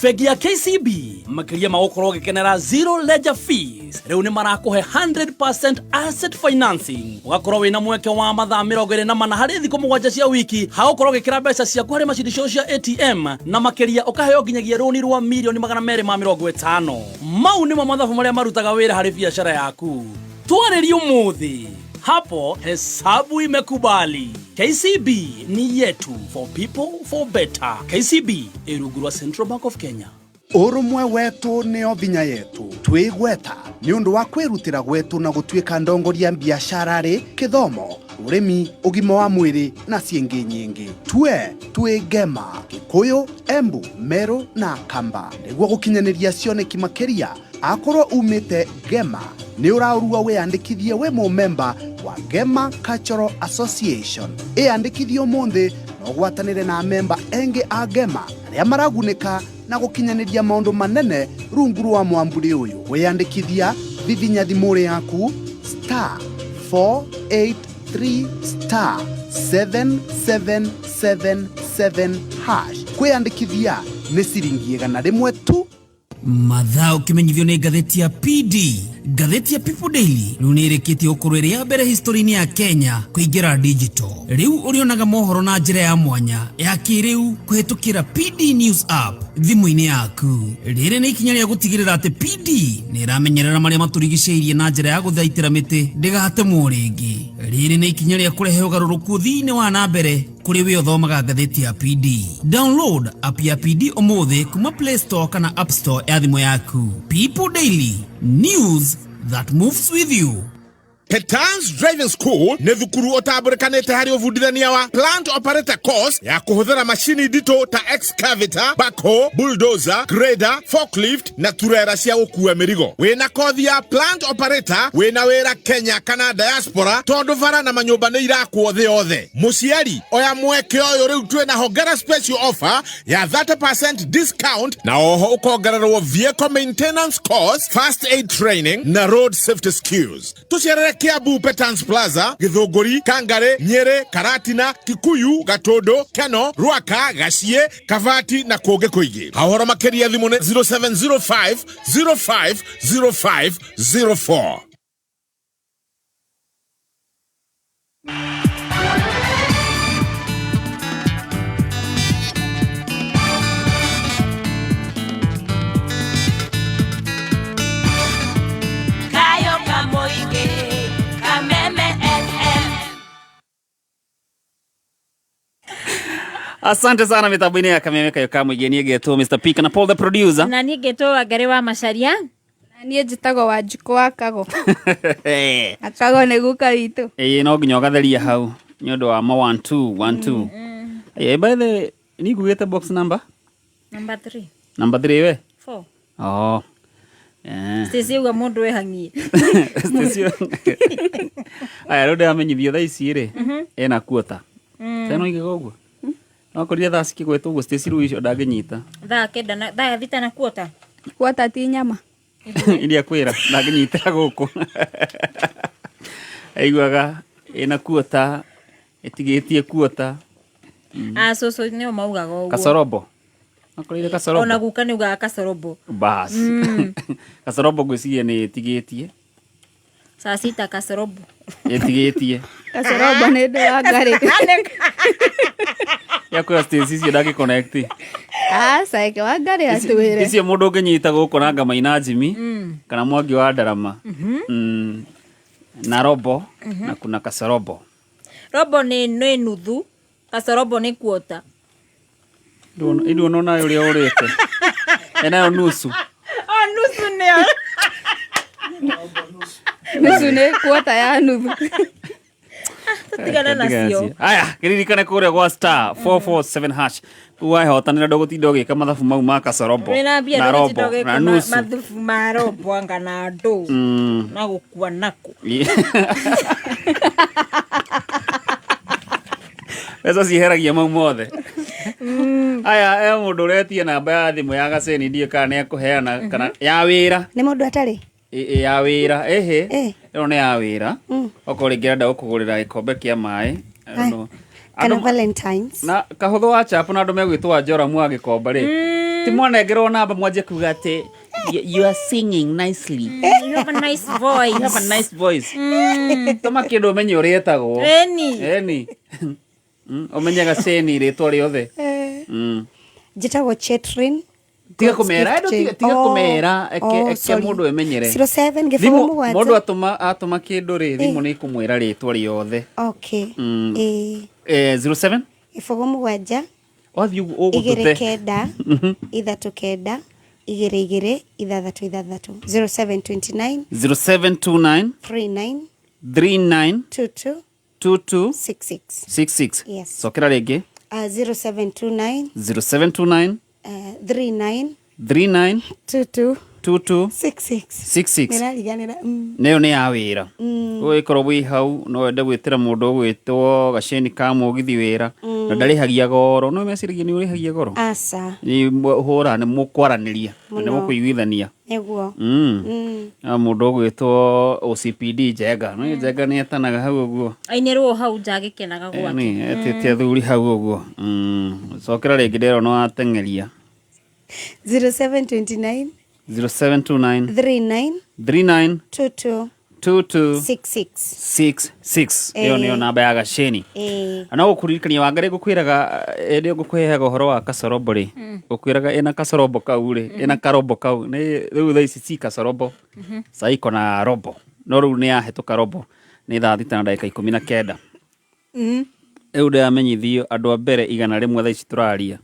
Bengi ya KCB makĩria ma gũkorwo ũgĩkenera zero ledger fees, rĩu nĩ marakũhe 100% asset financing, ũgakorwo wĩna mweke wa mathaa 24 harĩ thikũ 7 cia wiki hagũkorwo ũgĩkĩra mbeca ciaku harĩ macini ciao cia ATM, na makĩria ũkaheo nginyagia rũni rwa mirioni 250. Mau nĩmo mathabu marĩa marutaga wĩra harĩ biacara yaku. Twarĩrie ũmũthĩ hapo hesabu imekubali. KCB ni yetu, for people for better. KCB ĩrungu rwa Central Bank of Kenya. Ũrũmwe wetu nĩo vinya yetu twĩgweta nĩ ũndũ wa kwĩrutĩra gwetu na gũtuĩka ndongoria biacara rĩ kĩthomo ũrĩmi ũgima wa mwĩrĩ na ciĩngĩ nyingĩ. Tue twĩ Ngema, Gĩkũyũ, Embu, Meru na Kamba nĩguo gũkinyanĩria cioneki makĩria. Akorwo umĩte Ngema nĩ ũraũrua wĩyandĩkithie wĩ mũmemba wa Ngema Cultural Association. Ĩyandĩkithie ũmũthĩ na ũgwatanĩre na memba engĩ a Ngema arĩa maragunĩka na gũkinyanĩria maũndũ manene rungu rwa mwamburi ũyũ. Wĩyandĩkithia vivinya thimũ yaku star 483 star 7777 hash. Kwĩyandĩkithia nĩ ciringi 100 tu. Mathaa ũkĩmenyithio nĩ ngathĩti ya PD. Ngathĩti ya People Daily rĩu nĩ ĩrĩkĩtie gũkorwo ĩrĩ ya mbere history-inĩ ya Kenya kũingĩra digital. Rĩu ũrĩonaga mohoro na njĩra ya mwanya ya kĩrĩu kũhĩtũkĩra PD News app thimũ-inĩ yaku. Rĩrĩ nĩ ikinya rĩa gũtigĩrĩra atĩ PD nĩ ĩramenyerera marĩa matũrigicĩirie na njĩra ya gũthaitĩra mĩtĩ ndĩgatemwo rĩngĩ. Rĩrĩ nĩ ikinya rĩa kũrehe ũgarũrũku ũthii-inĩ wa na mbere kũrĩ we ũthomaga ngathĩti ya PD. Download app ya PD ũmũthĩ kuma Play Store kana App Store ya thimũ yaku. People Daily, news that moves with you. Petans Driving School nĩ thukuru ũtambũrĩkanĩte harĩ ũbundithania wa plant operator course ya kũhũthĩra macini nditũ ta excavator, backhoe, bulldozer, grader, forklift na turera cia gũkua mĩrigo. Wĩna kothi ya plant operator, wĩna wĩra Kenya kana diaspora tondũ bara na manyũmba nĩ irakwo thĩ yothe. Mũciari oya mweke ũyũ rĩu twĩna hongera special offer ya 30% discount na oho ũkongererwo vehicle maintenance course, first aid training na road safety skills. Tũcerere Kiambu Petans Plaza, Githunguri, Kangare, Nyeri, Karatina, Kikuyu, Gatundu, Keno, Ruaka, Gachie, Kavati na kũngĩ kũingĩ. Haũhoro makĩria thimũ nĩ 0705 05 05 04. Kayo kamoige Kameme FM. Asante sana mitambo-inĩ ya Kameme Kayo ka Mũingĩ. Niĩ ngetwo Mr P kana Paul the producer. Na niĩ ngetwo Wangari wa Macharia. Na niĩ njĩtagwo Wanjikũ wa Kago. Na Kago nĩ guka witũ. Ĩĩ, no nginya ũgatheria hau nĩ ũndũ wa ma 1 2 1 2. Eh, by the way, nĩ ngugĩte box number? Number 3. Number 3 we? 4. Oh. Eh. Stacy uga mũndũ wĩhang'ie. Stacy. Aya, rĩu ndĩramenyithio thaa ici rĩ, ena kuota. Teno igĩga ũguo. No korire thaa cikĩgwetwo ũguo Stacy rĩu icio ndangĩnyita. Thaa kenda na thaa thita na kuota. Kuota ti nyama. Iria kwĩra ndangĩnyitĩra gũkũ. Aiguaga ĩna kuota, ĩtigĩtie kuota. Ah, cũcũ nĩo maugaga ũguo. Kasorobo. Akorire kasorobo. Ona guka nĩ ugaga kasorobo. Bas. Kasorobo ngwĩciria nĩ ĩtigĩtie. Saa sita kasorobo. Ĩtigĩtie. Kasorobo nĩ ndũ wa ngarĩ. Ya kwĩra Stacy icio ndangĩ connect. Aca eke wa ngarĩ atwĩre. Icio mũndũ ũngĩnyita gũkũ na ngamaina Jimmy kana Mwangi wa Ndarama. Na robo na kuna kasorobo. Robo nĩ nuthu, kasorobo nĩ kuota. Nduona onayo ũrĩa ũrĩte. Enayo nusu. Oh, nusu nĩyo. Nusu nĩ kuota ya nuthu. Tũtigane nacio. Aya, kĩririkane kũrĩa gwa star 447 hash. Wahotanĩra ndũgũtinda ũgĩka mathabu mau ma kasorobo. Wĩna mbia Na ndũgũtinda robo ũgĩka na nusu. mathubu ma robo anga na ndũ. Na gũkua nako. Mbeca cieheragia mau mothe. Aya, he mũndũ ũretia namba ya thimũ ya gaceni ndiũĩ kana nĩ ekũheana kana ya wĩra. Nĩ mũndũ atarĩ? Ĩ ya wĩra, ĩhĩ. Ĩno nĩ ya wĩra. Okorwo rĩngĩ arenda gũkũgũrĩra gĩkombe kĩa maĩ. I don't know. Kana Andũ- Valentines. na kahũthũ wa chapo na andũ megwĩtwo wa Joramu wa gĩkomba rĩ, ti mwanengerwo namba mwanjie kuga atĩ you are singing nicely. You have a nice voice. You have a nice voice. Tũma kĩndũ ũmenye ũrĩa etagwo. Eni. Eni. Ũmenye gaceni rĩtwa rĩothe. Njĩtagwo Chetrin. Tiga kũmera, andũ tiga kũmera, eke mũndũ emenyere. 07 gĩbũgũ Thimũ, mũgwanja. mũndũ atũma kĩndũ rĩ, thimũ nĩ ĩkũmwĩra rĩtwa rĩothe. Okay. Ĩĩ. 07 Gĩbũgũ mũgwanja. Wathiĩ ũguo Igĩrĩ ũgũtũte. kenda. Ithatũ kenda. Igĩrĩ igĩrĩ ithathatũ ithathatũ. 0729 0729 39 39 22 22 66. 66. Yes. Cokera rĩngĩ. 0729 0729 39 39 22 22 66. 66. Nĩrariganĩra. Nayo nĩ ya wĩra. Ũgĩkorwo wĩ hau no wende gwĩtĩra mũndũ ũgwĩtwo gaceni ka mũgithi wĩra na ndarĩhagia goro. No meciragia nĩ ũrĩhagia goro. Aca. Nĩ hũra nĩ mũkwaranĩria na nĩ Mũno. mũkũiguithania. Nĩguo. Na mũndũ ũgwĩtwo OCPD Njenga. No Njenga nĩ etanaga hau ũguo. Ainĩrwo hau nja agĩkenaga gwake. Nĩ etĩte athuri hau ũguo. Cokera rĩngĩ ndĩrona wateng'eria. 0729 0729 39 39 22 22 66. 66. Ĩyo nĩyo namba ya gaceni. Ĩĩ. Na gũkũririkania Wangari ngũkwĩraga ĩndĩ ngũkũheaga ũhoro wa kasorobo rĩ, ngũkwĩraga ĩna kasorobo kau rĩ, ĩna karobo kau nĩ rĩu thaa ici ci kasorobo, saa iko na robo, no rĩu nĩ yahĩtũka robo, nĩ thaa thita na ndagĩka 19. Rĩu ndĩramenyithio andũ a mbere 100 thaa ici tũraria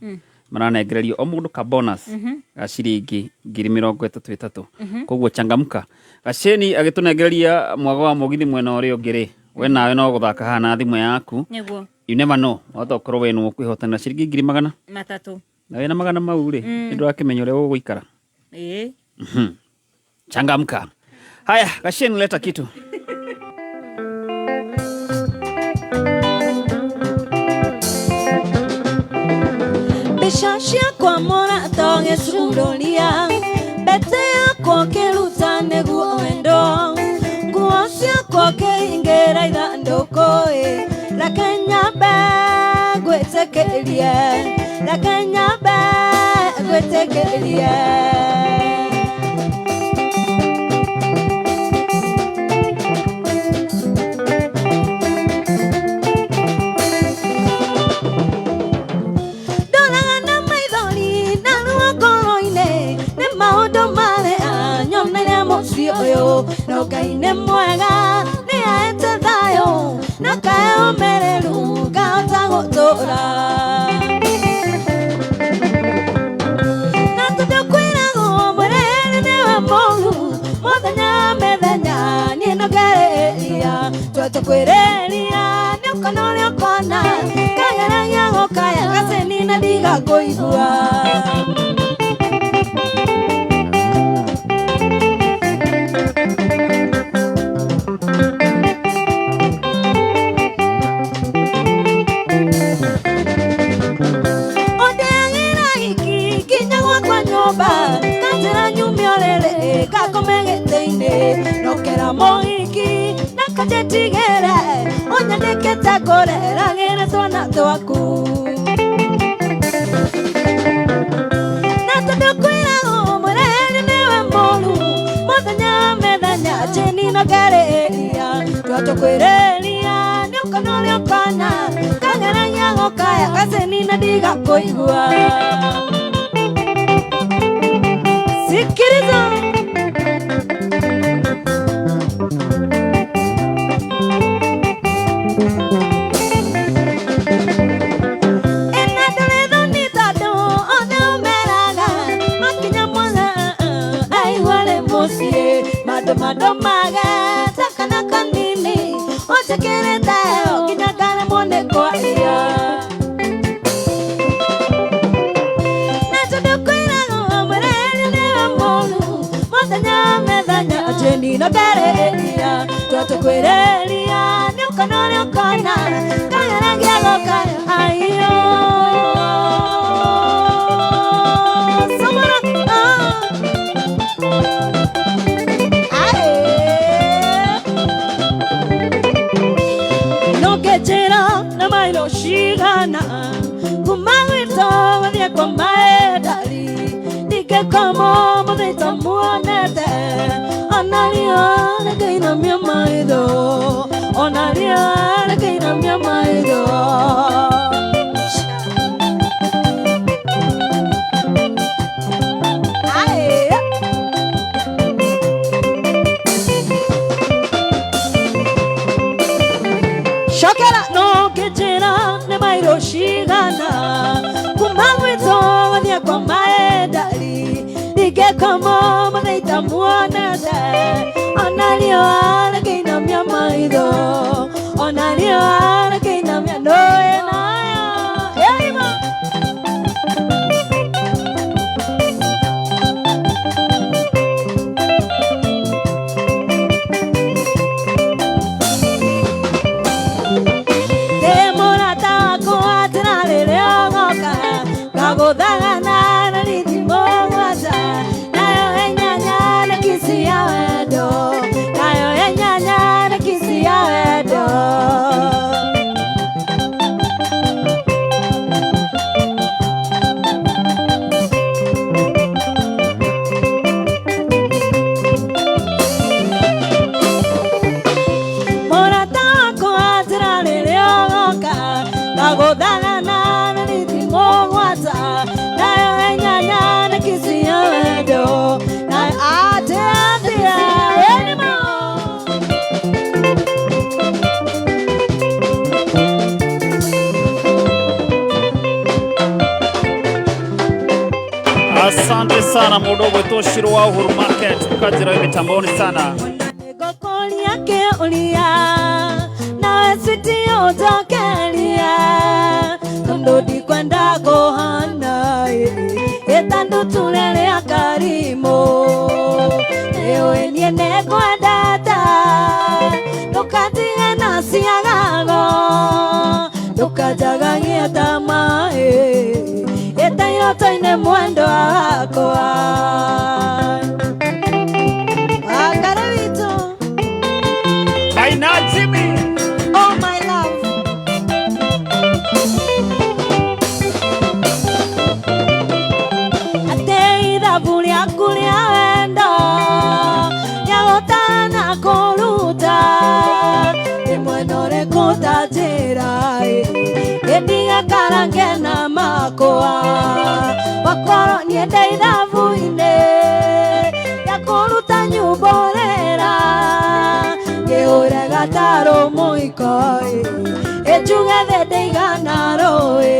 maranengererio o mũndũ ka bonus ga ciringi 30,000 30. Koguo changamka. Gaceni agĩtũnengereria mwago wa mũgithi mwena ũrĩa ũngĩ rĩ, we nawe no gũthaka haha na thimũ yaku. Nĩguo. You never know, wahota ũkorwo we nĩwe ũkwĩhotanĩra ciringi 100,000. 300. Na wĩna magana mau rĩ, nĩ ndũrakĩmenya ũrĩa ũgũikara. Ĩĩ. Changamka. Haya, Gaceni leta kitu. Mbeca ciakwa mũrata ũgĩcurũria, mbete yakwa ũkĩruta nĩguo wendo, nguo ciakwa ũkĩingĩra ithandũkũ-ĩ, reke nyambe ngwĩtĩkĩrie, reke nyambe ngwĩtĩkĩrie. Ndoraga na maithori na ruo ngoro-inĩ nĩ maũndũ marĩa nyoneire mũciĩ ũyũ, no Ngai nĩ mwega nĩ aete thayũ na kae ũmĩrĩru ngahota gũtũũra. Twatũkwĩrĩria nĩ ũkona ũrĩa ũkona kageragia gũkaya gaceni na ndigakũigua. Ũndĩagĩra iki nginya gwakwa nyũmba kanjĩra nyume ũrĩrĩ ngakome gĩtĩ-inĩ nokera mũhiki na kanjĩtigĩre ũnyandĩkĩte kũreragĩre twana twaku. Na tondũ kwĩragwo mũreri nĩwe mũru mũthenya methenya njĩni na ngarĩria twatũkwĩrĩria nĩ ũkona ũrĩa ũkona kageragia gũkaya gaceni na ndigakũigua. Sikiriza. Ena ndũrĩ thoni tondũ othe ũmeraga makinya mwana aigua rĩ mũciĩ mandomandomaga ta kana kanini ũnjĩkĩrĩte nginya ngaremwo nĩ kwaria. Na tondũ kwĩragwo mũreri nĩwe mũru mũthenya methenya njĩni na ngarĩria twatũkwĩrĩria nĩ ũkona ũrĩa ũkona kageragia gũkaya aiyo. Samara, ae. Nũngĩnjĩra nĩ mailo cigana kuma gwitũ gũthiĩ kwa maendari ndingĩkoma mũthĩ muonete onario rĩngĩinamia maitho onario rĩngĩinamia maitho. Ae. Shokera nũngĩnjĩra nĩ mairo cigana kuma gwitũ gũthiĩ kwa maendari ndingĩkoma mũthĩ muonete onario rĩngĩinamia maitho onario rĩngĩinamia ndũĩ nayo ĩrima. Ndĩ mũrata wakwa njĩra rĩrĩa ũgoka ngagũthagana na riri mũgwanja nayo ĩnyanya nĩ kici ya wendo nayo ĩnyanya nĩ kici ya wendo. Mũrata wakwa njĩra rĩrĩa ũgoka ngagũthagana na riri mũgwanja nayo ĩnyanya nĩ kici ya wendo nayo atĩathia ĩnimo. Asante sana mũndũ ũgwĩtwo Shiro wa Uhuru Market ũkanjĩra wĩ mĩtamboni sana. Ngũkũria kĩũria nawe switi ũnjokeria tondũ ndikwenda kũhana ĩtanduture rĩa karimũ nĩũĩ niĩ nĩngwendete ndũkandige na ciagago ndũkanjagagie ta maĩ ĩta iroto-inĩ mwendwa wakwa. Wangari witũ. Maina Jimmy. Oh my love. Ate ithabu rĩaku rĩa wendo rĩa gũtara kũruta rĩmwe no rĩkũta njĩra ĩndige karange na makwa wakorwo niĩ ndĩ ithabu-inĩ rĩa kũruta nyumborera ngĩhũre gatarũ mũiko ĩnjuge thĩ ndĩigana rũĩ.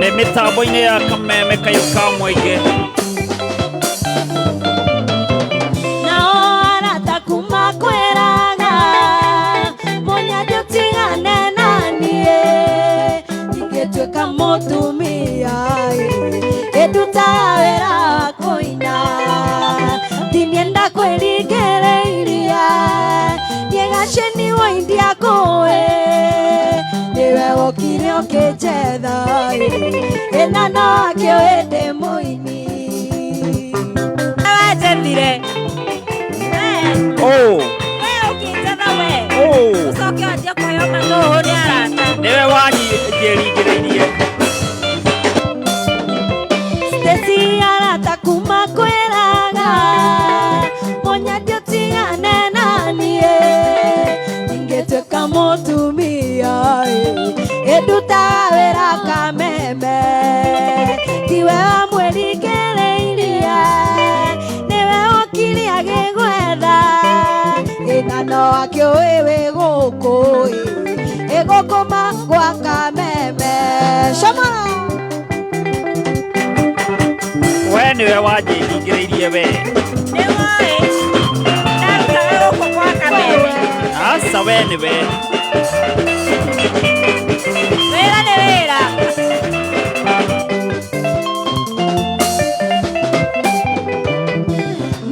Nĩ Mĩtambo-inĩ ya Kameme kayũ ka mũingĩ. Nao arata kuma kwĩraga mũnyanjũ tigane na niĩ ingĩtuĩka mũtumia ĩndutaga wĩra wa kũina ndinienda kwĩringĩrĩiria ndiegacĩni waindia kũĩ nĩwe wokire ũkĩnjetha ĩna no akĩũĩ ndĩ mũini. Wanjethire. Oh. We ũkĩnjetha we. Oh. Ũcoke wanjie kũheo matũhũ nĩ arata. Nĩwe wanjĩringĩrĩirie. Stacy arata kuma kwĩraga mũnyanjũ tigane na niĩ ingĩtuĩka mũtumia ĩndutaga wĩra Kameme tiwe wamwĩringĩrĩirie nĩwe wokire agĩgwetha ĩna no akĩũĩ wĩ gũkũ ĩgũkũma gwa Kameme. Coma. We nĩwe wanjĩringĩrĩirie we. Nĩwoĩ. Ndarutaga gũkũ gwa Kameme. Aca we nĩwe. Wĩra nĩ wĩra.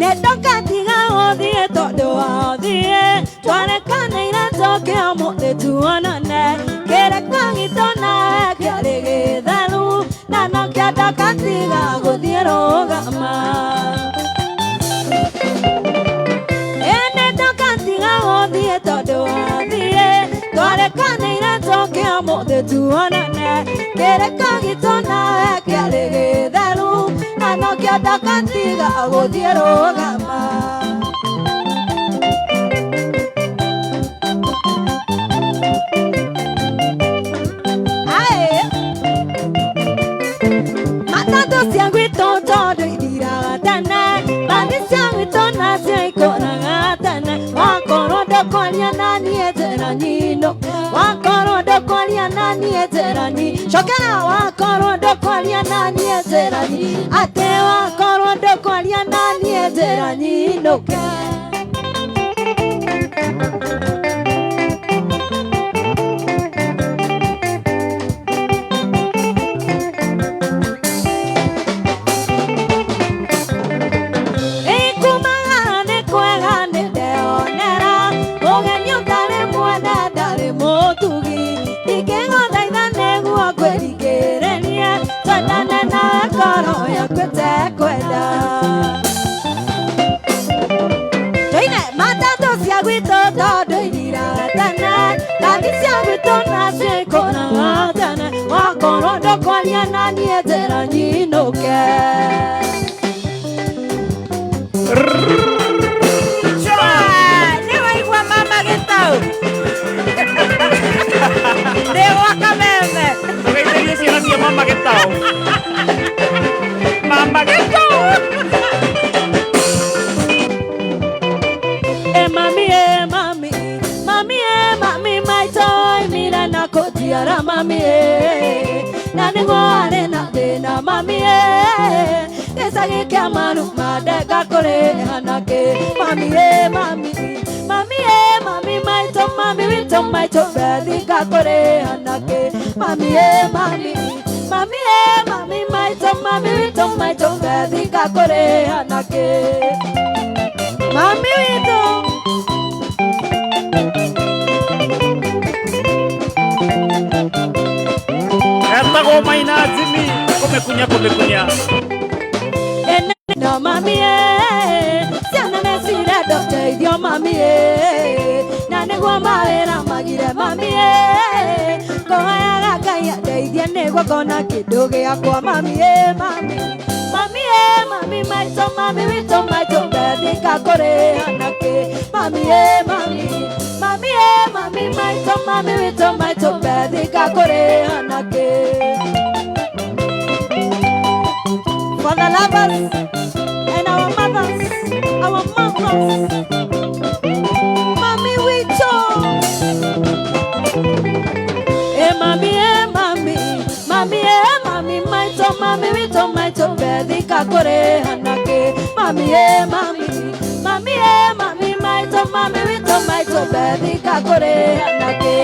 Nĩndokatiga gũthiĩ tondũ wathiĩ twarekanĩire tũke ũmũthĩ tuonane kĩreko gitũ nawe kĩarĩ gĩtheru na nokĩo ndokatiga gũthiĩ rũgama. Nĩndokatiga gũthiĩ tondũ wathiĩ twarekanĩire tũke ũmũthĩ tuonane kĩreko gitũ nawe kĩarĩ gĩtheru na nokĩo ndokatiga gũthiĩ rũgama. Matatũ cia gwitũ tondũ ithiraga tene bathi cia gwitũ nacio ikũraga tene wakorwo ndũkwaria na niĩ njĩra nyinũke wakorwo ndũkwaria na niĩ njĩra nyi cokera wakorwo ndũkwaria na niĩ njĩra nyi atĩ wakorwo ndũkwaria na niĩ njĩra nyinũke. Ikumagara nĩ kwega nĩ ndeyonera mũgeni ũtarĩ mwene ndarĩ mũtugi ndingĩgũthaitha nĩguo ngwĩringĩrĩrie twendane nawe ngoro yaku ĩtekwenda. Tũine matatũ cia gwitũ tondũ ithiraga tene bathi cia gwitũ nacio ikũraga tene wakorwo ndũkwaria na niĩ njĩra nyinũke. Nĩ waigua mama gĩtau. Ndĩ gwa Kameme. Ndũgeithĩrie ciana cia mama gĩtau. Mama gĩtau. E mami, e mami, mami, e mami, maitũ oimire na kũnjiara mami e na nĩguo arĩ na thĩna mami e gĩcagi kĩa maruma ndenga kũrĩha nakĩ mami e mami, mami e mami, maitũ mami witũ maitũ bethi ngakũrĩha nakĩ mami e mami, mami e mami, maitũ mami witũ maitũ bethi ngakũrĩha nakĩ mami witũ. Etagwo Maina Jimmy kũmĩkunya kũmĩkunya. No mami e ciana nĩ cirenda ũteithio mami e na nĩguo mawĩra magire mami e ngũhoyaga Ngai andeithie nĩguo ngona kĩndũ gĩakwa mami e mami, mami e mami, maitũ mami witũ maitũ bethi ngakũrĩha nakĩ mami e mami, mami e mami, maitũ mami witũ maitũ bethi ngakũrĩha nakĩ. For the lovers and our mothers, our mothers, mami witũ. E mami, e mami, mami, e mami, ngakũrĩha nakĩ mami ĩ mami mami ĩ mami maitũ mami witũ maitũ Bethi ngakũrĩha nakĩ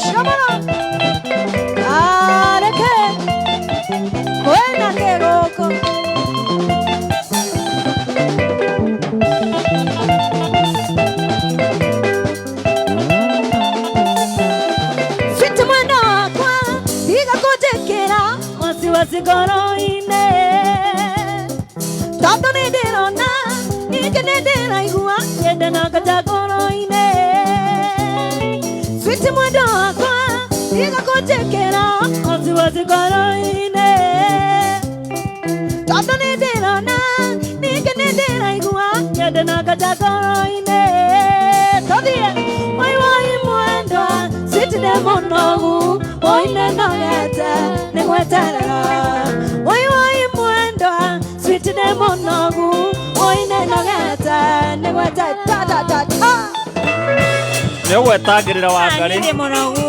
Shabara areke kwĩna kĩgũkũ. Sweet mwendo wakwa tiga kũnjĩkĩra wasiwasi ngoro-inĩ tondũ nĩ ndĩrona ningĩ nĩ ndĩraigua kĩendana nganja ngoro-inĩ. Sweet mwendo wakwa tiga kũnjĩkĩra wasiwasi ngoro-inĩ tondũ nĩ ndĩrona ningĩ nĩ ndĩraigua kĩendana nganja ngoro-inĩ. Tũthiĩ woi woi mwendwa sweet ndĩ mũnogu woi nĩnogete nĩ gweterera woi woi mwendwa sweet ndĩ mũnogu woi nĩnogete nĩ gweterera ta ta ta ta. Nĩ ũgwetangĩrĩra Wangarĩ. Niĩ ndĩ mũnogu.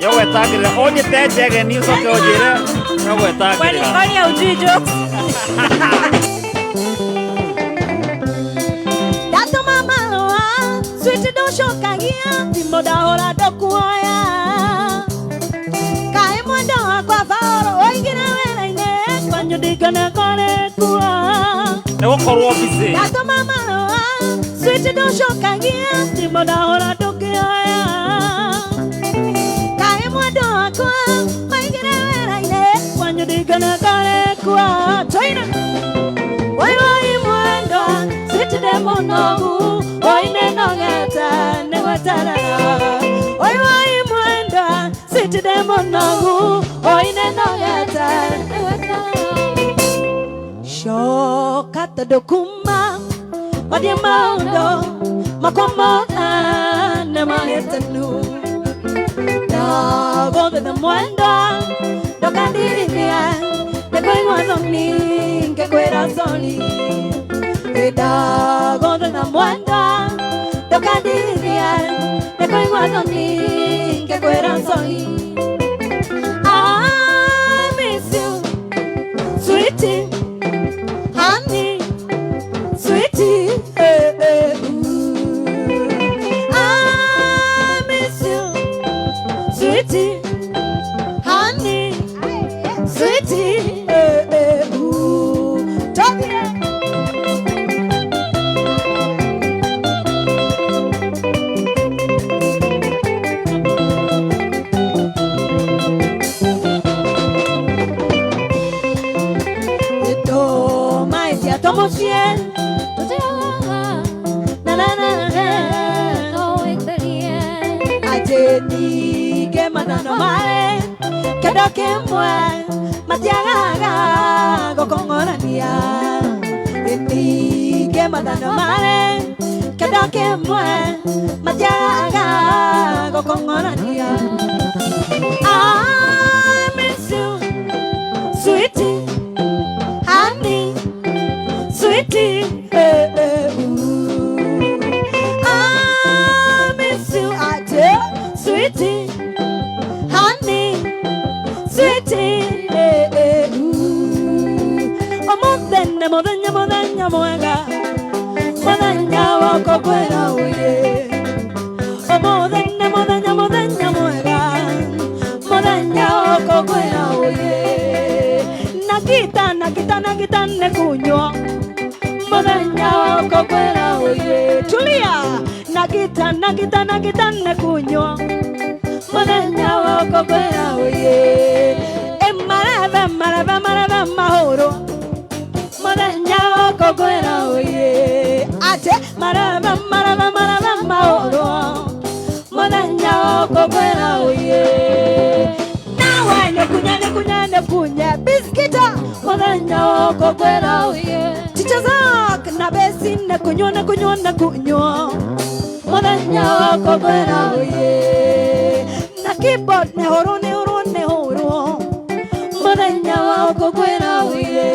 Nĩ ũgwetangĩrĩra ũnjĩte njegeni ũcoke ũnjĩre nĩ ũgwetangĩrĩra. Kwani haujui jokes? Ndatũma marũa sweet ndũcokagia thimũ ndahũra ndũkuoya kaĩ mwendo wakwa Baũrũ ũingĩre wĩra-inĩ kwanyu ndingana kũrĩkua. Nĩ gũkorwo busy. Ndatũma marũa sweet ndũcokagia thimũ ndahũra ndũkĩoya kaĩ mwendo wakwa maingĩre wĩra-inĩ kwanyu ndingana kũrĩkua. Tũine woi woi mwendwa sweet ndĩ mũnogu woi nĩnogete nĩ gweterera woi woi mwendwa sweet ndĩ mũnogu woi nĩnogete nĩ gweterera. Coka tondũ kuma wathiĩ maũndũ makwa mothe nĩ mahĩtanu ndagũthaitha mwendwa ndũkandirithie nĩ kũigua thoni ngĩkwĩra sorry ndagũthaitha mwendwa ndũkandirithie nĩ kũigua thoni ngĩkwĩra sorry. I miss you sweetie honey sweetie eh, eh, ooh. I miss you sweetie honey sweetie eh, eh, ooh. Talk it. Kĩndũ kĩmwe matiagaga gũkũng'ũrania ningĩ mathano marĩ kĩndũ kĩmwe matiagaga gũkũng'ũrania. I miss you sweetie honey sweetie eh, eh, ooh. I miss you I do sweetie honey sweetie eh, eh, ooh. Ũmũthĩ nĩ mũthenya mũthenya mwega mũthenya wakwa kwĩra ũyĩ ũmũthĩ nĩ mũthenya mũthenya mwega mũthenya wakwa kwĩra ũyĩ na gita na gita na gita nĩ kunywa mũthenya wakwa kwĩra ũyĩ tulia na gita na gita na gita nĩ kunywa mũthenya wakwa kwĩra ũyĩ marebe marebe marebe mahũrwo mũthenya wakwa kwĩra ũyĩ ate marebe marebe marebe mahũrwo mũthenya wakwa kwĩra ũyĩ nawe nĩkunya nĩkunya nĩkunya biskita mũthenya wakwa kwĩra ũyĩ chicha zak na besi nĩkunywa nĩkunywa nĩkunywa mũthenya wakwa kwĩra ũyĩ na keyboard nĩhũrwo nĩhũrwo nĩhũrwo mũthenya wakwa kwĩra ũyĩ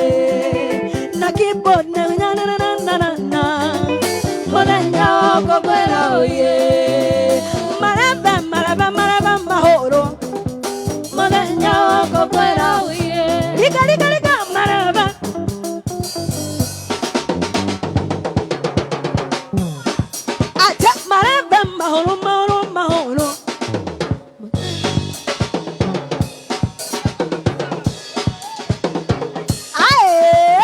na keyboard na na na na na na mũthenya wakwa kwĩra ũyĩ marebe marebe marebe mahũrwo mũthenya wakwa kwĩra ũyĩ rika rika rika marebe Mahoro mahoro mahoro. Ae.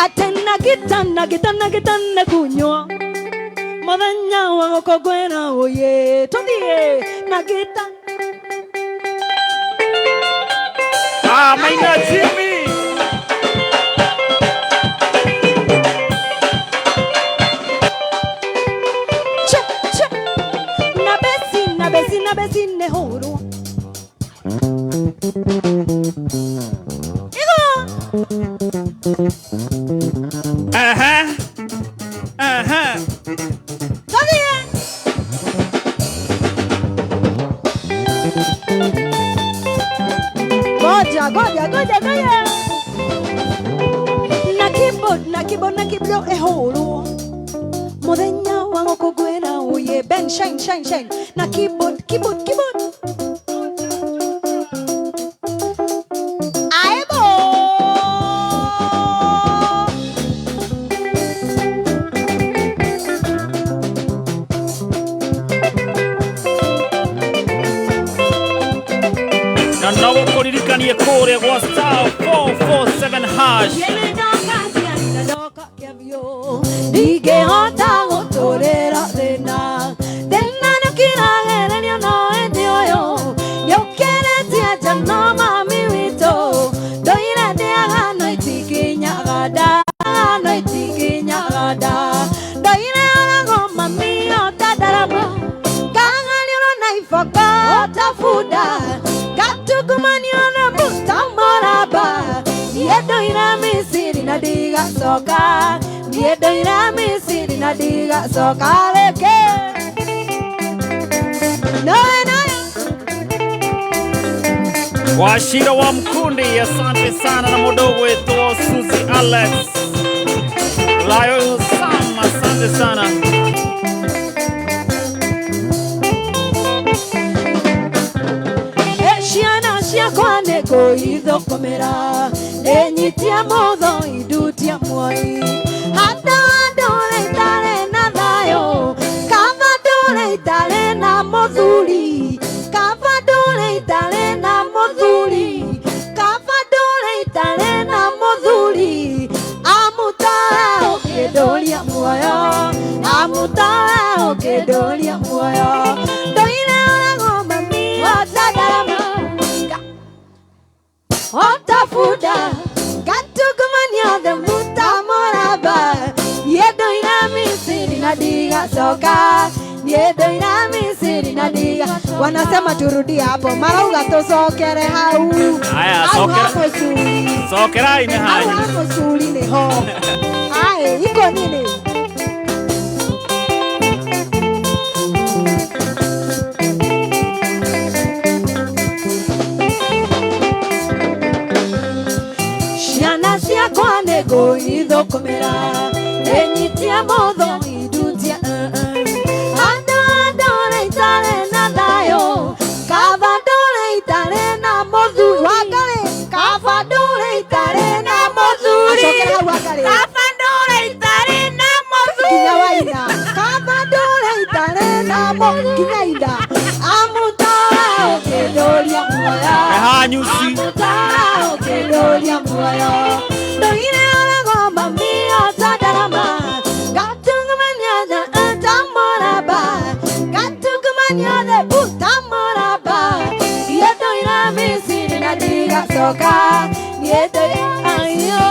Atena gitana gitana gitana kunywa. Muthenya wa gũkũngũĩra ũyĩ tũthiĩ na gita. Ah, Maina Jimmy. Che che. Na besi na besi na besi nĩ hũrwo. Igo. Aha. Aha. Tũthiĩ. Goja, goja, goja, goja. Na keyboard, na keyboard, na keyboard ehũrwo. Muthenya wa gũkũngũĩra ũyĩ. Ben, shine, shine, shine. Na keyboard, keyboard, keyboard. Aebo. Na no gũkũririkanie kũrĩa gwa star 447 hash. Ndingĩhota gũtũrĩra thĩna thĩna nĩũkiragererio no ĩndĩ ũyũ nĩũkĩrĩtie njano mami witũ ndũire ndĩaga no itikinyaga nda no itikinyaga nda ndũire oragwo mami ota ndarama kang'aniũrwo na iboko ota bunda gatungumania na muta mũramba niĩ ndũire Misiri na ndigacoka niĩ ndũire Misiri na ndigacoka rĩngĩ noe noe. Washira wa Mkundi, asante sana na mudogo wetu Suzy Alex. Layo Sam, asante sana. Ciana ciakwa nĩ ngũithũkũmĩra ĩnyitie mũtho indutie muoi hata ndũre itarĩ na thayũ kaba ndũre itarĩ na mũthuri kaba ndũre itarĩ na mũthuri kaba ndũre itarĩ na mũthuri amutawe ũkĩndũria muoyo amutawe ũkĩndũria muoyo ndũire ũragwo mami ota ndarama otafuda gatugumania the mutamoraba yedoina Misiri na ndigacoka yedoina Misiri na ndiga. Wanasema turudie hapo marauga tucokere hau. Haya, hau cokera. hapo curi Cokerai nĩ hau hanyu. hapo curi nĩho. Ae iko nini? Ciana ciakwa nĩ ngũithũkũmĩra ĩnyitie mũtho indutie andũ ndũre itarĩ na thayũ kaba ndũre itarĩ na mũthuri Wangarĩ kaba ndũre itarĩ na mũthuri acokere hau Wangarĩ Kaba ndũre itarĩ na mũthuri kinya waina kaba ndũre itarĩ na mũ kinya inda amutawe ũkĩndũria muoyo Nĩ hanyu ci. amutawe ũkĩndũria muoyo ndũire ũragwo mami ota ndarama gatungumania na ntamoraba gatungumania the butamoraba niĩ ndũire Misiri na ndigacoka niĩ ndũire ayo.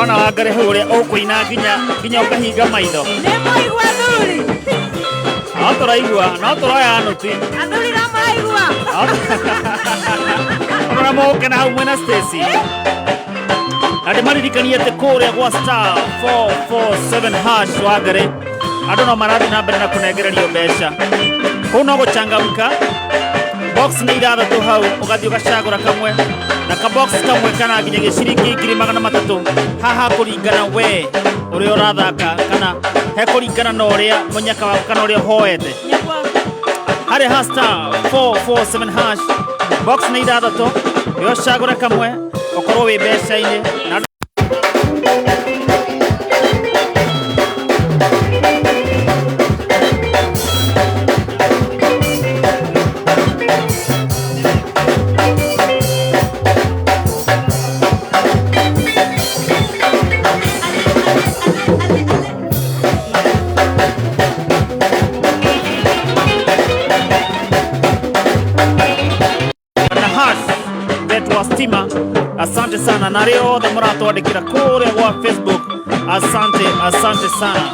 Ona Wangarĩ hau ũrĩa ũkũina nginya nginya ũkahinga maitho. Nĩ mwaigua athuri. No tũraigua, no tũroya nũti. Athuri no maraigua. Ona mũgũkena hau mwena Stacy. Na ndĩmaririkanie atĩ kũrĩa gwa star 447 hash Wangarĩ andũ no marathiĩ na mbere na kũnengererio mbeca. Kũu no gũchangamka. Box nĩ ithathatũ hau ũgathiĩ ũgacagũra kamwe na kabox kamwe kana nginyagia ciringi 300,000 haha kũringana we ũrĩa ũrathaka kana he kũringana na ũrĩa mũnyaka waku kana ũrĩa ũhoete harĩa ha star 447 hash box nĩ ithathatũ ũcagũre kamwe Ũkorwo wĩ mbeca-inĩ na na has betwa stima. Asante sana na arĩa othe mũratwandĩkĩra kũrĩa gwa Facebook, asante, asante sana.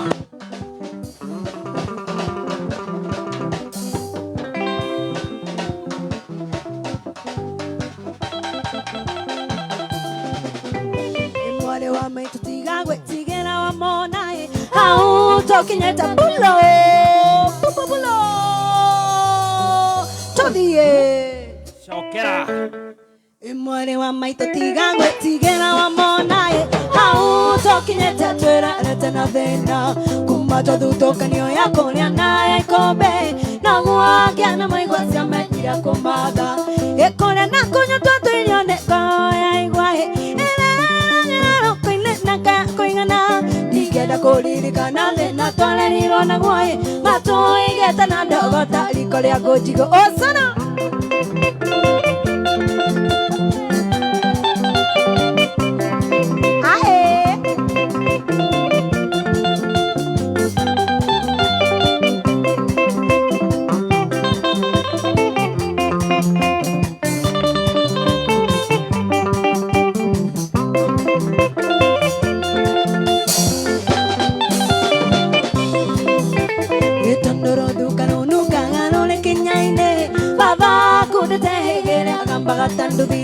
Mwarĩ wa maitũ tiga gwĩtigĩra wamona ĩ hau tũkinyĩte bulo bulo bulo tũthiĩ. Cokera. Mwarĩ wa maitũ tiga gwĩtigĩra wamona ĩ hau tũkinyĩte twĩrerete na thĩna kuma tũthutũkanio ya kũrĩa na ya ikombe noguo ngĩana maigua ciamenyire kũmatha ĩkũrĩa na kũnyua twatũirio nĩ ngoro ya igwa ĩ kũigana ndingĩenda kũririkana thĩna twarerirwo naguo ĩ matũigĩte na ndogota riko rĩa ngũnjigũ ũcũrũ. Ae. Gĩtondoro thuka rũnungaga rũrĩ kĩnya-inĩ baba akundĩte hĩgĩrĩ agambaga ta nduthi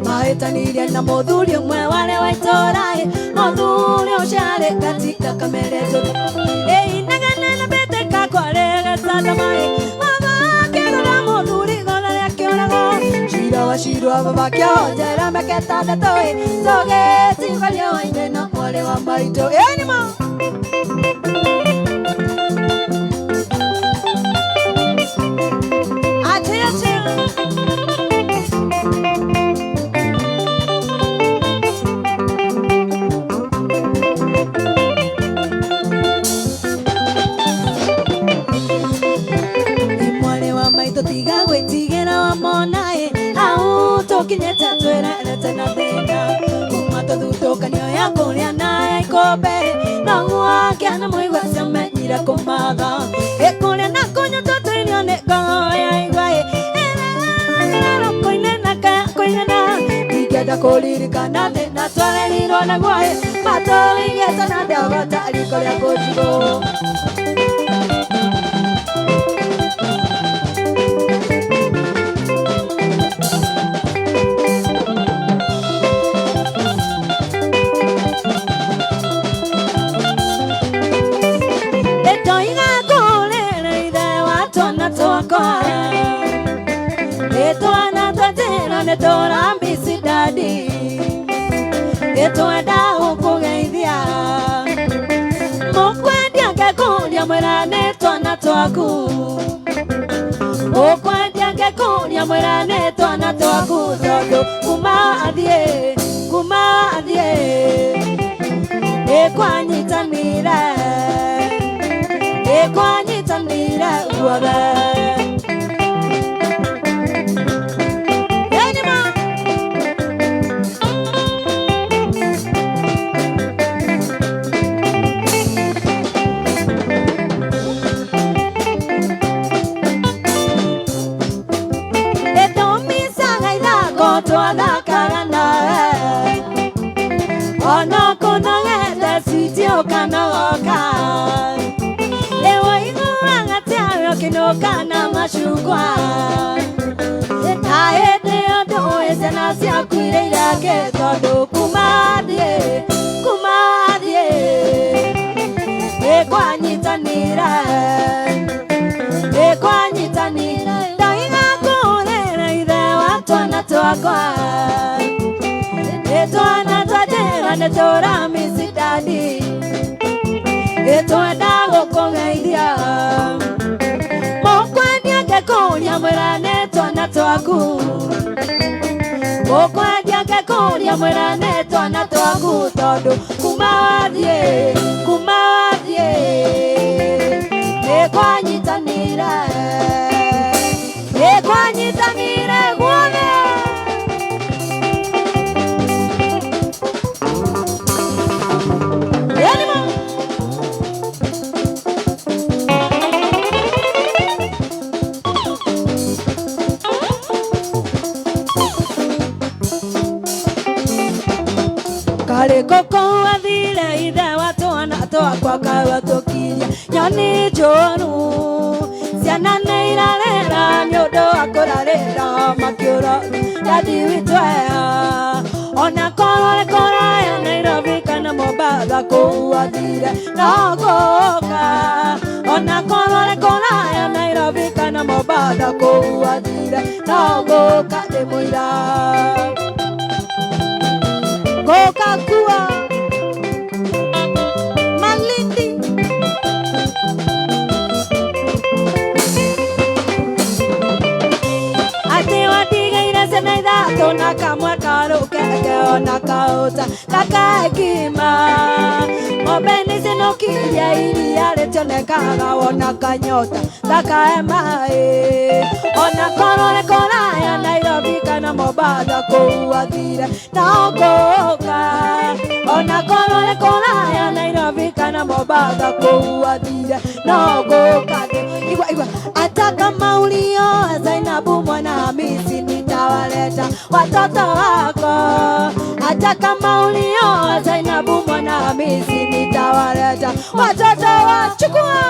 mahĩtanirie na mũthuri ũmwe warĩ wa itũũra ĩ mũthuri ũcio arĩ gati thakame rĩtũthi ĩinegene na mbĩtĩka kwarĩ gĩcanda maĩ baba akĩgũra mũthuri gona rĩa kĩũrago cira wa cirwa baba akĩhonjera mĩaka ĩtandatũ ĩ tũgĩtigwo riũa-inĩ na mwarĩ wa maitũ ĩnimo. Attention. Mwarĩ wa maitũ tiga gwĩtigĩra wamona ĩ hau tũkinyĩte twĩrerete na thĩna kuma tũthutũkanio ya kũrĩa na ya ikombe noguo ngĩana mũigua ciamenyire kũmatha ĩkũrĩa na kũnyua tũtũirio nĩ ngoro ya igwa ĩ ĩrarũkũ-inĩ na kũigana ndingĩenda kũririkana thĩna twarerirwo naguo ĩ matũigĩte na ndogota riko rĩa ngũnjigũ. Ndoiga kũrĩra ithe wa twana twakwa ĩtwana twa njĩra nĩ tũramisi dadi ĩtwenda gũkũgeithia mũkwendia ngekũria mwĩra nĩ twana twaku ũkwendia ngekũria mwĩra nĩ twana twaku tondũ kuma athiĩ ĩkwanyitanĩre ĩkwanyitanĩre guothe. Ĩnima. Ĩtũmicaga ithako twathakaga nawe ona kũnogete switi ũkanogoka ĩwĩiguaga tawe ũkĩnũka na macungwa na hĩndĩ ĩyo ndũĩ ciana ciaku iria irangĩ tondũ kuma thiĩ ĩkwanyitanĩra ĩkwanyitanĩra ndoiga kũrĩra ithe wa twana twakwa ĩtwana twa njĩra nĩ tũramisi dadi ĩtwenda gũkũgeithia mũkwendia ngekũria mwĩra nĩ twana twaku Ũkwendia ngekũria mwĩrane twana twaku tondũ kuma wathiĩ kuma wathiĩ nĩkwanyitanire nĩkwanyitanire guothe. Koko athire ithe wa twana twakwa kawatũkiria nyoni njũru ciana nĩ irarĩra nĩ ũndũ wa kũrarĩra makĩũra dadi witũ eha ona korwo nĩ kũraya Nairobi kana Mombatha kũu athire no gũka ona korwo nĩ kũraya Nairobi kana Mombatha kũu athire no gũka ndĩ mũira Goka kuwa Malindi Ati watigaire ciana ithatũ na kamwe karũkeke ona kaũta gakekima ng'ombe nĩcinũkirie iria rĩtionekaga wona kanyota gakae maĩ ona korwo nĩ kũraya Nairobi kana Mombatha kũu athire no gũka ona korwo nĩ kũraya Nairobi kana Mombatha kũu athire no gũka. Igua igua hata kama ulioa Zainabu mwana Hamisi nitawaleta watoto wako. Hata kama ulioa Zainabu mwana Hamisi nitawaleta watoto wachukua.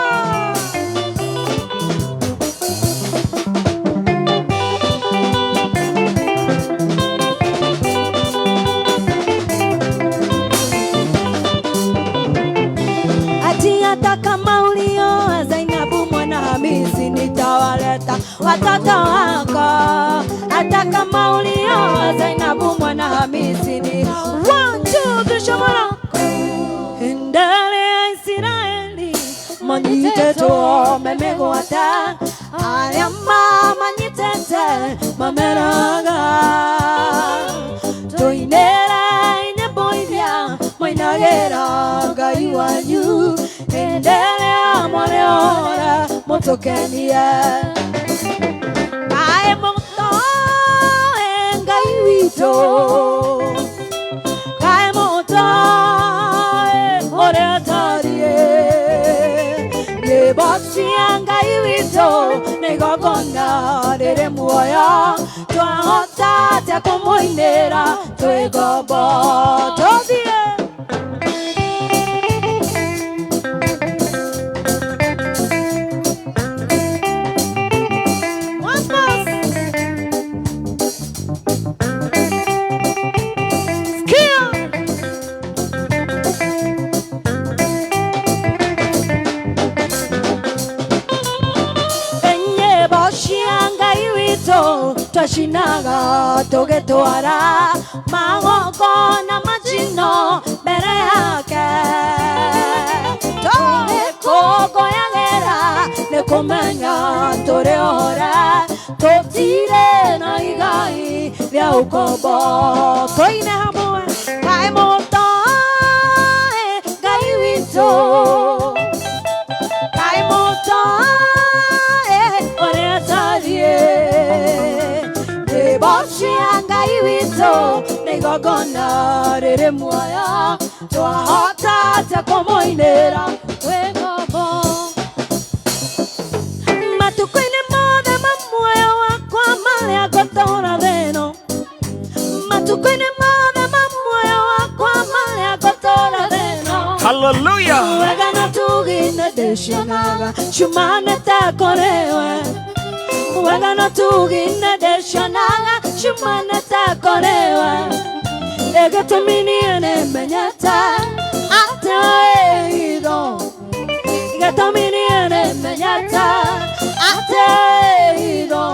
Ati hata kama ulioa Zainabu mwana Hamisi nitawaleta watoto wako. Hata kama ulioa Zainabu mwana Hamisi ni 1 2 3 shamara ndale ya Israeli manyiteto memegwata aria manyitete mameraga tuinera nyimbo iria moinagĩra Ngai wanyu endelea mwareora mũtũkenie kaĩ mũtoe Ngai witũ kaĩ mũtoe ũrĩa tariĩ nyĩmbo cia Ngai witũ nĩ igongona rĩrĩ muoyo twahota atĩa kũmũinĩra twĩ ngombo tũthiĩ. Twacinaga tũgĩtwara magongona majino mbere yake tũgĩkũngũyagĩra nĩ kũmenya tũrĩ ore tũtirĩ na igai rĩa ũkombo tũine hamwe kaĩ mũtoe Ngai witũ kaĩ mũtoe ũrĩa tariĩ nyĩmbo cia Ngai witũ nĩ igongona rĩrĩ muoyo twahota atĩa kũmũinĩra twĩ ngombo matukũ-inĩ mothe ma muoyo wakwa marĩa ngũtũũra thĩ ĩno matukũ-inĩ mothe ma muoyo wakwa marĩa ngũtũũra thĩ ĩno. Hallelujah. Wega na tugine ndĩcionaga ciumanĩte kũrĩ we wega na tugine ndĩcionaga ciumanĩte kũrĩ we ĩgĩtũmi niĩ nĩmenyete atĩ wĩ hitho gĩtũmi niĩ nĩmenyete atĩ wĩ hitho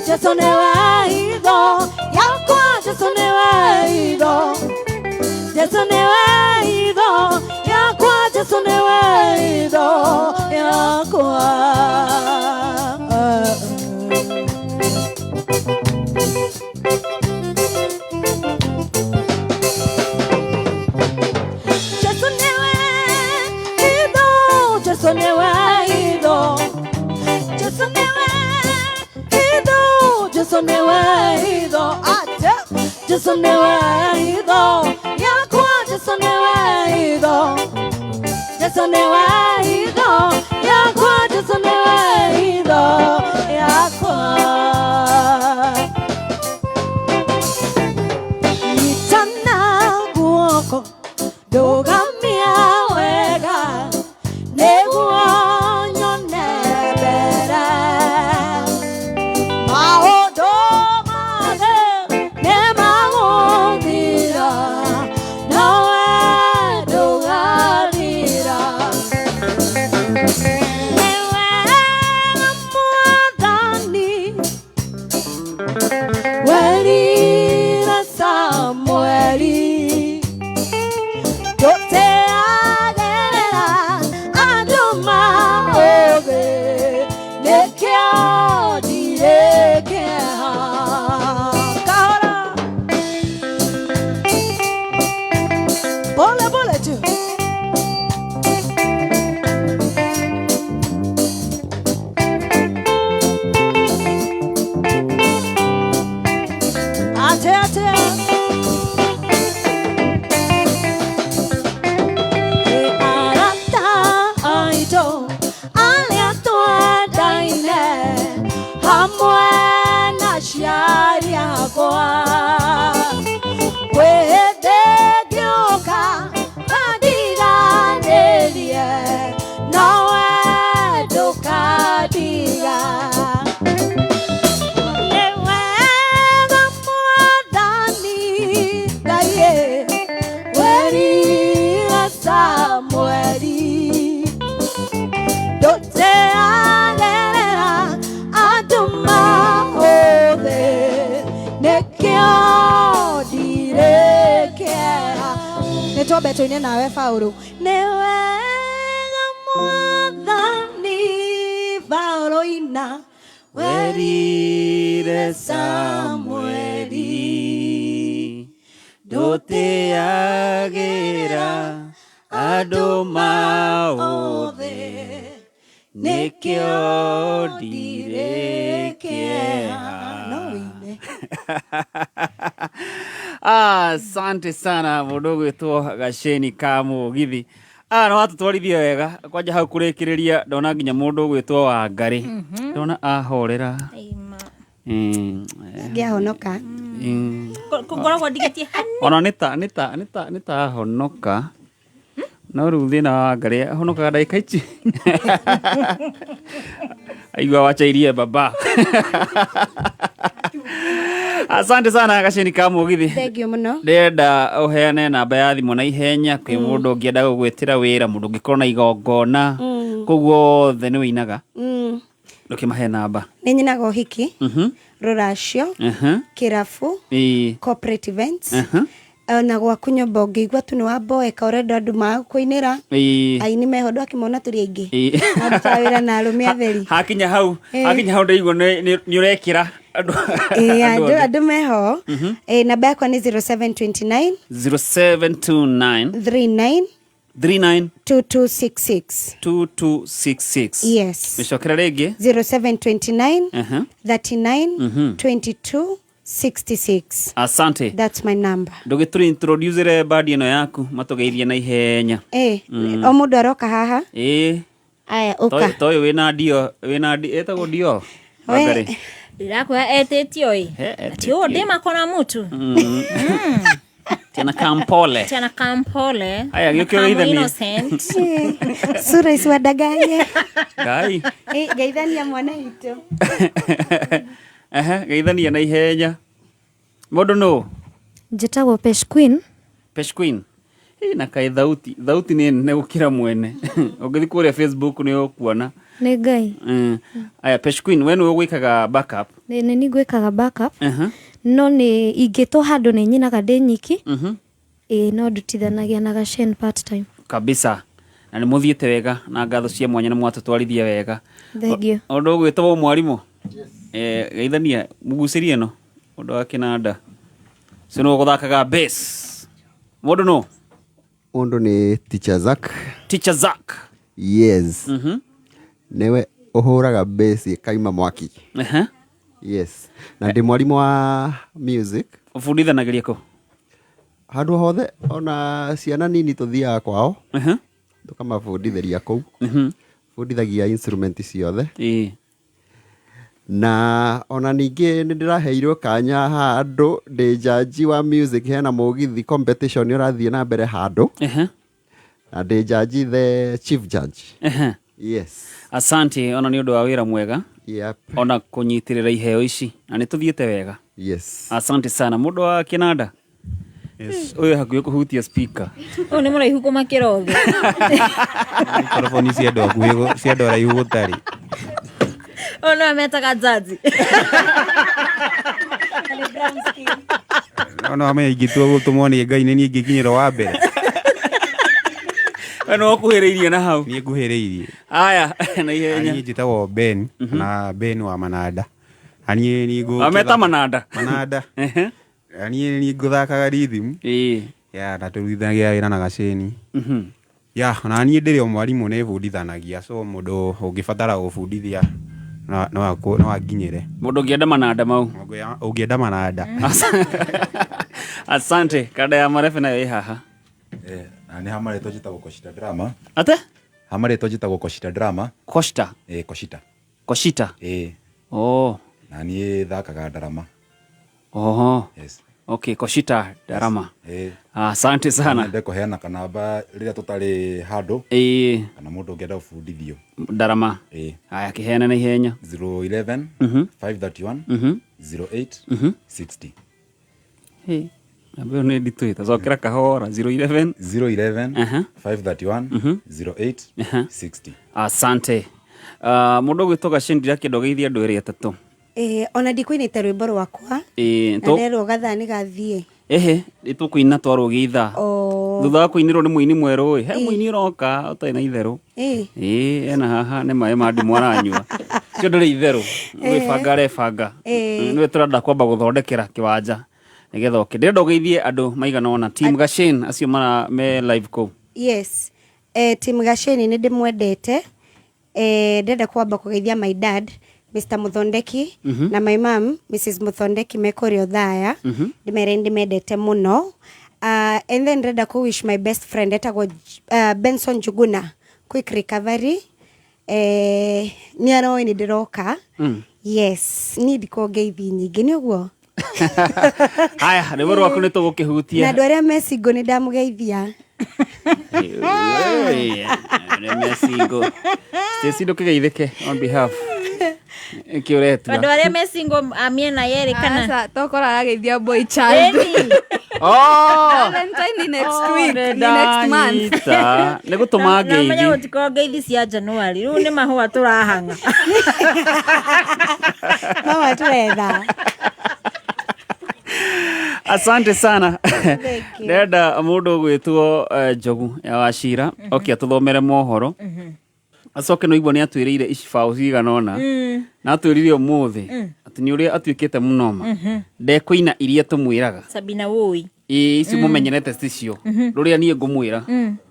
Jesu nĩwe hitho yakwa Jesu nĩwe hitho Jesu nĩwe hitho yakwa Jesu nĩwe hitho yakwa. nĩwe hitho yakwa, Jesu nĩwe hitho, Jesu nĩwe hitho yakwa, Jesu nĩwe hitho yakwa. Nyitana guoko ndũgamia wega nĩguo nyone mbere. Maũndũ mothe nĩmagũthira, nowe ndũgathira. Nĩwe Mwathani werire Samueli ndũteagerera andũ maũthĩ, nĩkĩo ndirĩ kĩeha. Kahora pole pole tu. Ate ate. Arata aitũ arĩa twendaine hamwe na aciari akwa, kwĩ hĩndĩ ngĩũka mandiganĩrie, nowe ndũkandiga. Nĩ wega Mwathani Ngai werire Samueli ndũteagerera andũ maũthĩ, nĩkĩo ndirĩ kĩeha. Nĩ twambe tũine nawe Baũrũ. Nĩ wega Mwathani Baũrũ ina werire Samueli ndũteagĩra andũ maũthĩ, nĩkĩo ndirĩ kĩeha. Asante sana mũndũ ũgwĩtwo Gaceni ka Mũgithi. No watũtwarithia wega kwanja hau kũrĩkĩrĩria ndona nginya mũndũ ũgwĩtwo Wangarĩ ndona ahorera. Ngĩahonoka. Ngoragwo ndigĩtie Ona nĩ ta ahonoka, no rĩu thĩna wa Wangarĩ ahonokaga ndagĩka ici aigua wachairie baba. Asante sana Gaceni ka Mũgithi. Thank you mũno. Ndĩrenda ũheane namba ya thimũ na ihenya kwĩ mũndũ ũngĩenda gũgwĩtĩra wĩra, mũndũ ũngĩkorwo na igongona kũu guothe nĩ wĩinaga, ndũkĩmahe namba. Nĩ nyinaga ũhiki, rũracio, kĩrabu, corporate events, ona gwaku nyũmba ũngĩigua tu nĩ wamboeka ũrenda andũ magũkũinĩra, aini meho ndwakĩmona tũrĩ aingĩ. Marutaga wĩra na arũme atheri. Hakinya hau, hakinya hau ndaigua nĩ ũrekĩra andũ. Ĩĩ, andũ andũ othe. Andũ meho. Namba yakwa nĩ 0729 0729 39 39 2266. 2266. Yes. Mĩcokera rĩngĩ. 0729 39 22 66. Asante. That's my number. Ndũgĩtũrĩ introducere bandi ĩno yaku matũgeithie na ihenya. O mũndũ aroka haha. Aya, ũka. Toyũ wĩna ndio, wĩna ĩtagwo ndio Wangarĩ. Ndĩrakwĩra etĩtio ĩ. He, Ati ũũ ndĩmakona mũtu. Tena kampole. Tena kampole. Aya, gĩũke Na ũgeithanie. innocent. Sura isiwadanganye. Ngai. Geithania mwana witũ. Ehe, geithania na ihenya. Mũndũ nũ? Njĩtagwo Pesh Queen. Pesh Queen. Ĩ, na kaĩ thauti thauti nĩ nene gũkĩra mwene. Ũngĩthiĩ kũrĩa Facebook nĩ ũkuona. Nĩ Ngai. Aya, Pesh Queen, we nĩwe ũgwĩkaga backup? Nĩ nĩ ngwĩkaga backup, no nĩ ingĩtwo handũ nĩ nyinaga ndĩ nyiki. Ĩĩ, no ndutithanagia na Gacen part time. Kabisa, na nĩ mũthiĩte wega na ngatho cia mwanya nĩ mwatũtwarithia wega. Thank you. Ũndũ ũgwĩtwo mwarimũ, geithania mũgucĩrie ĩno ũndũ wa kĩnanda ũcio nĩwe ũgũthakaga bass. Mũndũ nũ? Mũndũ nĩ Teacher Zack. Teacher Zack. Yes. Nĩwe ũhũraga bass ĩkaima mwaki. Yes. Na ndĩ mwarimũ wa music. Ũbundithanagĩria kũ? Handũ hothe ona ciana nini tũthiaga kwao tũkamabundithĩria kũu. Bundithagia instrument ciothe. Na ona ningĩ nĩ ndĩraheirwo kanya handũ ndĩ jaji wa music, hena mũgithi competition ũrathiĩ na mbere handũ na ndĩ jaji, the chief judge. Yes. Asante ona nĩ ũndũ wa wĩra mwega. Yep. Ona kũnyitĩrĩra iheo ici na nĩ tũthiĩte wega. Yes. Asante sana mũndũ wa kĩnanda. Yes. Ũyũ hakuhĩ kũhutia speaker. Ũyũ nĩ mũraihu kũmakĩra othe. Microphone cia andũ akuhĩ cia andũ araihu gũtarĩ. Ũyũ nĩwe metaga jaji. No no amenya ingĩtua gũtũmwo nĩ Ngai nĩ niĩ ingĩkinyĩra wa mbere. We nĩ ũkuhĩrĩirie na hau. Niĩ nguhĩrĩirie. Aya, na ihenya. Niĩ njĩtagwo Ben na Ben wa Mananda. Na niĩ nĩ ngũ- Ameta Mananda. Mananda. Na niĩ nĩ ngũthakaga rhythm. Ya, na tũrutithanagia wĩra na Gacĩni. Ya, na niĩ ndĩrĩ o mwarimũ nĩ bundithanagia, so mũndũ ũngĩbatara gũbundithia no anginyĩre. Mũndũ ũngĩenda mananda mau. Ũngĩenda mananda. Asante. Kanda ya marebe nayo ĩ haha. Na nĩ hama rĩtwa njĩtagwo Koshita Drama. Ate? Hama rĩtwa njĩtagwo Koshita Drama. Koshita? Ĩ, Koshita. Koshita? Ĩ. Oh. Na niĩ thakaga ndarama. Oho. Yes. Okay, Koshita Darama. Ĩ. Asante sana. Nyende kũheana kanamba rĩrĩa tũtarĩ handũ. Ĩ. Kana mũndũ ũngĩenda gũbundithio. Ndarama. Ĩ. Haya, kĩheane na ihenya. 011 531 08 60. Hey. Namba ĩyo nĩ nditũ ĩ, cokera kahora 011 011 531 08 60. Asante. Mũndũ ũgwĩtwo Gacĩni ndirakĩenda ũgeithie andũ erĩ atatũ. Eh, ona ndikũinĩte rwĩmbo rwakwa Ĩ, na nderwo gathaa nĩ gathiĩ. Ĩhĩ, nĩ tũkũina twarũgia ithaa. Oh. Thutha wa kũinĩrwo nĩ mũini mwerũ ĩ, he mũini ũroka ũtarĩ na itherũ. Ĩ. Ĩ, ena haha nĩ maĩ ma ndimũ aranyua. Ũcio ndũrĩ itherũ. Gwĩbanga arebanga. Nĩwe tũrenda kwamba gũthondekera kĩwanja nĩgetha oke. Ndĩrenda ũgeithie andũ maigana ũna team Gacĩni acio mara me live kũu. Yes. Eh, team Gacĩni nĩ ndĩmwendete. Eh, ndĩrenda kwamba kũgeithia my dad Mr. Muthondeki na my mom Mrs. Muthondeki me kũrĩa Othaya. Ndĩmere nĩ ndĩmendete mũno. And then ndĩrenda kũ wish my best friend etagwo Benson Njuguna quick recovery. Eh, nĩ aroĩ nĩ ndĩroka. Yes, niĩ ndikoragwo ngeithi nyingĩ nĩ ũguo. Haya, rwĩmbo rwaku nĩ tũgũkĩhutia. Na andũ arĩa me single nĩ ndamũgeithia. Ĩĩ, arĩa me single. Stacy ndũkĩgeithĩke on behalf. Ĩkĩ ũretua? Andũ arĩa me single a mĩena yerĩ kana. Aca, tokora arageithia boy child. Oh! Valentine ni next week, ni next month. Ndanyita. Nĩ gũtũma Na ũmenye ngeithi. gũtikorwo ngeithi cia January rĩu nĩ mahũa tũrahang'a. Mahũa tũretha. Asante sana. Ndĩrenda mũndũ ũgwĩtwo Njogu ya Wachira oke atũthomere mohoro. Acoke no igua nĩ atwĩrĩire icibaũ cigana ũna. Na atwĩrire ũmũthĩ atĩ nĩ ũrĩa atuĩkĩte mũnoma. Ndekũina iria tũmwĩraga. Sabina Woi. Ĩĩ icio mũmenyerete ticio. Rũrĩa niĩ ngũmwĩra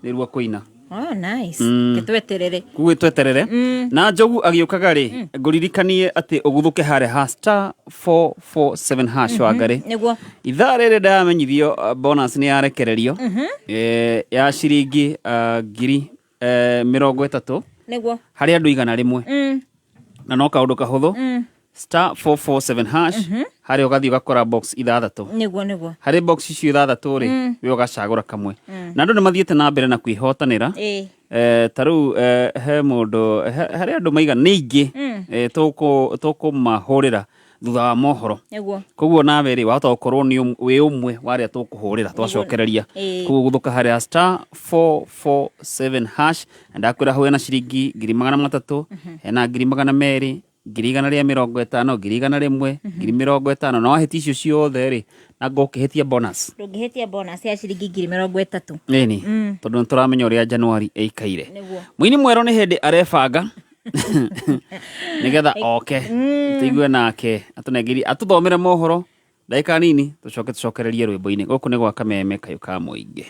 nĩruo akũina. Oh, nice. Gĩtweterere. Koguo tweterere. Na Njogu agĩũkaga rĩ, ngũririkanie atĩ ũguthũke harĩa ha star 447 hash wa Ngarĩ. Nĩguo. Ithaa rĩrĩ ndamenyithio bonus nĩ yarekererio ya ciringi ngiri 30 Nĩguo. harĩ andũ 100. Na no kaũndũ kahũthũ. Star 447 hash harĩa ũgathiĩ ũgakora box 6. Nĩguo nĩguo. Harĩ box icio 6 rĩ, we ũgacagũra kamwe. Na andũ nĩ mathiĩte na mbere na kwĩhotanĩra. Ĩĩ. Ta rĩu he mũndũ harĩ andũ maigana nĩ aingĩ tũkũmahũrĩra thutha wa mohoro. Nĩguo. Koguo nawe rĩ wahota gũkorwo nĩ wĩ ũmwe wa arĩa tũkũhũrĩra twacokereria. Ĩĩ. Koguo gũthũka harĩa star 447 hash na ndakwĩra hau hena ciringi 300,000, hena 200,000, 150,000, 100,000, 50,000 na wahĩtia icio ciothe rĩ na ngũkĩhĩtia bonus. Ndũngĩhĩtia bonus ya ciringi 30,000. Ĩni tondũ nĩ tũramenya ũrĩa January ĩikaire. Nĩguo. Mũini mwerũ nĩ hĩndĩ arebanga nĩgetha oke tũigue nake atũnengerie atũthomere mohoro ndagĩka nini tũcoke tũcokererie rwĩmbo-inĩ. Gũkũ nĩ gwa Kameme kayũ ka mũingĩ.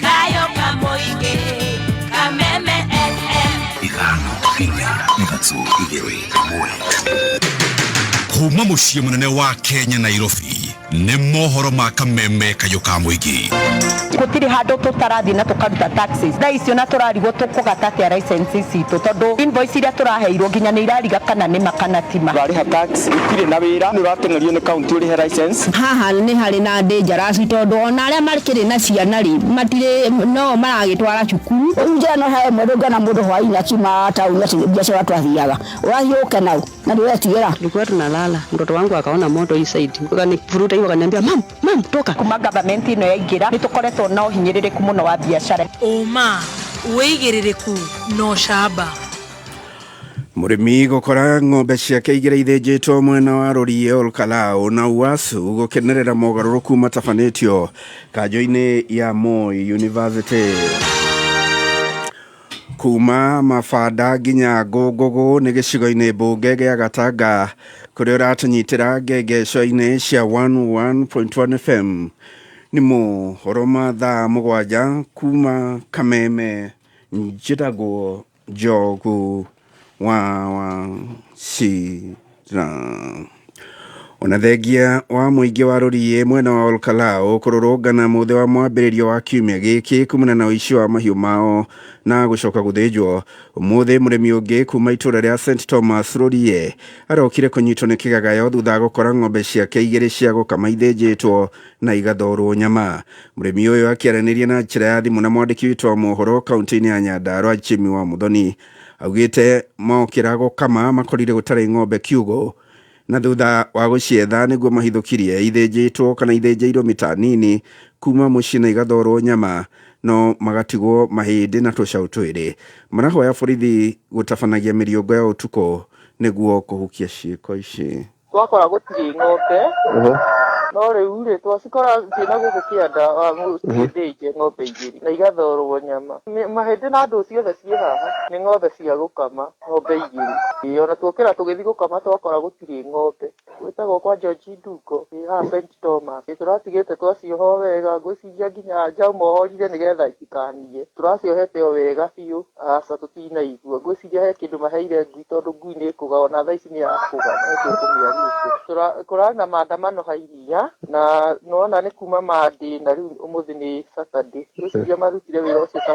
Kayo ka mũingĩ. Kuma mũciĩ mũnene wa Kenya Nairobi nĩ mohoro ma kameme kayũ ka mũingĩ. Gũtirĩ handũ tũtarathiĩ na tũkaruta taxes thaa icio na tũrarigwo tũkũgata atĩa license citũ tondũ invoice iria tũraheirwo nginya nĩ irariga kana nĩ ma kana ti ma. Ũrarĩha tax ũtirĩ na wĩra nĩ ũrateng'erio nĩ county ũrĩhe license. Haha nĩ harĩ na dangerous tondũ ona arĩa makĩrĩ na ciana rĩ matirĩ no maragĩtwara cukuru. Rĩu njĩra no he ĩmwe ndũngĩona mũndũ hwainĩ akiuma taũni atĩ biacara twathiaga ũrathiĩ ũke nau na ndĩretigĩra. Tulikuwa tunalala, mtoto wangu akaona moto hii side, akanivuruta hivyo akaniambia mam, mam toka. Kuma government ĩno yaingĩra nĩ tũkoretwo na ũhinyĩrĩrĩku mũno wa biacara. Ũma, wĩigĩrĩrĩku na ũcamba. Mũrĩmi gũkora ng'ombe ciake igĩrĩ ithĩnjĩtwo mwena wa Rũriĩ Olkalau na UASU gũkenerera mogarũrũku matabanĩtio kanjũ-inĩ ya Moi University. Kuma Mabanda nginya Ngũngũgũ nĩ gĩcigo-inĩ mbunge gĩa Gatanga kũrĩa ũratũnyitĩra ngengeco-inĩ cia 101.1 FM. Nĩ mohoro ma thaa mũgwanja kuma Kameme, njĩtagwo Njogu wa Wachira. Ona thengia wa mũingĩ wa Rũriĩ mwena wa Olkalau kũrũrũngana mũthĩ wa mwambĩrĩrio wa kiumia gĩkĩ kumana na ũici wa mahiũ mao na gũcoka gũthĩnjwo. Ũmũthĩ mũrĩmi ũngĩ kuma itũra rĩa St Thomas Rũriĩ arokire kũnyitwo nĩ kĩgagayo thutha wa gũkora ng'ombe ciake igĩrĩ cia gũkama ithĩnjĩtwo na igathorwo nyama. Mũrĩmi ũyũ akĩaranĩria na njĩra ya thimũ na mwandĩki witũ wa mohoro kaunti-inĩ ya Nyandarua Jimmy wa Muthoni augĩte mokĩra gũkama makorire gũtarĩ ng'ombe kiugũ na thutha wa gũcietha nĩguo mahithũkirie ithĩnjĩtwo kana ithĩnjĩirwo mita nini kuma mũciĩ na igathorwo nyama no magatigwo mahĩndĩ na tũcaũ twĩrĩ. Marahoya borithi gũtabanagia mĩriũngũ ya ũtukũ nĩguo kũhukia ciĩko ici. Twakora gũtirĩ ng'ombe no rĩu rĩ twacikora ciĩna gũkũ kĩanda cithĩnje ng'ombe igĩrĩ na igathorwo nyama. Mahĩndĩ na ndũ ciothe ciĩ haha nĩ ng'ombe cia gũkama ng'ombe igĩrĩ. Ona tuokĩra tũgĩthiĩ gũkama twakora gũtirĩ ng'ombe. Gwĩtagwo kwa George Nduko ĩ haha St Thomas. Tũratigĩte twacioha wega ngwĩciria nginya njaũ mohorire nĩgetha itikanie. Tũraciohete o wega biũ aca tũtinaigua. Ngwĩciria he kĩndũ maheire ngui tondũ ngui nĩ ĩkũga ona thaa ici nĩ yakũga no tũkũmĩarĩtie. Kũrarĩ na maandamano hairia na nĩwona nĩ kuma Monday na rĩu ũmũthĩ nĩ Saturday. Ngwĩciria marutire wĩra ũcio ta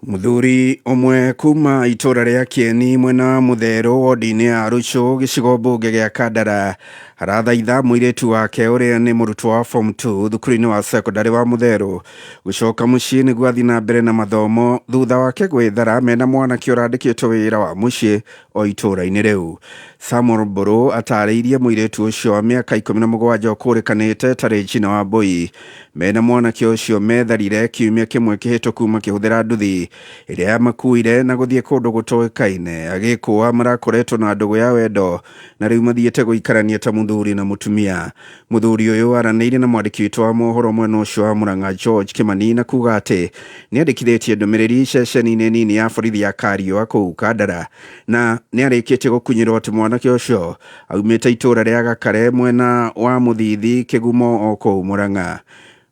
Mũthuri ũmwe kuma itũra rĩa Kĩeni mwena wa Mũtherũ wodi-inĩ ya Rũcũ gĩcigo mbunge gĩa Kandara arathaitha mũirĩtu wake ũrĩa nĩ mũrutwo wa form 2 thukuru-inĩ wa secondary wa Mũtherũ gũcoka mũciĩ nĩguo athiĩ na mbere na mathomo thutha wake gwĩthara mena mwanake ũrandĩkĩtwo wĩra wa mũciĩ o itũra-inĩ rĩu. Samuel Mbũrũ atarĩirie mũirĩtu ũcio wa mĩaka 17 ũkũrĩkanĩte ta Regina Wambui mena mwanake ũcio metharire kiumia kĩmwe kĩhĩtũku makĩhũthĩra nduthi ĩrĩa yamakuire na gũthiĩ kũndũ gũtoĩkaine. Agĩkũa marakoretwo na ndũgũ ya wendo na rĩu mathiĩte gũikarania ta mũthuri na mũtumia. Mũthuri ũyũ aranĩirie na mwandĩki witũ wa mohoro mwena ũcio wa Murang'a George Kimani na kuga atĩ nĩandĩkithĩtie ndũmĩrĩri ceceni-inĩ nini ya borithi ya Kariũa kũu Kandara na nĩarĩkĩtie gũkunyĩrwo atĩ mwanake ũcio aumĩte itũra rĩa Gakare mwena wa Mũthithi Kĩgumo o kũu Murang'a.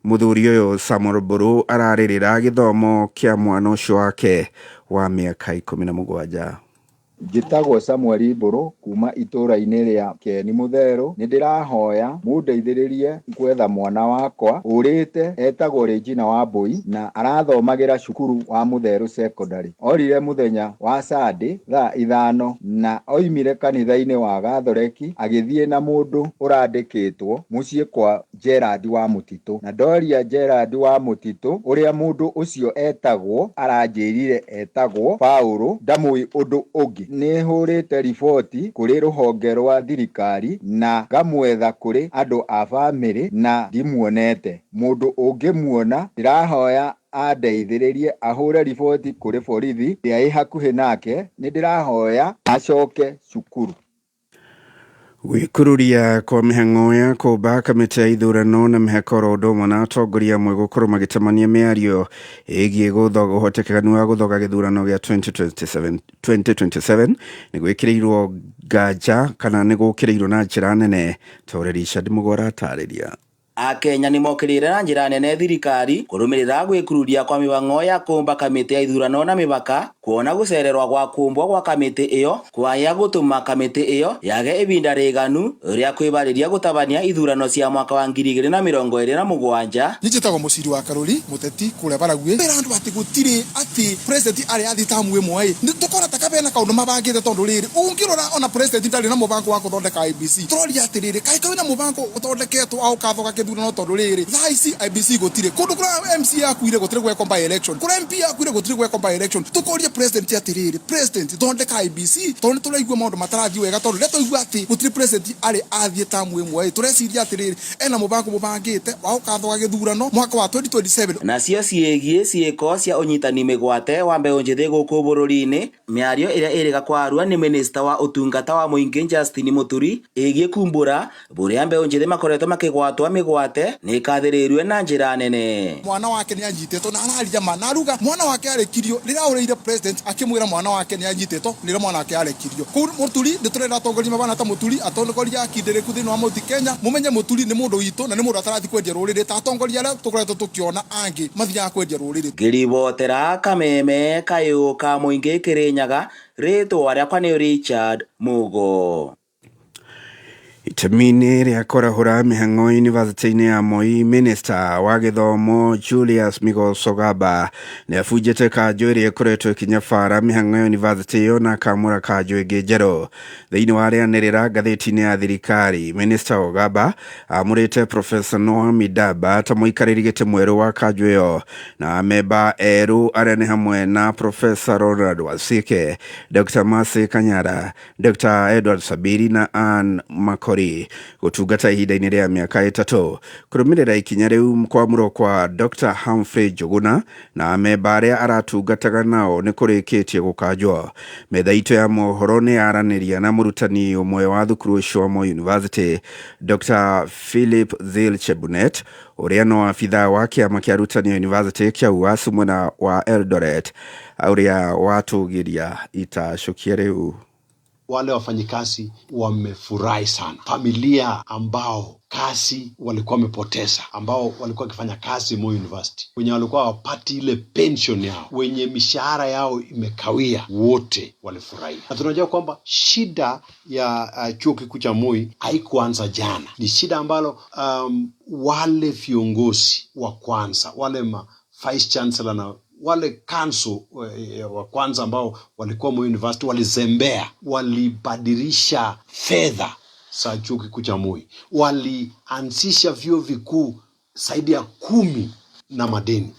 Mũthuri ũyũ Samuel Mbũrũ ararĩrĩra gĩthomo kĩa mwana ũcio wake wa mĩaka 17. Njĩtagwo Samuel Mbũrũ kuma itũra-inĩ rĩa Kĩeni Mũtherũ. Nĩ ndĩrahoya mũndeithĩrĩrie gwetha mwana wakwa ũrĩte etagwo Regina Wambui na arathomagĩra cukuru wa Mũtherũ Secondary. Orire mũthenya wa Sunday thaa 5 na oimire kanitha-inĩ wa Gathoreki agĩthiĩ na mũndũ ũrandĩkĩtwo mũciĩ kwa Gerard wa Mũtitũ. Na ndoria Gerard wa Mũtitũ ũrĩa mũndũ ũcio etagwo aranjĩrire etagwo Paũlũ ndamũĩ ũndũ ũngĩ. Nĩ hũrĩte riboti kũrĩ rũhonge rwa thirikari na ngamwetha kũrĩ andũ a bamĩrĩ na ndimuonete. Mũndũ ũngĩmuona ndĩrahoya andeithĩrĩrie ahũre riboti kũrĩ borithi ĩrĩa ĩ hakuhĩ nake. Nĩ ndĩrahoya acoke cukuru. Gwĩkururia kwa mĩhang'o ya kũmba kamĩtĩ ya ithurano na mĩhaka oro ũndũ ũmwe na atongoria amwe gũkorwo magĩtemania mĩario ĩgiĩ ũhotekanu wa gũthoga gĩthurano gĩa 2027 nĩ gwĩkĩrĩirwo nganja kana nĩ gũkĩrĩirwo na njĩra nene ta ũrĩa Richard Mũgo aratarĩria. Akenya nĩmokĩrĩire na njĩra nene thirikari kũrũmĩrĩra gwĩkururia kwa mĩhang'o ya kũmba kamĩtĩ ya ithurano na mĩbaka kuona gũcererwa gwa kũmbwo gwa kamĩtĩ ĩyo kwaya gũtũma kamĩtĩ ĩyo yage ibinda rĩganu rĩa kwĩbarĩria gũtabania ithurano cia mwaka wa 2027. Niĩ njĩtagwo Mũciri wa Karũri, mũteti kũrĩa Baraguĩ. Mbere andũ atĩ gũtirĩ atĩ president arĩ athiĩ tamu ĩmwe ĩ, nĩ tũkona ta kabena kaũndũ mabangĩte tondũ rĩrĩ ũngĩrora ona president ndarĩ na mũbango wa gũthondeka IEBC. Tũroria atĩrĩrĩ, kaĩ kwĩna mũbango ũthondeketwo wa gũkathoga gĩthurano tondũ rĩrĩ thaa ici IEBC gũtirĩ kũndũ kũrĩa MCA akuire gũtirĩ gwekwo by election, kũrĩa MP akuire gũtirĩ gwekwo by election. Tũkoria president atĩrĩrĩ, president thondeka IEBC tondũ nĩ tũraigua maũndũ matarathiĩ wega, tondũ rĩrĩa twaigua atĩ gũtirĩ president arĩ athiĩ tamu ĩmwe ĩ, tũreciria atĩrĩrĩ ena mũbango mũbangĩte wa gũkathoga gĩthurano mwaka wa 2027. Nacio ciĩgiĩ ciĩko cia ũnyitani mĩgwate wa mbeũ njĩthĩ gũkũ bũrũri-inĩ, mĩario ĩrĩa ĩrĩga kwarua nĩ minista wa ũtungata wa mũingĩ Justin Muturi ĩgiĩ kumbũra bũrĩa mbeũ njĩthĩ makoretwo makĩgwatwa mĩgwate nĩĩkathĩrĩirio na njĩra nene. Mwana wake nĩ anyitĩtwo na araria ma na aruga mwana wake arekirio rĩrĩa ahũrĩire president akĩmwĩra mwana wake nĩ anyitĩtwo nĩrĩo mwana wake arekirio. Kũu Muturi nĩ tũrenda atongoria mabana ta Muturi, atongoria akindĩrĩku thĩinĩ wa Mount Kenya. Mũmenye Muturi nĩ mũndũ witũ na nĩ mũndũ atarathi kwendia rũrĩrĩ ta atongoria arĩa tũkoretwo tũkĩona angĩ mathiaga kwendia rũrĩrĩ. Ngĩribotera Kameme kayũ ka mũingĩ Kĩrĩnyaga, rĩtwa rĩakwa nĩ Richard Mugo. Itemi-inĩ rĩa kũrahũra mĩhang'o yunivasĩtĩ-inĩ ya Moi, minista wa gĩthomo Julius Migos Ogamba nĩ abunjĩte kanjũ ĩrĩa ĩkoretwo ĩkĩnyabara mĩhang'o ya yunivasĩtĩ ĩyo na akamũra kanjũ ĩngĩ njerũ. Thĩinĩ wa rĩanĩrĩra ngathĩti-inĩ ya thirikari, minista Ogamba amũrĩte Professor Noah Midamba ta mũikarĩri gĩtĩ mwerũ wa kanjũ ĩyo na amemba erũ arĩa nĩ hamwe na Professor Ronald Wasike, Dr. Mercy Kanyara, Dr. Edward Sabiri na Ann Makori gũtungata ihinda-inĩ rĩa mĩaka 3. Kũrũmĩrĩra ikinya rĩu kwamũrwo kwa Dr. Humphrey Njuguna na amemba arĩa aratungataga nao nĩ kũrĩkĩtie gũkanjwo. Metha itũ ya mohoro nĩ yaranĩria na mũrutani ũmwe wa thukuru ũcio wa Moi University, Dr. Philip Zil Chebunet, ũrĩa no abithaa wa kĩama kĩa arutani a university kĩa UAS mwena wa Eldoret, ũrĩa watũgĩria itacũkia rĩu. Wale wafanyikazi wamefurahi sana. Familia ambao kazi walikuwa wamepoteza, ambao walikuwa wakifanya kazi Moi University, wenye walikuwa wapati ile pension yao, wenye mishahara yao imekawia, wote walifurahi. Na tunajua kwamba shida ya chuo kikuu cha Moi haikuanza jana. Ni shida ambalo wale viongozi wa kwanza, wale ma vice chancellor na wale council wa kwanza ambao walikuwa Moi University walizembea, walibadilisha fedha za chuo kikuu cha Moi, walianzisha vyuo vikuu zaidi ya 10 na madeni.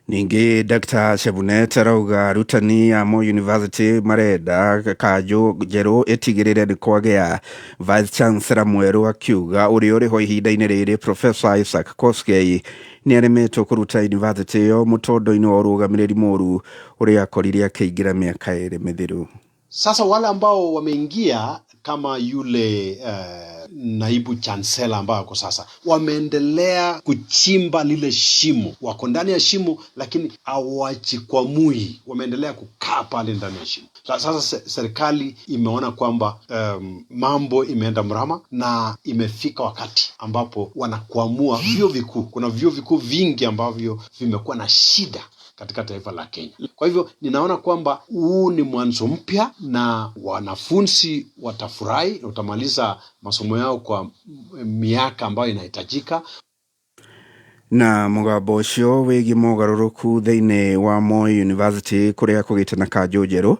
Ningĩ Dr. Chebunet arauga arutani a Moi University marenda kanjũ njerũ ĩtigĩrĩre nĩ kwagĩa Vice Chancellor mwerũ, akiuga ũrĩa ũrĩho ihinda-inĩ rĩrĩ Professor Isaac Kosgei nĩ aremetwo kũruta university ĩyo mũtondo-inĩ wa ũrũgamĩrĩri mũru ũrĩa akorire akĩingĩra mĩaka 2 mĩthiru. Sasa wale ambao wameingia kama yule naibu chancellor ambao kwa sasa wameendelea kuchimba lile shimo, wako ndani ya shimo lakini hawajikwamui, wameendelea kukaa pale ndani ya shimo. Sasa serikali imeona kwamba mambo imeenda mrama na imefika wakati ambapo wanakwamua vyuo vikuu. Kuna vyuo vikuu vingi ambavyo vimekuwa na shida katika taifa la Kenya. Kwa hivyo ninaona kwamba huu ni mwanzo mpya na wanafunzi watafurahi, watamaliza masomo yao kwa miaka ambayo inahitajika. Na mũgambo ũcio wĩgiĩ mogarũrũku thĩinĩ wa Moi University kũrĩa kũgĩte na kanjũ njerũ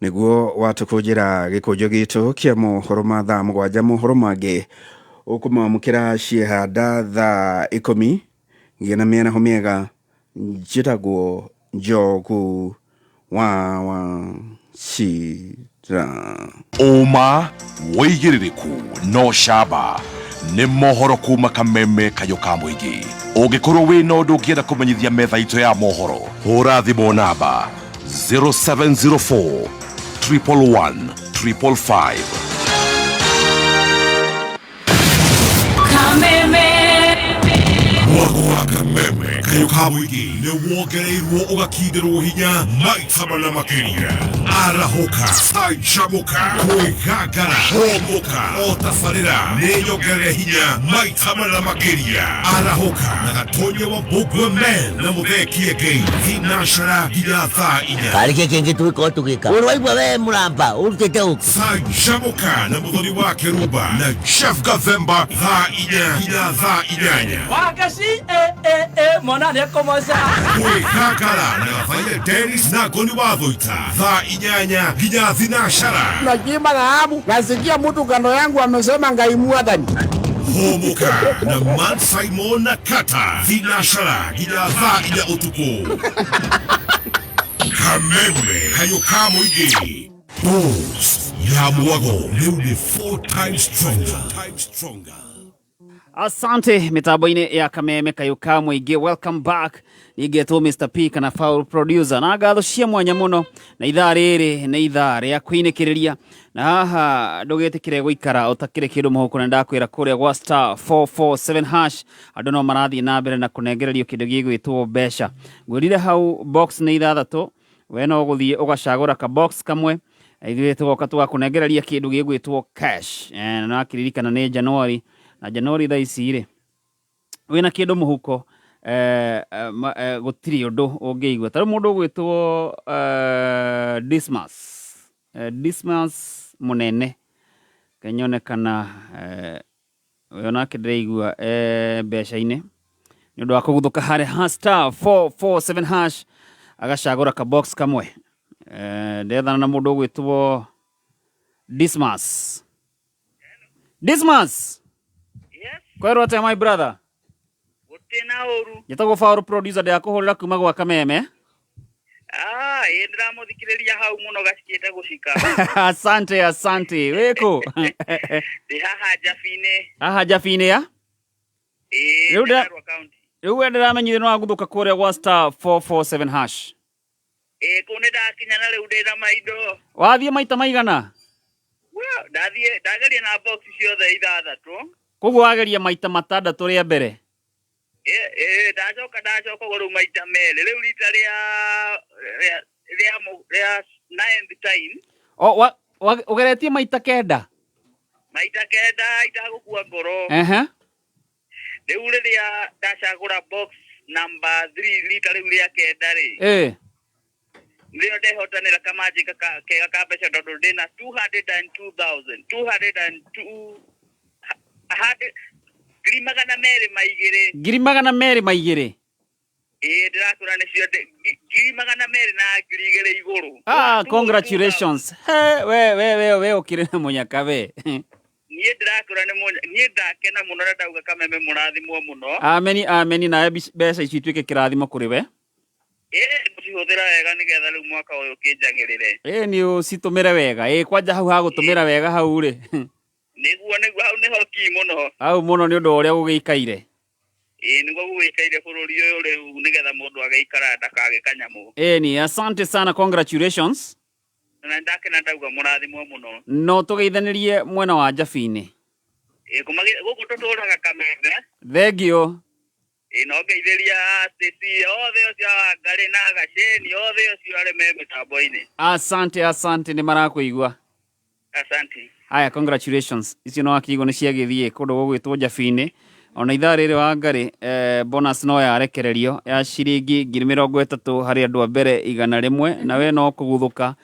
nĩguo watũkũnjĩra gĩkũnjo gitũ kĩa mohoro ma thaa 7. Mohoro mangĩ ũkũmamũkĩra ciehanda thaa 10 nginya na mĩaraho mĩega. Njĩtagwo Njogu wa Wachira. Ũma wĩigĩrĩrĩku no camba nĩ mohoro kuma Kameme kayũ ka mũingĩ. Ũngĩkorwo wĩna ũndũ ũngĩenda kũmenyithia metha itũ ya mohoro, hũra thimũ namba 0704 111 555. Kameme. Mwako wa Kameme. Kayũ ka mũingĩ nĩ wongereirwo ũgakindĩrwo hinya maita mana makĩria. Arahũka, canjamũka, kwĩgangara, hũmũka, o tabarĩra nĩ nyongerere hinya maita mana makĩria. Arahũka na Gatonye wa Mbũngwe Men na Mũthee Kĩengei thinacara nginya thaa inya. Karĩ kĩ kĩngĩ tũgĩkorwo tũgĩka? Ũrĩ waigua we mũramba ũrutĩte ũkĩ? Canjamũka na Mũthoni wa Kĩrumba na Jeff Gathemba thaa inya nginya thaa inyanya. Wangeci eh eh eh mwana nĩekũmoca. Kwĩgangara na Gabaia Dennis na Ngoni wa Thũita thaa inyanya nginya thinacara. Nachimba dhahabu, nasikia mtu kando yangu amesema Ngai mwathani. Hũmũka na Man Simon na Kata thinacara nginya thaa inya ũtukũ. Kameme kayũ ka mũingĩ. Boost ya mwago rĩu nĩ four times stronger. Asante mitambo-inĩ ya Kameme kayũ ka mũingĩ, welcome back. Ningetwo Mr P kana Foul Producer na ngatho cia mwanya mũno, na ithaa rĩrĩ nĩ ithaa rĩa kwinĩkĩrĩria, na haha ndũgĩtĩkĩre gũikara ũtakĩrĩ kĩndũ mũhuko, na ndakwĩra kũrĩa gwa star 447 hash andũ no marathiĩ na mbere na kũnengererio kĩndũ gĩgwĩtwo mbeca. Ngwĩrire hau box nĩ ithathatũ, we no gũthiĩ ũgacagũra ka box kamwe, ithuĩ tũgoka tũgakũnengereria kĩndũ gĩgwĩtwo cash. Na wakĩririkana nĩ January, na January thaa ici rĩ wĩna kĩndũ mũhuko, gũtirĩ ũndũ ũngĩigua. Ta rĩu mũndũ ũgwĩtwo Dismas, Dismas Mũnene, kenyone kana we onake ndĩraigua mbeca-inĩ nĩ ũndũ wa kũguthũka harĩa ha star 447 hash agacagũra ka box kamwe. Ndethana na mũndũ ũgwĩtwo Dismas. Dismas. Kwĩrwo atĩa my brother? Gũtirĩ na ũru. Njĩtagwo Faũrũ Producer, ndĩrakũhũrĩra kuma gwa Kameme. Ah, ĩ ndĩramũthikĩrĩria hau mũno gacikĩte gũcika. Asante, asante. Wĩkũ? Ndĩ haha Njabi-inĩ. Haha Njabi-inĩ ya? Ĩĩ, Rĩu Nyandarua County. Rĩu we ndĩramenyire nĩ waguthũka kũrĩa gwa star 447 hash. Ĩĩ, kũu nĩ ndakinya na rĩu ndĩna maindo. Wathiĩ maita maigana? Well, ndathiĩ ndageria na box ciothe ithathatũ. Koguo wageria maita matandatũ rĩa mbere? Ĩĩ, ndacoka ũguo rĩu maita merĩ. Rĩu rita rĩa ninth time. O, ũgeretie maita kenda? Maita kenda itagũkua ngoro. Rĩu rĩrĩa ndacagũra box number 3 rita rĩu rĩa kenda rĩ. Nĩrĩo ndehotanĩra kamanjĩka kega ka mbeca tondũ ndĩna 202,000, 202, 202,000. 202,000? Ĩĩ, ndĩrakũra nĩcio 202,000 igũrũ. Ah, congratulations. He, we, we, we, we ũkĩrĩ na mũnyaka we. Niĩ ndĩrakũra nĩ mũnya, niĩ ndakena mũno na ndauga Kameme mũrathimwo mũno. Ameni, ameni, nawe mbeca ici ituĩke kĩrathimo kũrĩ we. Ĩĩ, ngũcihũthĩra wega nĩgetha rĩu mwaka ũyũ ũkĩnjagĩrĩre. Ĩĩ, nĩ ũcitũmĩre wega. Ĩĩ, kwanja hau hagũtũmĩra wega hau rĩ. Nĩguo, nĩguo, hau nĩho ki mũno. Hau mũno nĩ ũndũ wa ũrĩa gũgĩikaire. Ĩĩ, nĩguo gũgĩikaire bũrũri ũyũ rĩu nĩgetha mũndũ agĩikara ndakage kanyamũ. Ĩĩ, ni asante sana, congratulations. Na ndakena ndauga mũrathimwo mũno. No tũgeithanĩrie mwena wa Njabi-inĩ. Ĩĩ, gũkũ tũtũraga Kameme. Thank you. Ĩĩ, no ngeithĩria Stacy othe ũcio wa Ngarĩ na Gaceni othe ũcio arĩa me mĩtambo-inĩ. Asante, asante, nĩ marakũigua. Asante. Haya, congratulations. Icio no wakĩigua nĩ ciagĩthiĩ kũndũ gũgwĩtwo Njabi-inĩ. Ona ithaa rĩrĩ wa Ngarĩ, bonus no yarekererio ya ciringi 30,000 harĩ andũ a mbere 100, na we no kũguthũka,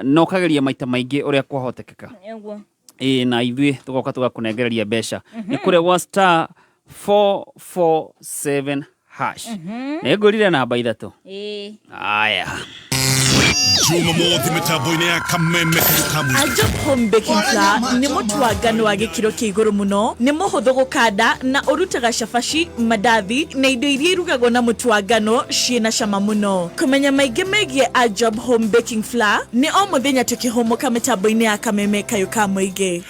na ũkageria maita maingĩ ũrĩa kwahotekeka. Nĩguo. Ĩĩ, na ithuĩ tũgoka tũgakũnengereria mbeca. Nĩ kũrĩa gwa star 447 hash. Nĩ ngũrire namba ithatũ. Ĩĩ. Aya. Jumamothi mĩtambo-inĩ ya Kameme Kamu. Ajab Home Baking Flour nĩ mũtu wa ngano wa gĩkĩro kĩa igũrũ mũno, nĩ mũhũthũ gũkanda na ũrutaga cabaci, mandathi na indo iria irugagwo na mũtu wa ngano ciĩna cama mũno. Kũmenya maingĩ megiĩ Ajab Home Baking Flour nĩ o mũthenya tũkĩhũmũka mĩtambo-inĩ ya Kameme Kayũ ka Mũingĩ.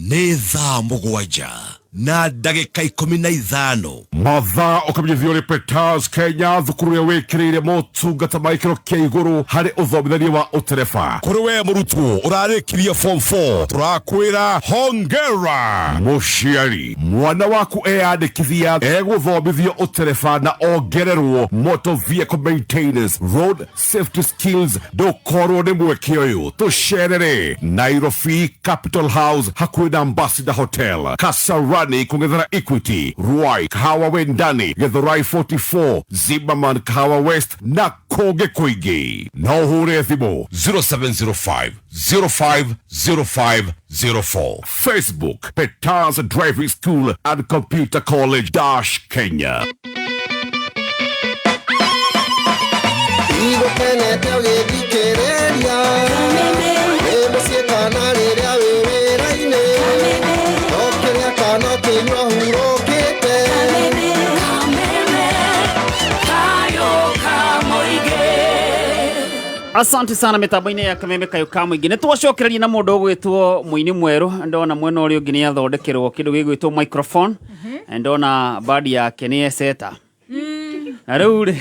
Nĩ thaa mũgwanja. Na ndagĩka 15. Mathaa ũkamenyithio nĩ Peters Kenya, thukuru ĩrĩa wĩkĩrĩire motungata ma gĩkĩro kĩa igũrũ harĩ ũthomithania wa ũtereba. Kũrĩ we mũrutwo ũrarĩkirie form 4, tũrakwĩra hongera. Mũciari, mwana waku eyandĩkithia egũthomithio ũtereba na ongererwo motor vehicle maintenance, road safety skills. Ndũkorwo nĩ mweke ũyũ. Tũcerere Nairobi, Capital House, hakuhĩ na Ambassador Hotel, Kasarani kũng'ethera Equity, Ruai, Kahawa Wendani, Githurai 44, Zimmerman, Kahawa West na kũngĩ kũingĩ. No ũhũre thimũ 0705 050504. Facebook, Peters Driving School and Computer College dash Kenya. Igũkenete ũgĩthikĩrĩria wĩ mũciĩ kana rĩrĩa wĩ wĩra-inĩ, ũkĩrĩa kana ũkĩnyua hurũkĩte. Asante sana mitambo-inĩ ya Kameme Kayo ka Mũingĩ. Nĩ twacokereria na mũndũ ũgwĩtwo mũini mwerũ. Ndona mwena ũrĩa ũngĩ nĩ athondekerwo kĩndũ gĩgwĩtwo microphone. Ndona bandi yake nĩ eseta na rĩu rĩ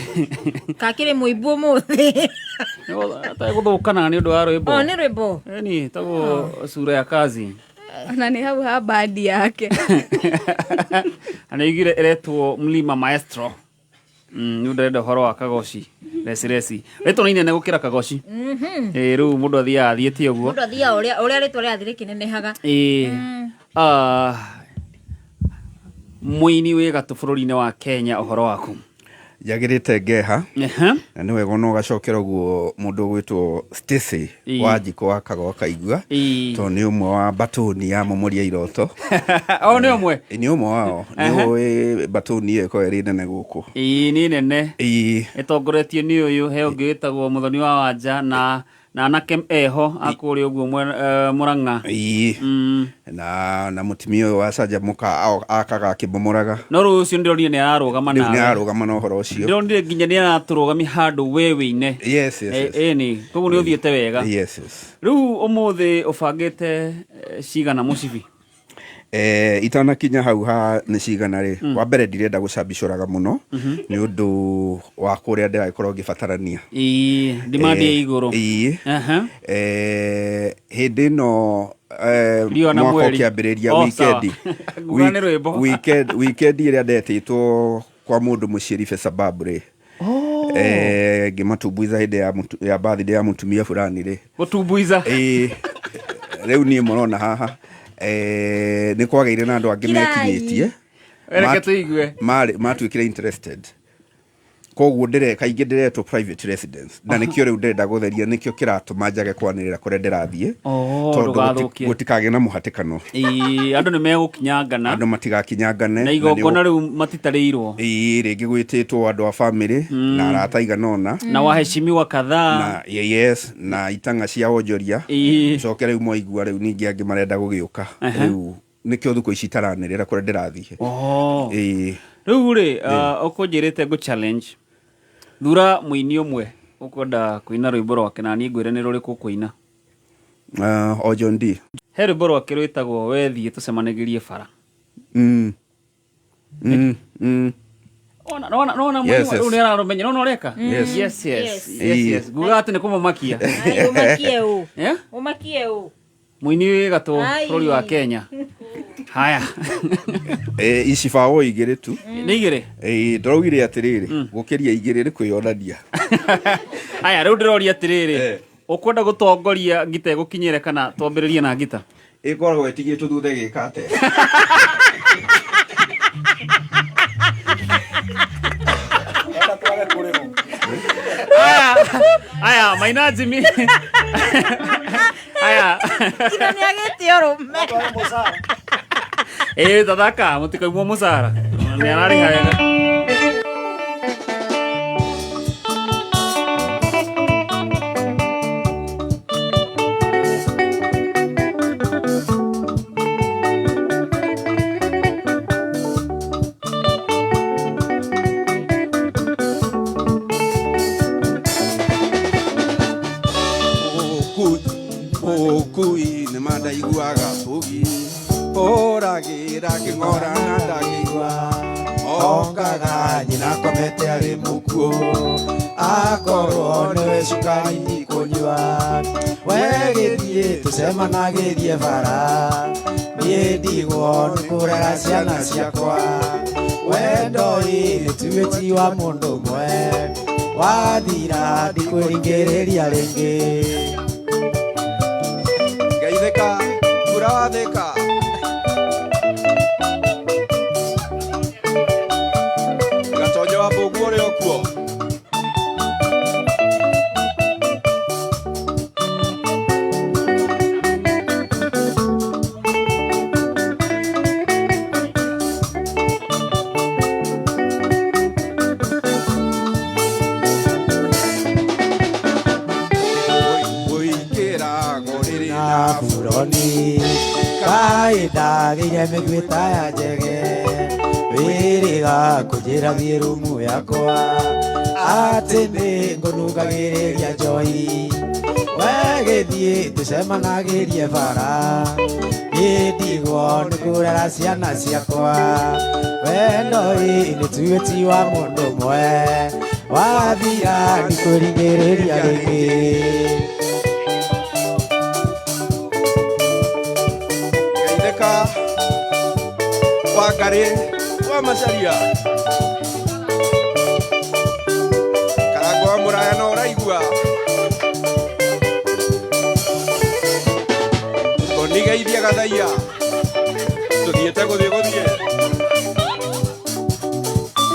Kakĩrĩ mũimbu ũmũthĩ. Ategũthũkana nĩ ũndũ wa rwĩmbo. O nĩ rwĩmbo. Ĩni tagwo sura ya kazi. Ona nĩ hau ha bandi yake. Na nĩ aigire ĩretwo Mlima Maestro. Nĩ ndĩrenda ũhoro wa kagoci reci reci rĩtwa nĩ inene gũkĩra kagoci. Ĩ rĩu mũndũ athiaga athiĩte ũguo. Mũndũ athiaga ũrĩa ũrĩa rĩtwa rĩrathiĩ rĩkĩnenehaga. Ĩ mũini wĩ gatũ bũrũri-inĩ wa Kenya, ũhoro waku? Njagĩrĩte ngeha. Na nĩ wega no ũgacokera ũguo mũndũ ũgwĩtwo Stacy wa Njiko wa Kago Kaigua, tondũ nĩ ũmwe wa batoni ya Momoria Iroto. O nĩ ũmwe? Nĩ ũmwe wao. Nĩ ũĩ batoni ĩyo ĩkoragwo ĩrĩ nene gũkũ. Ĩĩ nĩ nene. Ĩtongoretio nĩ ũyũ, he ũngĩ wĩtagwo Mũthoni wa Wanja na anake eho akũrĩa ũguo Mũrang'a. Ĩĩ. Na mũtumia ũyũ wa Canjamũka akaga akĩmomoraga. No rĩu ũcio ndĩronire nĩ ararũgama Rĩu nawe. nĩ ararũgama na ũhoro ũcio. Ndĩronire nginya nĩ aratũrũgamia handũ we wĩine. Yes, yes, yes. Ĩni, koguo nĩ ũthiĩte wega. Yes, yes. Rĩu ũmũthĩ ũbangĩte cigana mũcibi? Itanakinya hau ha nĩ cigana rĩ, wa mbere ndirenda gũcambicũraga mũno nĩ ũndũ wa kũrĩa ndĩragĩkorwo ngĩbatarania. Ĩĩ, demand ĩ igũrũ. Ĩĩ. Hĩndĩ ĩno Riũa na mwaka mweri. ũkĩambĩrĩria Oh, sawa. weekend. Nguga nĩ rwĩmbo. Weekend ĩrĩa ndetĩtwo kwa mũndũ mũciĩ sababu rĩ. Ngĩmatumbuiza hĩndĩ ya birthday ya mũtumia fulani rĩ. Gũtumbuiza? Ĩĩ. Rĩu niĩ mũrona haha. Nĩ kwagĩire na andũ angĩ mekinyĩtie. Reke tũigue. Matuĩkire interested. Koguo kaingĩ ndĩretwo private residence. Na nĩkĩo rĩu ndĩrenda gũtheria, nĩkĩo kĩratũma njage kwanĩrĩra kũrĩa ndĩrathiĩ. Tondũ Ndũgathũkie. gũtikagĩe na mũhatĩkano. Ĩĩ, andũ nĩ megũkinyangana. Andũ matigakinyangane. Na igongona rĩu matitarĩirwo. Ĩĩ, rĩngĩ gwĩtĩtwo andũ a family na arata aigana ũna. Na waheshimiwa kadhaa. Na, yes, na itang'a cia wonjoria. Coke rĩu mwaigua rĩu ningĩ angĩ marenda gũgĩũka. Rĩu nĩkĩo thukũ ici itaranĩrĩra kũrĩa ndĩrathiĩ. Ĩĩ. Rĩu rĩ, ũkũnjĩrĩte ngũ challenge. Thura mũini ũmwe ũkwenda kũina rwĩmbo rwake na niĩ ngwĩre nĩ rũrĩkũ ũkũina. O John D. He rwĩmbo rwake rwĩtagwo Wethiĩ tũcemanagĩrie bara. Ona, ona, ona, Yes, yes. mũini nĩ ararũmenya, nona ũreka? Yes. Yes, yes. Yes. Yes, yes. Nguga atĩ nĩ kũmũmakia. Ai, ũmakie ũ. Eh? Ũmakie ũ. Mũini wĩ gatũ Ai. bũrũri wa Kenya. Haya. Ici bao igĩrĩ tu. Nĩ igĩrĩ? Ndĩraugire atĩrĩrĩ, gũkĩria igĩrĩ nĩ kwĩyonania. Haya, rĩu ndĩroria atĩrĩrĩ, ũkwenda gũtongoria ngita ĩgũkinyĩre kana twambĩrĩrie na ngita? Ĩkoragwo ĩtigĩtwo thutha ĩgĩka atĩa? Aya, aya, Maina Jimmy. Aya. Kina nĩ agĩte ũrũme. Ĩ, tathaka, mũtikaimwo mũcara. Nĩ ararĩha wega. Ũkui nĩ mandaiguaga bũgi. Ũragĩra kĩng'ora na ndangĩigua okaga nyina akomete arĩ mũkuũ akorwo nĩwe cukari ndikũnyua we gĩthiĩ tũcemanagĩrie bara niĩ ndigwo nĩ kũrera ciana ciakwa wendo ĩ nĩtuĩ ti wa mũndũ ũmwe wathira ndikwĩringĩrĩria rĩngĩ. Geithĩka kura wathĩka. Gatonyo wa mbũguo ũrĩ o kuo. Buroni kai ndagĩire mĩguĩ ta ya njege wĩrĩga kũnjĩra thiĩ rumu yakwa atĩ nĩ ngũnungagĩrĩria njohi we gĩthiĩ tũcemanagĩrie bara niĩ ndigwo nĩ kũrera ciana ciakwa wendo ĩ nĩtuĩ ti wa mũndũ ũmwe wathira ndikwĩringĩrĩria rĩngĩ. Wangari wa Macharia Karangũ wa Mũraya no ũraigua Ngonigeithia Gathaiya tũthiĩte gũthiĩ gũthiĩ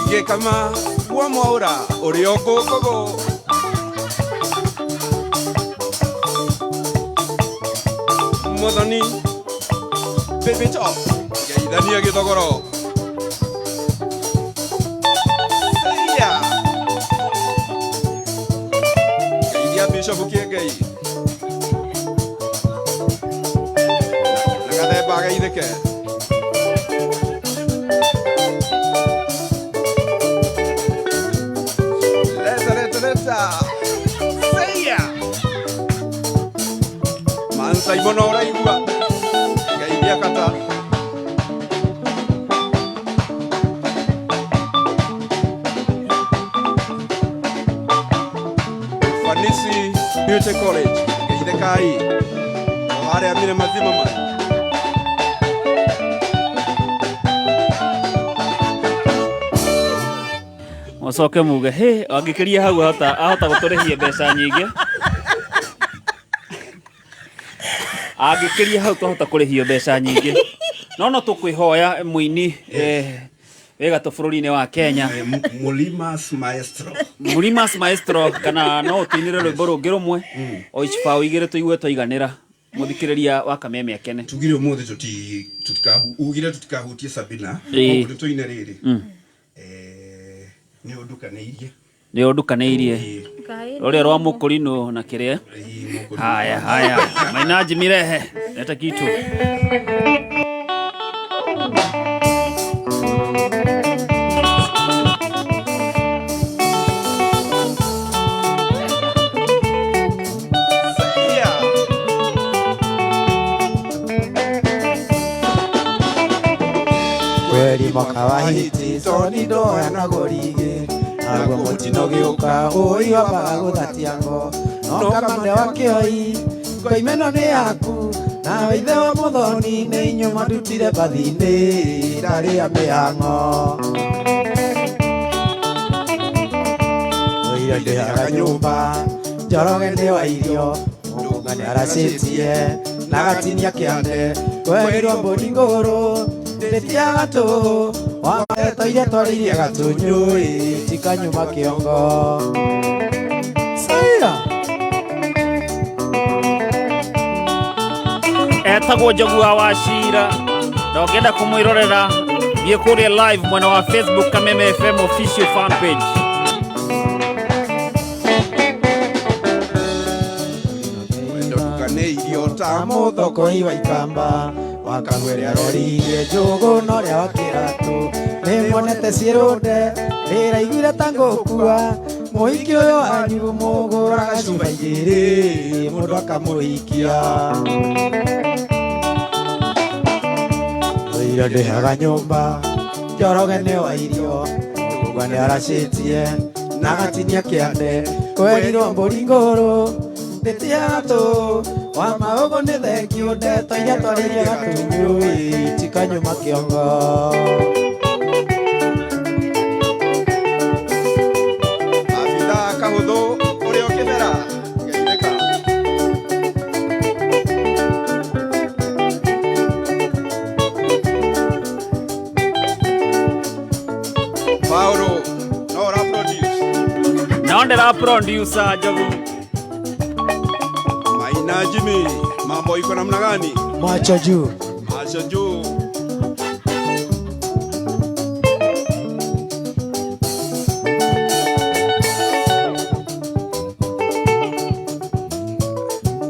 Igĩkama wa Mwaũra ũrĩ o ngũngũgũ Mũthoni Baby Top geithania gĩthogoro Seia geithia Bishop Kĩengei na Gathemba ageithĩke. Leta leta leta Seia Mansa no ũraigua geithia kata. Fanisi Beauty College geithĩkai o harĩa Mirema Zimmerman. Mũcoke muge hĩ angĩkĩria hau ahota gũtũrĩhia mbeca nyingĩ angĩkĩria hau twahota kũrĩhio mbeca nyingĩ no tũkwĩhoya mũini wega tũ bũrũri-inĩ wa Kenya Mulimas Maestro Mulimas Maestro kana no ũtũinĩre rwĩmbo rũngĩ rũmwe o icibaũ igĩrĩ tũigue twaiganĩra mũthikĩrĩria wa Kameme akene. Tugire ũmũthĩ ugire tũtikahutie Sabina koguo nĩtũine rĩrĩ nĩ ũndukanĩirie nĩ ũndukanĩirie rũrĩa rwa mũkũrinũ na kĩrĩa haya haya Maina Njimirehe leta kitu. Kweri mwaka wa hiti toni ndoya na gorige naguo mũtino gĩũka ũi wambaga gũthatia ngo no kamande wa kĩoi ngoimeno nĩ yaku nawe ithe wa mũthoni nĩ inyuĩ mwandutire bathi-inĩ ndarĩ a mĩhang'o ũire ndĩhaga nyũmba Njoroge nĩ wa irio mũgũnga nĩ aracĩtie na gatinia kĩande kwerirwo mbũri ngũrũ ndĩtia gatũ wametoire twarĩirie gatũnyũ tikanyuma kĩongo. Saira etagwo Njogu wa Wachira na ũngĩenda kũmwĩrorera thiĩ kũrĩa live mwena wa Facebook Kameme FM official fan page. Ndukanĩirio ta mũthokoi wa ikamba wakagweria roririe njũgũ na ũrĩa wa kĩratũ nĩmuonete ciĩrũnde rĩraiguire ta ngũkua mũhiki ũyũ wanyu mũgũraga cuba igĩrĩ mũndũ akamũhikia. Irio ndĩhaga nyũmba Njoroge nĩ wa irio Mũgwa nĩ aracĩtie na agatinia kĩande kwerirwo mbũri ngũrũ ndĩtiagatũ wa maũgũ nĩ thengio ndeto iria twarĩrie gatunyu itikanyuma kĩongo. Abitha kahũthũ ũrĩa ũkĩbera geithĩka. Paulo no ũra produce. No ndĩra producer Njogu. Maina Jimmy, mambo iko namna gani? Macho juu. Macho juu.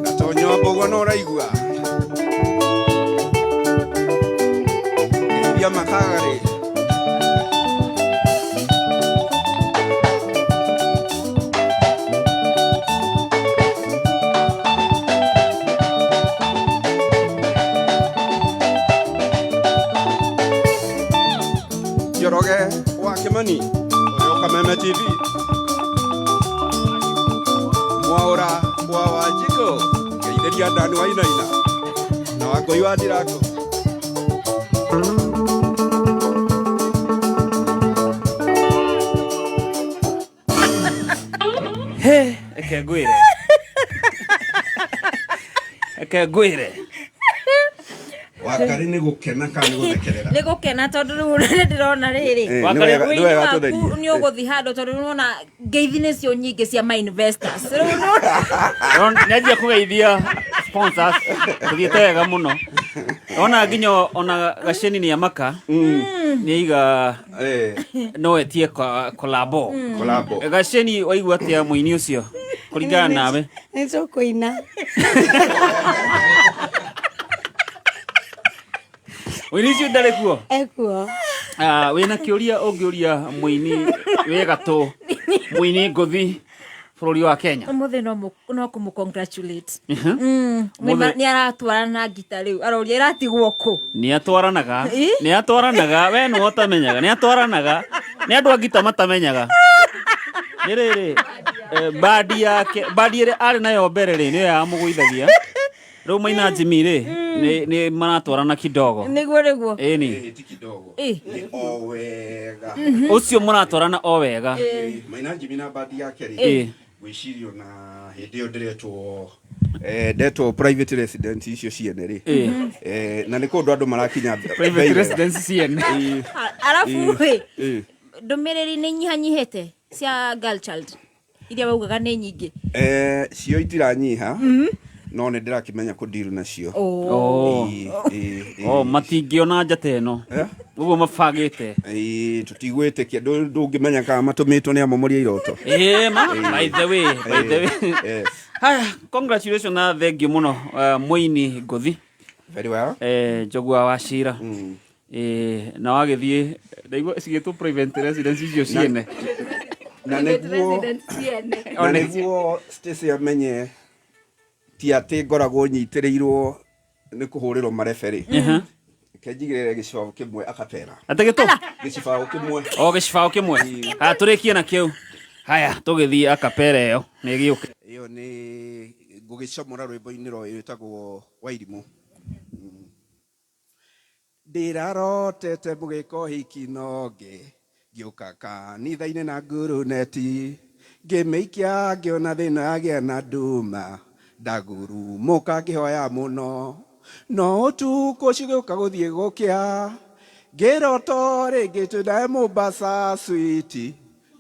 Gatonyo mbũgua no ũraigua. Geithia makagarĩ. Njoroge wa Kimani ũrĩa ũkameme TV. Mwaũra wa Wanjikũ geithĩria Ndani wa Inaina na Wangũi wa Ndirango. He, reke ngwĩre. Reke ngwĩre. Wakari nĩ gũkena kana nĩ gũthekerera? Nĩ gũkena tondũ rĩu nĩ ndĩrona rĩrĩ. Eh, nĩ wega- nĩ wega Ũini waku tũtherie. nĩ ũgũthiĩ handũ tondũ nĩ ũrona ngeithi nĩcio nyingĩ cia ma investors. Rĩu nĩ Nĩanjia kũgeithia sponsors tũthiĩte wega mũno. Ona nginya ona Gaceni nĩ amaka nĩ aiga no etie collabo. Collabo. Gaceni waigua atĩa mũini ũcio kũringana nawe? Nĩ tũkũina. Mũini ũcio ndarĩ kuo? Ekuo. Ah, wĩna kĩũria ũngĩũria mũini wĩ gatũ mũini ngũthi bũrũri wa Kenya? Ũmũthĩ no kũmũ congratulate. Mũthĩ- Nĩ aratwarana na ngita rĩu aroria ĩratigwo kũ. Nĩ atwaranaga. Ĩ? Nĩ atwaranaga we nĩwe ũtamenyaga. Nĩ atwaranaga. Nĩ andũ a ngita matamenyaga. Nĩ rĩrĩ bandi yake bandi ĩrĩa arĩ nayo mbere rĩ nĩyo yamũgũithagia. Rĩu Maina Jimmy rĩ nĩ maratwarana kidogo. Nĩguo nĩguo. Ĩni. Ti kidogo. Ĩ. Nĩ o wega. Ũcio mũratwarana o wega. Maina Jimmy na bandi yake rĩ Ĩ. ngwĩciria ona hĩndĩ ĩyo ndĩretwo ndetwo private residence icio ciene rĩ. Na nĩ kũndũ andũ marakinya Private bei wega. residence ciene. Arabu rĩ Ĩ. ndũmĩrĩri nĩ nyihanyihĩte cia girl child iria waugaga nĩ nyingĩ. Cio itiranyiha no nĩ ndĩrakĩmenya kũndiru nacio. Oh. Ĩ, ĩ, ĩ. Oh, matingĩona njata ĩno ũguo mabangĩte. Ĩ, tũtigwĩtĩkia ndũngĩmenya kana matũmĩtwo nĩ amomoria iroto. Ĩ, ma, by the way, by the way. Yes. Haya, congratulations na thengiũ mũno mũini ngũthi. Very well. Njogua wa Cira. Na wagĩthiĩ ndaigua cigĩtwo private residence icio ciene. Na nĩguo na nĩguo Stacy amenye ti atĩ ngoragwo nyitĩrĩirwo nĩ kũhũrĩrwo mareberĩ. Reke njigĩrĩre gĩcibaũ kĩmwe akapera. Atĩ gĩtũ? Gĩcibaũ kĩmwe. O gĩcibaũ kĩmwe. Haya tũrĩkie na kĩu. Haya tũgĩthiĩ akapera ĩyo nĩ ĩgĩũke. Ĩyo nĩ ngũgĩcomora rwĩmbo-inĩ rwa rwĩtagwo Wairimũ. Ndĩrarotete mũgĩka ũhiki nonge ngĩũka kanitha-inĩ na nguruneti ngĩmĩikia ngĩona thĩna yagĩa na nduma ndagurumũka ngĩhoya mũno no ũtukũ cigĩũka gũthiĩ gũkĩa ngĩroto rĩngĩ twĩnae Mombasa switi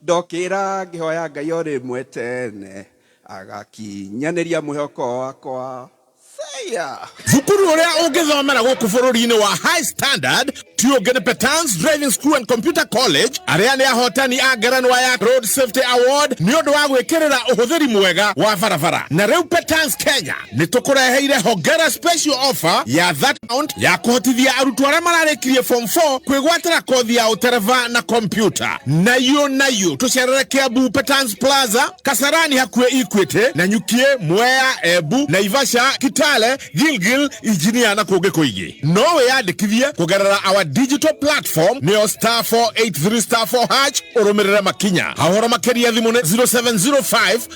ndokĩra ngĩhoya Ngai o rĩmwe tene agakinyanĩria mwĩhoko wakwa. Seya. Thukuru ũrĩa ũngĩthomera gũkũ bũrũri-inĩ wa high standard ti ũngĩ nĩ Petans Driving School and Computer College arĩa nĩ ahotani a ngerenwa ya Road Safety Award nĩ ũndũ wa gwĩkĩrĩra ũhũthĩri mwega wa barabara. Na rĩu Petans Kenya nĩ tũkũreheire hongera special offer ya that count ya kũhotithia arutwo arĩa mararĩkirie form 4 kwĩgwatĩra kothi ya ũtereba na kompyuta. Nayo nayo tũcerere Kiambu Petans Plaza, Kasarani hakuhĩ Equity, Nanyukie, Mwea, Embu, Naivasha, Kitale Kameme, Gilgil, Engineer na kũngĩ kũingĩ. No wĩyandĩkithie kũgerera our digital platform nĩyo star 483 star 4 hash ũrũmĩrĩre makinya. Ũhoro makĩria thimũ nĩ 0705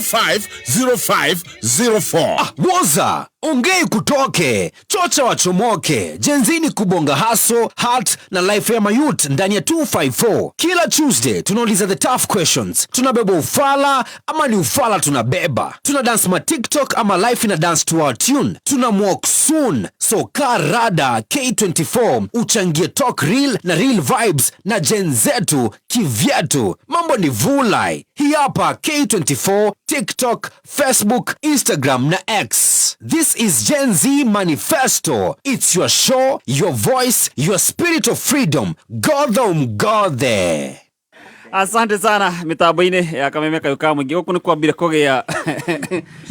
05 05 04. Woza ongei kutoke chocha wachomoke jenzini kubonga haso hat na life ya mayut ndani ya 254. Kila Tuesday tunauliza the tough questions. Tunabeba ufala ama ni ufala tunabeba? Tuna dance ma TikTok ama life ina dance to our tune? Tuna walk soon, so karada K24 uchangie talk real na real vibes na gen zetu kivyetu. Mambo ni vulai. Hii hapa K24, TikTok, Facebook, Instagram na X. This is Gen Z Manifesto. It's your show, your voice, your spirit of freedom. Godha umgodhe. Asante sana mitambo-inĩ ya Kameme kayũ ka mũingĩ. Gũkũ nĩ kwambire kũgĩa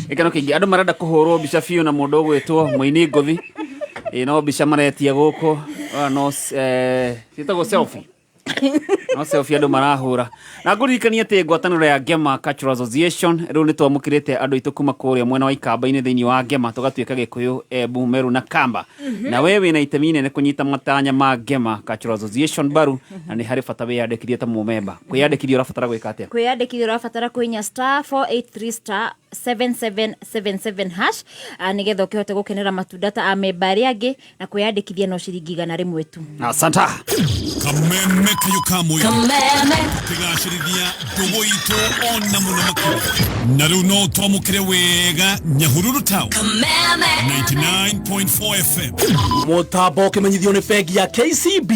gĩkeno kĩingĩ. Andũ marenda kũhũrwo mbica biũ na mũndũ ũgwĩtwo mũini ngũthi. Ĩ no mbica maretia gũkũ. No ciĩtagwo selfie. No selfie andũ marahũra. Na ngũririkanie atĩ ngwatanĩro ya Ngema Cultural Association rĩu nĩ twamũkĩrĩte andũ aitũ kuma kũrĩa mwena wa Ikamba-inĩ thĩinĩ wa Ngema, tũgatuĩka Gĩkũyũ, Embu, Meru na Kamba. Na we wĩna itemi inene kũnyita matanya ma Ngema Cultural Association mbaru, na nĩ harĩ bata wĩyandĩkithie ta mũmemba. Kwĩyandĩkithia ũrabatara gwĩka atĩa? Kwĩyandĩkithia ũrabatara kũhihinya star 483 star 7777 hash, nĩgetha ũkĩhote gũkenera matunda ta amemba arĩa angĩ, na kwĩyandĩkithia no ciringi 100 tu. Asanta. Kameme kayo ka mũingĩ. Kameme. Kĩgacĩrithia ndũgũ itũ ona mũno makĩria. Na rĩu no twamũkĩre wega Nyahururu Town. Kameme. 99.4 FM. Mũtambo ũkĩmenyithio nĩ bengi ya KCB.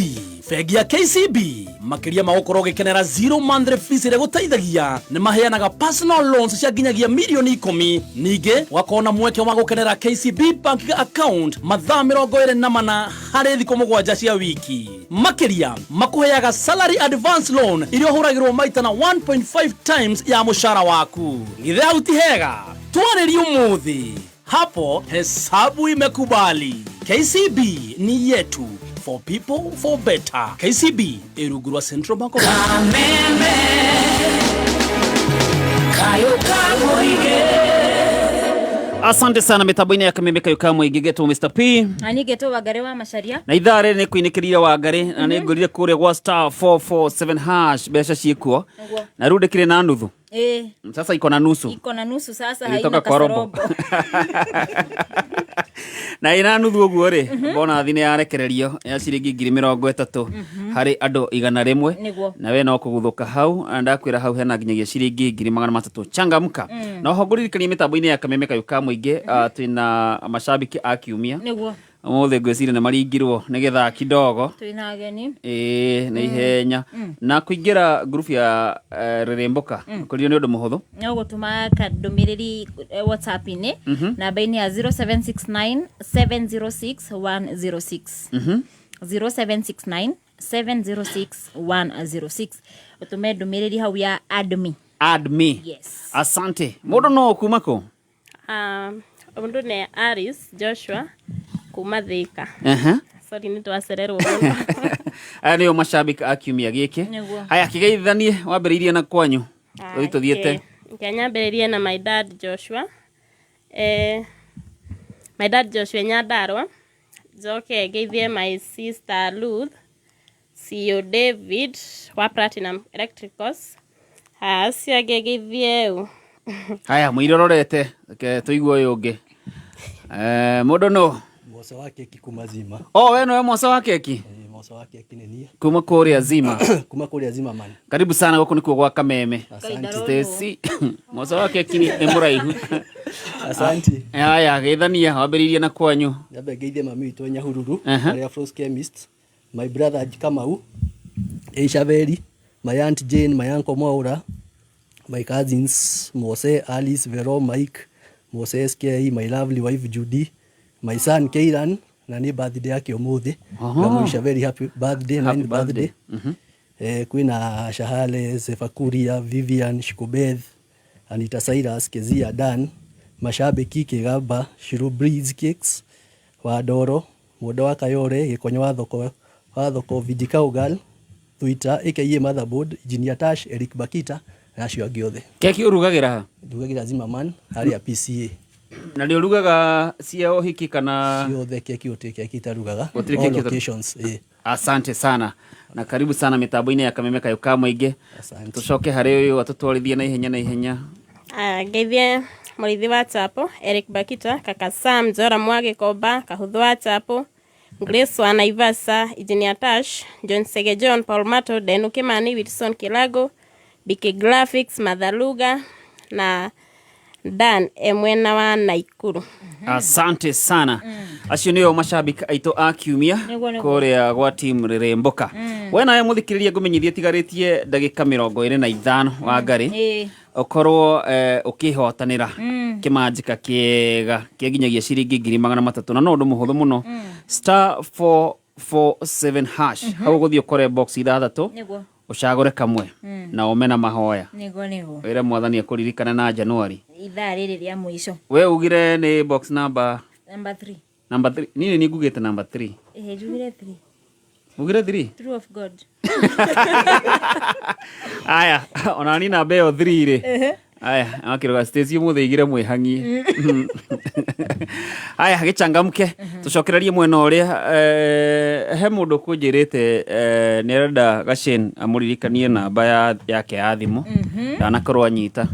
Bengi ya KCB makĩria ma gũkorwo ũgĩkenera zero monthly fees ĩrĩa gũteithagia, nĩ maheanaga personal loans cia nginyagia mirioni 10. Ningĩ ũgakorwo na mweke wa gũkenera KCB bank account mathaa 24 harĩ thikũ 7 cia wiki. Makĩria makũheaga salary advance loan iria ũhũragĩrwo maita na 1.5 times ya mũcara waku. Githĩ hau ti hega? Twarĩrie ũmũthĩ, hapo hesabu imekubali. KCB ni yetu, for people for better. KCB ĩrungu rwa Central Bank of Kameme kayo ka mũingĩ. Asante sana mitambo-inĩ ya Kameme kayo ka mũingĩ. Getwo Mr P. Na niĩ ngetwo Wangari wa Macharia. Na ithaa rĩrĩ nĩ kũinĩkĩria Wangari, na nĩ ngũrire kũrĩa gwa star 447 hash mbeca ciĩkuo. Nĩguo. Na rĩu ndĩkĩrĩ na nuthu. Sasa iko na nusu. Iko na nusu sasa, Ilitoka haina kwa robo. kasorobo. Na ina nuthu ũguo rĩ, bonathi nĩ yarekererio ya ciringi 30,000 harĩ andũ 100. Nĩguo. Na we no kũguthũka hau, na ndakwĩra hau hena nginyagia ciringi 300,000. Changamka. Na oho ngũririkanie mĩtambo-inĩ ya Kameme kayũ ka mũingĩ, twĩna mashabiki a kiumia. Nĩguo. Ũmũthĩ ngwĩciria nĩ maringirwo nĩ gĩthaa kidogo. Twĩna ageni. Ĩĩ, nĩ ihenya. Na kũingĩra ngurubu ya Rĩrĩmbũka kũrio nĩ ũndũ mũhũthũ. No gũtũma ndũmĩrĩri WhatsApp-inĩ namba-inĩ ya 0769 706 106. 0769 706 106. Ũtũme ndũmĩrĩri hau ya add me. Add me. Yes. Asante. Mũndũ no kuma kũ? Mũndũ nĩ Aris Joshua kuma Thika. Sorry nĩ twacererwo mũno. Aya nĩo mashabiki a kiumia gĩkĩ. Nĩguo. Haya, kĩgeithanie wambĩrĩirie na kwanyu. Rĩu tũthiĩte. Reke nyambĩrĩrie na my dad Joshua. My dad Joshua Nyandarua. Njoke ngeithie my sister Ruth, CEO David wa Platinum Electricals. Haya, acio angĩ ngeithie ũ. Haya, mũira ũrorete, reke tũigue ũyũ ũngĩ. Mũndũ nũ? Mwoco wa keki kuma Zima. Oh, we nĩwe mwoco wa keki? Mwoco wa keki nĩ niĩ. Kuma kũrĩa Zima. Kuma kũrĩa Zima man. Karibu sana gũkũ nĩkuo gwa Kameme. Asante. Stacy. Mwoco wa keki nĩ mũraihu. Asante. Haya, geithania, wambĩrĩirie na kwanyu. Nyambe ngeithie mami witũ Nyahururu, Aha. arĩa Frost Chemist, my brother Kamau, Ishaveri, my aunt Jane, my uncle Mwaura, my cousins Mose, Alice, Vero, Mike, Mose SK, my lovely wife Judy, my son Keiran, na nĩ birthday yake ũmũthĩ. Aha. Ngamwisha very happy birthday, Happy nine birthday. birthday. Kwĩna Shahale, Zefakuria, Vivian, Shikobeth, Anita Cyrus, Kezia Dan, Mashabiki, Kigamba, Shiru Breeze Cakes, Wandoro, Mũndũ wa Kayore, Gĩkonyo wa thoko, wa thoko Vijikau Girl, Twitter, aka Motherboard, Engineer Tash, Eric Bakita, na acio angĩ othe. Keki ũrugagĩra ha? Ndugagĩra Zimmerman harĩa PCA. Na nĩ ũrugaga cia ũhiki kana? Ciothe, keki gũtirĩ keki itarugaga. Gũtirĩ All keki occasions, ĩĩ. Asante sana na karibu sana mitambo-inĩ ya Kameme Kayũ ka Mũingĩ. Tũcoke harĩ ũyũ atũtwarithie na ihenya na ihenya. Aya, ngeithie mũrĩithi wa Chapo, Eric Bakita, Kaka Sam, Jora Mwagikomba, Kahuthu wa Chapo, Grace wa Naivasa, Engineer Tash, John Sege John, Paul Mato, Denu Kimani, Wilson Kilago, BK Graphics, Mathaluga na Dan e mwena wa Naikuru. Asante sana. Acio nĩo macambĩki aitũ a kiumia. Nĩguo, nĩguo. Kũrĩa gwa team Rĩrĩmbũka. We nawe mũthikĩrĩria, ngũmenyithie tigarĩtie ndagĩka 25 wa ngarĩ ũkorwo ũkĩhotanĩra kĩmanjĩka kĩega kĩa nginyagia ciringi 300,000, na no ũndũ mũhũthũ mũno, *447# hau ũgũthiĩ ũkore box ithathatũ, ũcagũre kamwe na ũme na mahoya. Nĩguo nĩguo. Wĩre mwathani akũririkane na Januari. Ithaa rĩrĩ rĩa mũico. We ugire nĩ box number? Number 3. Number 3. Nini nĩ ngugĩte number 3. Ĩhĩ, njugire 3. Ugire 3. True of God. Aya, ona ni namba ĩyo 3 rĩ. Aya, akĩroga Stacy ũmũthĩ igire mwĩhang'ie. Aya, gĩchangamke, tũcokererie mwena ũrĩa he mũndũ kũnjĩrĩte nĩ arenda Gacen amũririkanie namba yake ya thimũ. Ndanakorwo anyita.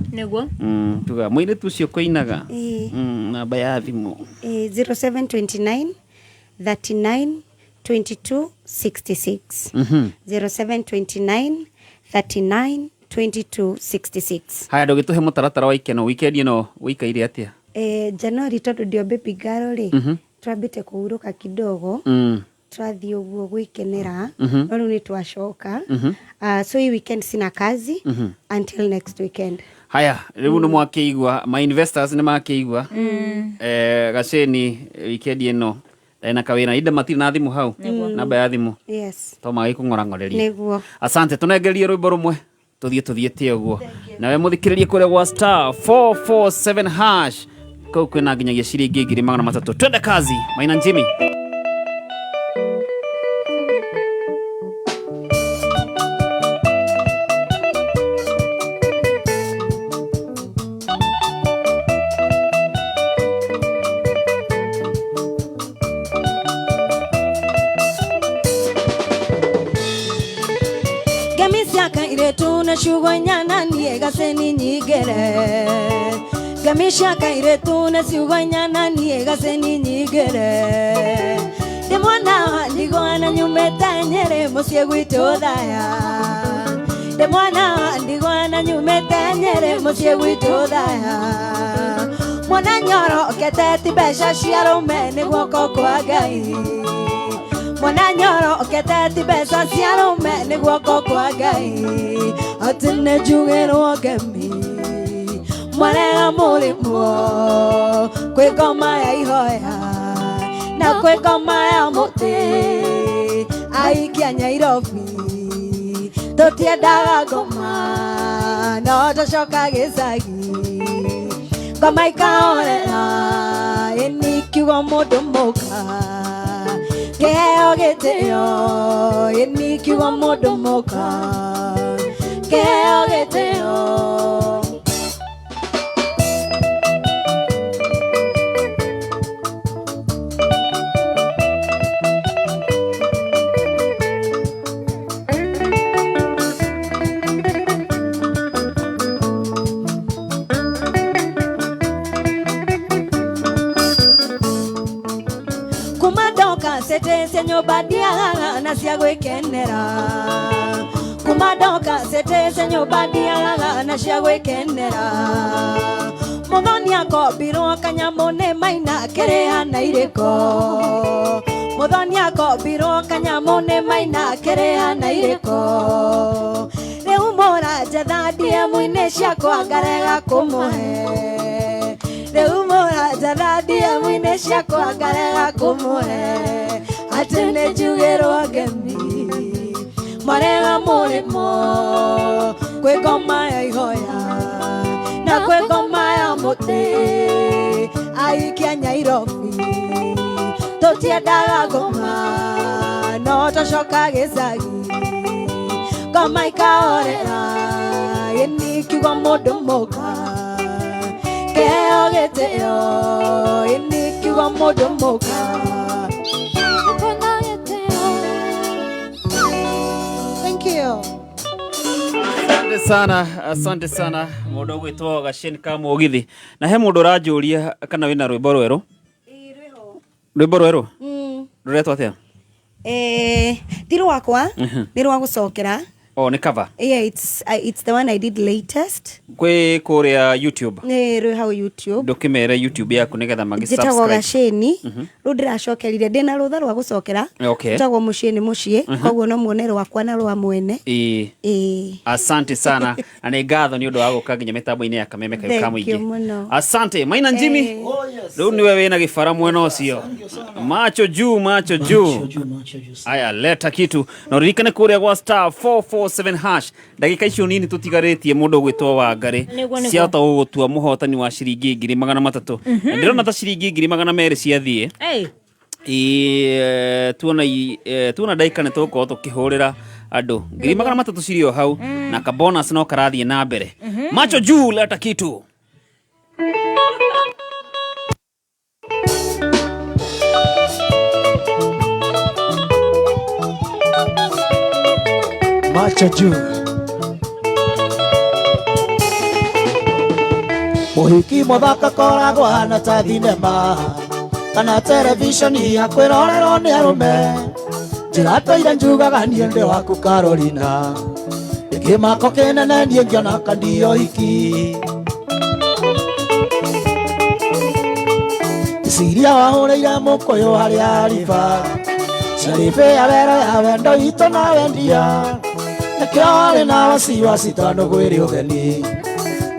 Tuga mũirĩtu ũcio kũinaga. Ĩĩ. Namba ya thimũ. 0729 39 22 66. 0729 39 22 66. Haya, ndũgĩtũhe mũtaratara wa ikeno weekend ĩno, ũikaire atĩa? Januari tondũ ndio baby girl rĩ, twambĩte kũhurũka kidogo, twathiĩ ũguo gwĩkenera, no rĩu nĩ twacoka. So hii weekend sina kazi until next weekend. Haya, rĩu nĩ mwakĩigua, my investors nĩ makĩigua. Gaceni weekend ĩno ndarĩ na kawĩra, inde matirĩ na thimũ hau. Namba ya thimũ. Yes. To magĩkũng'orang'oreria. Nĩguo. Asante, tũnengerie rwĩmbo rũmwe tũthiĩ tũthiĩte ũguo nawe mũthikĩrĩrie kũrĩa gwa *447# kũu kwĩna nginyagia ciringi 300,000. Twende kazi, Maina Njimi. Ngemi ciaka iretu na ciugo inyana niĩ gaceni nyingĩre. Ngemi ciaka iretu na ciugo inyana niĩ gaceni nyingĩre. Ndĩ mwana wa ndigwa na nyumĩte Nyĩrĩ mũciĩ gwitũ Thaya. Ndĩ mwana wa ndigwa na nyumĩte Nyĩrĩ mũciĩ gwitũ Thaya. Mwana nyorokete ti mbeca cia arũme nĩ guoko kwa Ngai. Mwana nyorokete ti mbeca cia arũme nĩ guoko kwa Ngai. Atĩ nĩ njugĩrwo ngemi mwarega mũrĩmwo, kwĩ ngoma ya ihoya na kwĩ ngoma ya mũtĩ. Aikia Nyairobi tũtiendaga ngoma no tũcoka gĩcagi ngoma ikahorera. Ĩni kiugo mũndũ mũka kĩheo gĩtĩo, ĩni kiugo mũndũ mũka kĩheo gĩtĩo. Kuma ndoka cete cia nyũmba ndiagaga na cia gwĩkenera. Kuma ndoka cete cia nyũmba ndiagaga na cia gwĩkenera. Mũthoni akombirwo kanyamũ nĩ maina kĩrĩa na irĩko. Mũthoni akombirwo kanyamũ nĩ maina kĩrĩa na irĩko. Rĩu mũranjetha DM-inĩ ciakwa ngarega kũmũhe. Rĩu mũranjetha DM-inĩ ciakwa ngarega kũmũhe. Atĩ nĩ njugĩrwo ngemi mwarega mũrĩmo, kwĩ ngoma ya ihoya na kwĩ ngoma ya mũtĩ. Aikia Nyairobi tũtiendaga ngoma no tũcoka gĩcagi ngoma ikahorera. Ĩni kiugo mũndũ mũka kĩheo gĩtĩo ĩnĩ kiugo mũndũ mũka. Thank you. Asante sana, asante sana mundu ugwitwo Gaceni ka Mugithi. Na he mundu uranjuria kana wina rwimbo rweru? Rwimbo rweru? Ruretwo atia? Ti rwakwa, ni rwa gucokera. Oh, ni cover. Yeah, it's the one I did latest. Kwi kuria YouTube. Ni rwi hau YouTube. Ndukimere YouTube yaku nigetha magi Njĩtagwo subscribe. Gaceni. Rĩu ndĩracokerire ndĩna rũtha rwa gũcokera. Okay. Njĩtagwo mũciĩ nĩ mũciĩ, koguo no muone rwakwa na rwa mwene. Ĩĩ. Ĩĩ. Asante sana. Na nĩ ngatho nĩ ũndũ wa gũka nginya mĩtambo-inĩ ya Kameme Kayũ ka Thank you Mũingĩ. mũno. Asante. Maina Njimi. Rĩu nĩwe wĩna gĩbara mwena ũcio. Macho juu, macho juu. Aya, leta kitu. Na ũririkane kũrĩa gwa star 447 hash. Ndagĩka icio nini tũtigarĩtie mũndũ ũgwĩtwo Wangari. Nĩguo, nĩguo. Ciahota gũgũtua mũhotani wa ciringi 300,000. Na ndĩrona ta ciringi 200,000 ciathiĩ. Hey. Ĩĩ, tuona ndagĩka nĩ tũgũkorwo tũkĩhũrĩra andũ 300,000 cirĩ o hau na ka bonus no karathiĩ na mbere. Macho juu, leta kitu. Macho juu. Mũhiki mũthaka koragwo hana ta thinema kana televisheni ya kwĩrorerwo nĩ arũme. Njĩra tũire njugaga niĩ ndĩ waku Carolina, kĩmako kĩnene niĩ ngĩona kandio iki. Ciria wahũrĩire mũkũyũ harĩa ariba Sharife ya wero ya wendo witũ na wendia. Nĩkĩo arĩ na wasiwasi tondũ gwĩrĩ ũgeni,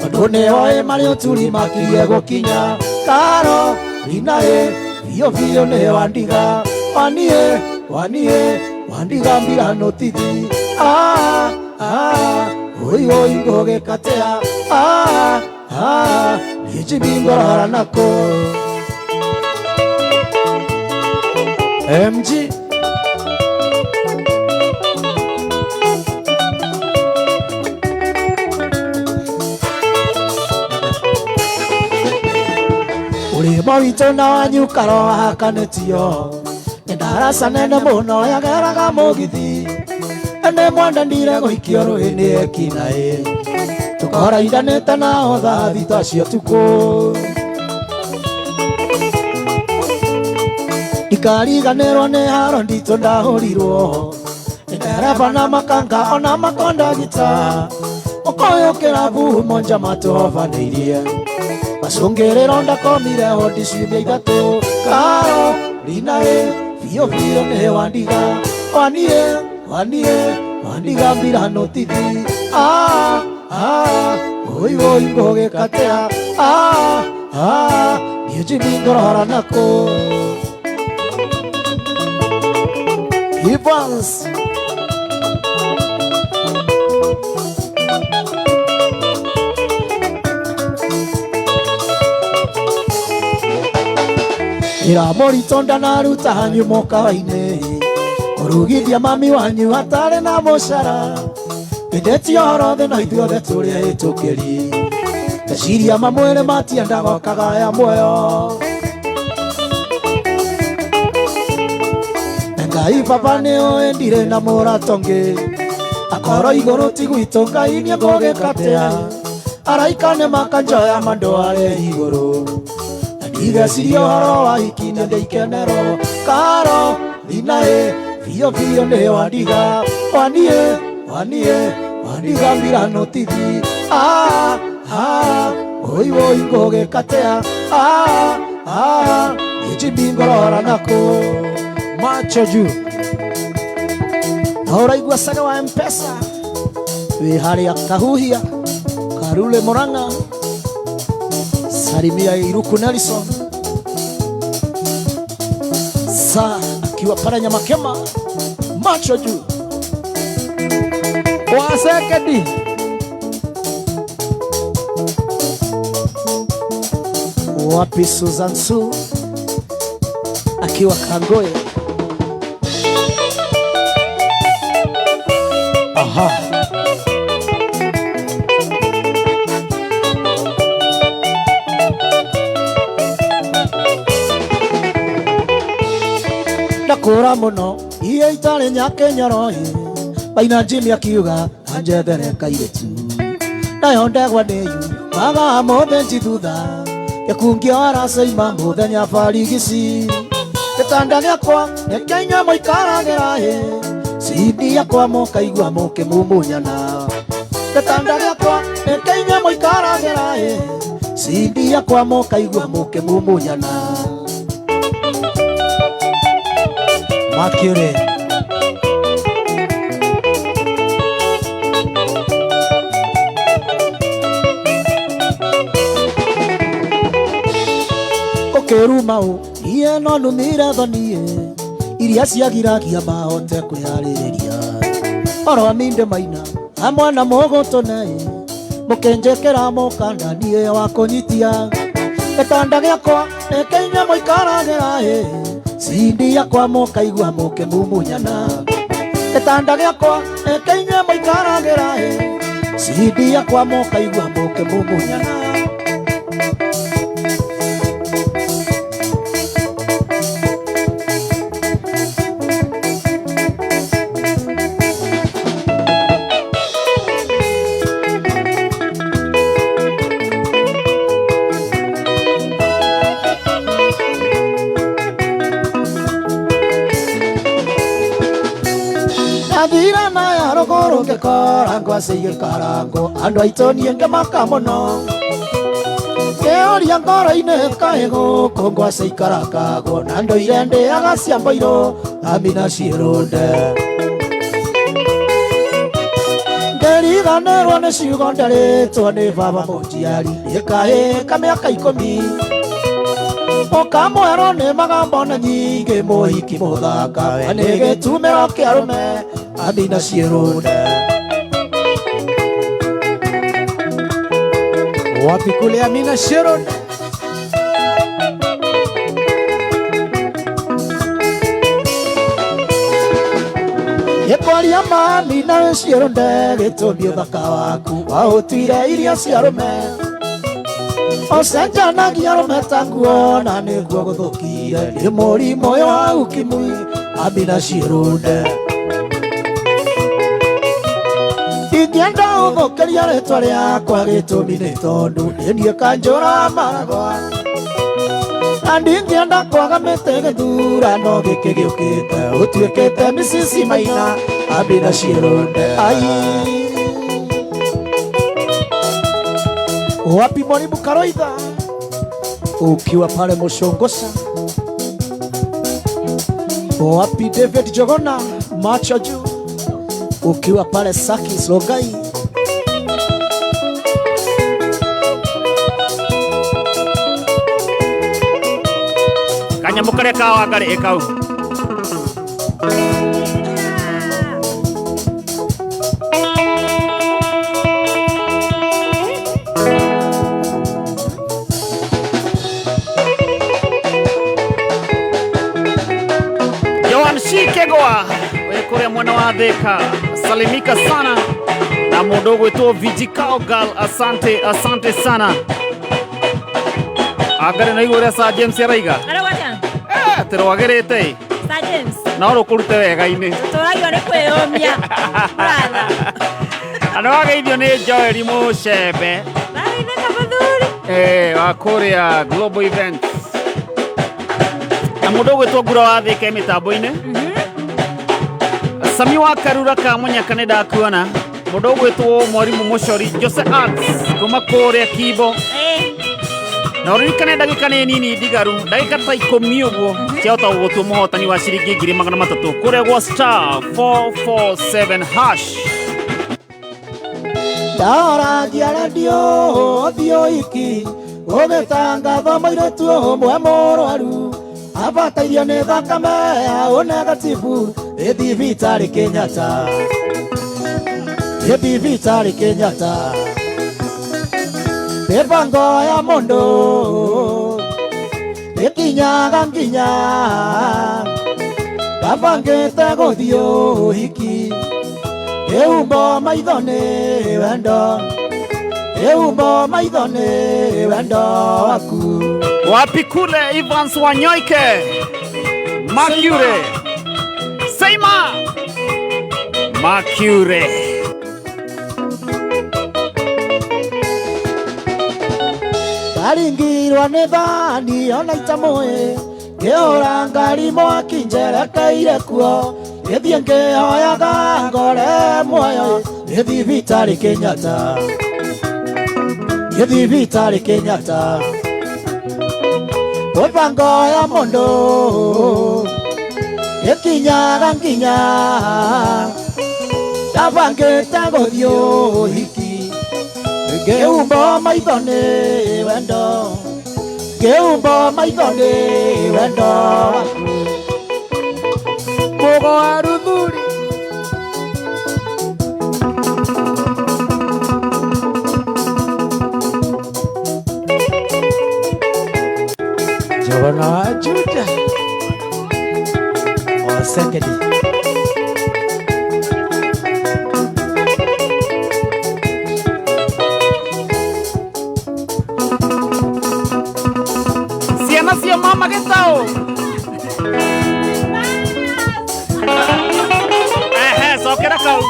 tondũ nĩoĩ marĩ ũturi makirie gũkinya. Karo rina ĩ biũ biũ nĩ wandiga, waniĩ waniĩ wandiga mbira nũtithi. Ah ah oi oi ngũgĩkatea. Ah ah niĩ Jimmy ngorora nako. MG Ũrĩmo witũ na wanyu karohakanĩtio nĩ ndaraca nene mũno yageraga mũgithi. Ene mwenda ndire gũikio rũĩ nĩ ekinaĩ, tũkoraindanĩte nao thaa thita cia ũtukũ. Ndikariganĩrwo nĩ haro nditũ ndahũrirwo nĩ ndereba na makanga ona makondagita. Mũkũyũ kĩrabu monja matũhovanĩirie, macũngĩrĩro ndakomire hodi ciumia ithatũ. Karo rina ĩ biũ biũ nĩ wandiga, waniĩ waniĩ wandiga mbira nũtithi. Ah ah oi oi ngũgĩkatea. Ah ah niĩ Jimmy ngorora nako. Evans Ira mũritũ ndanaruta hanyu mũkawa-inĩ, kũrugithia mami wanyu hatarĩ na mũcara. Ĩndĩ ũhoro thĩ no ithuothe tũrĩ ahĩtũkĩri, meciria mamwĩrĩ matiendaga ũkagaya muoyo. Ngai baba nĩũĩ ndirĩ na mũrata ũngĩ, akorwo igũrũ ti gwitũ Ngai nĩngũgĩkatea. Araika nĩmakanjoya mandware igũrũ, na ndigeciria ũhoro wa hiki na ndĩikenerwo. Karo rina ĩ biũ biũ nĩ wandiga, waniĩ waniĩ wandiga mbira nũtithi. Ah ah oi oi ngũgĩkatea. Ah ah niĩ Jimmy ngorora nako. Macho juu na ũraigua cage wa M-Pesa wĩ harĩa Kahuhia Karule Murang'a. Salimia Iruku Nelson sa akiwa pale Nyamakema. Macho juu Wasekedi wapi Susan Su akiwa Kangoye. Aha. Ngĩkũra mũno iye itarĩ nyakenyoro Maina Jimmy akiuga anjethere kairĩtu nayo ndegwa ndĩyu maga mũthĩnji thutha gĩkungio araceima mũthenya barigici gĩtanda gĩakwa nĩkĩo inyuĩ mũikaragĩra ĩ cindi yakwa mũkaigua mũkĩmumunyana gĩtanda gĩakwa nĩkĩo inyuĩ mũikaragĩra ĩ cindi yakwa mũkaigua mũkĩmumunyana Mercury. Ũkĩruma ũ niĩ no numire thoni iria ciagiragia mahote kwĩharĩrĩria oro minde maina hamwe na mũgũtũne mũkĩnjĩkĩra mũkanda niĩ wa kũnyitia gĩtanda gĩakwa nĩkĩo inyuĩ mũikaragĩra ĩ cindi yakwa mũkaigua mũkĩmumunyana gĩtanda gĩakwa nĩkĩo inyuĩ mũikaragĩra ĩ cindi yakwa mũkaigua mũkĩmumunyana Athira na ya rũgũrũ ngĩkora ngwacĩ igĩkarangwo andũ aitũ niĩ ngĩmaka mũno ngĩũria ngoro-inĩ kaĩ gũkũ ngwacĩ ikarakagwo na ndũire ndĩaga cia mboirũ amina ciĩrũnde ngĩriganĩrwo nĩ ciugo nderĩtwo nĩ baba mũnjiari ĩkaĩka mĩaka 10 ũkamwerwo nĩ magambo na nyingĩ mũhiki mũthaka nĩ gĩtumĩro kĩa arũme Amina Shirone. Wapi kule Amina Shirone? Ekwaria mami na Shirone gĩtũmi ũthaka waku waũtuire irio cia arũme ũcenjanagia arũme ta nguo na nĩguo gũthũkire nĩ mũrimũ ũyũ wa ukimwi Amina Shirone. Ingĩenda ũthũkĩria rĩtwa rĩakwa gĩtũmi nĩ tondũ nĩ niĩ kanjũra maragwa na ndingĩenda kwaga mĩtĩ gĩthurano gĩkĩ gĩũkĩte ũtuĩkĩte micicic maina Amina Shirone. Ai wapi mwalimu Karoitha ukiwa pale Moshongosa, wapi David Jogona macho juu ukiwa pale Saki Slogai. Kanyamũ karĩa ka Wangari ĩ kau. Joan Shikegwa wĩ kũrĩa mwena wa Thika, salimika sana na mũndũ ũgwĩtwo Viji Cowgirl, asante asante sana. Angari na igũrũ rĩa Sir James araiga Arauga atĩ rwagĩrĩte ĩ Sir James no rũkũrute wega-inĩ tũtũragio nĩ kwĩyũmia brother. Na nĩ wageithio nĩ Joel Mũcembe Ndageithĩka mũthuri wa kũrĩa Global Events na mũndũ ũgwĩtwo Ngura wa Thika e mĩtambo-inĩ. Sami wa Karura ka Mũnyaka nĩ ndakuona mũndũ ũgwĩtwo Mwarimu Mũcori Jose Arts kuma kũrĩa Kibo. Na ũririkane ndagĩka nĩ nini ndigaru ndagĩka ta 10 ũguo ciahota gũgũtua mũhotani wa ciringi 300,000 kũrĩa gwa star 447 hash. Ndaaragia redio ũthiũ iki ũgĩtangatha mũirĩtu ũmwe mũrwaru abatairio nĩ thakame ya O negative ĩ thibitarĩ Kenyatta ĩ thibitarĩ Kenyatta mĩbango ya mũndũ ĩkinyaga nginya ndabangĩte gũthiĩ ũhiki ĩumbo maitho nĩ wendo ĩumbo maitho nĩ wendo waku. Wapi kule Evans Wanyoike Mercury. Mama Makiure. Ndaringirwo nĩ thani ona itamũĩ ngĩhũra ngari mwaki njerekeire kuo ngĩthiĩ ngĩhoyaga ngore muoyo nĩ thibitarĩ Kenyatta nĩ thibitarĩ Kenyatta mĩbango ya mũndũ ĩkinyaga nginya ndabangĩte gũthiĩ ũhiki ngĩhumbwo maitho nĩ wendo ngĩhumbwo maitho nĩ wendo waku Mũgo wa Ruthuri. Jona wa Juda Osekedi. Ciana cia mama gĩtaũ. Ehe, cokera kau.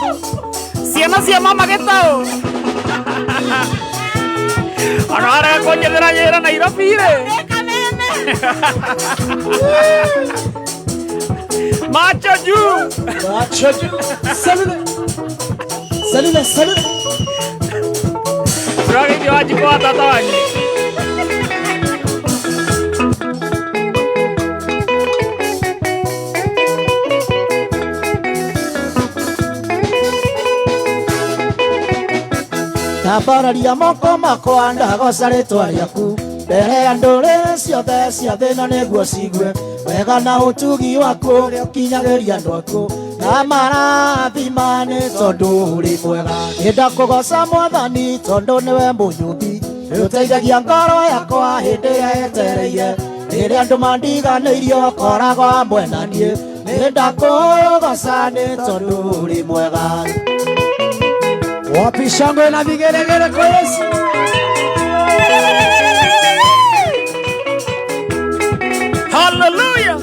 Ciana cia mama gĩtaũ. Ona arega kũnjethera wĩra Nairobi rĩ. Macho juu. Macho juu. Salute. Salute, salute. Tũrageithio Wanjikũ wa tata wanyu. Ndambararia moko makwa ndagoca rĩtwa rĩaku mbere ya ndũrĩrĩ ciothe cia thĩna nĩguo cigue wega na ũtugi waku ũrĩa ũkinyagĩria andũ aku na marathima nĩ tondũ ũrĩ mwega nĩndakũgoca mwathani tondũ nĩwe mũnyũmbi nĩũteithagia ngoro yakwa hĩndĩ ĩrĩa yetereire rĩrĩa andũ mandiganĩirie ũkoragwo hamwe na niĩ nĩndakũgoca nĩ tondũ ũrĩ mwega. Wapi shangwe na vigelegele kwa Yesu. Hallelujah.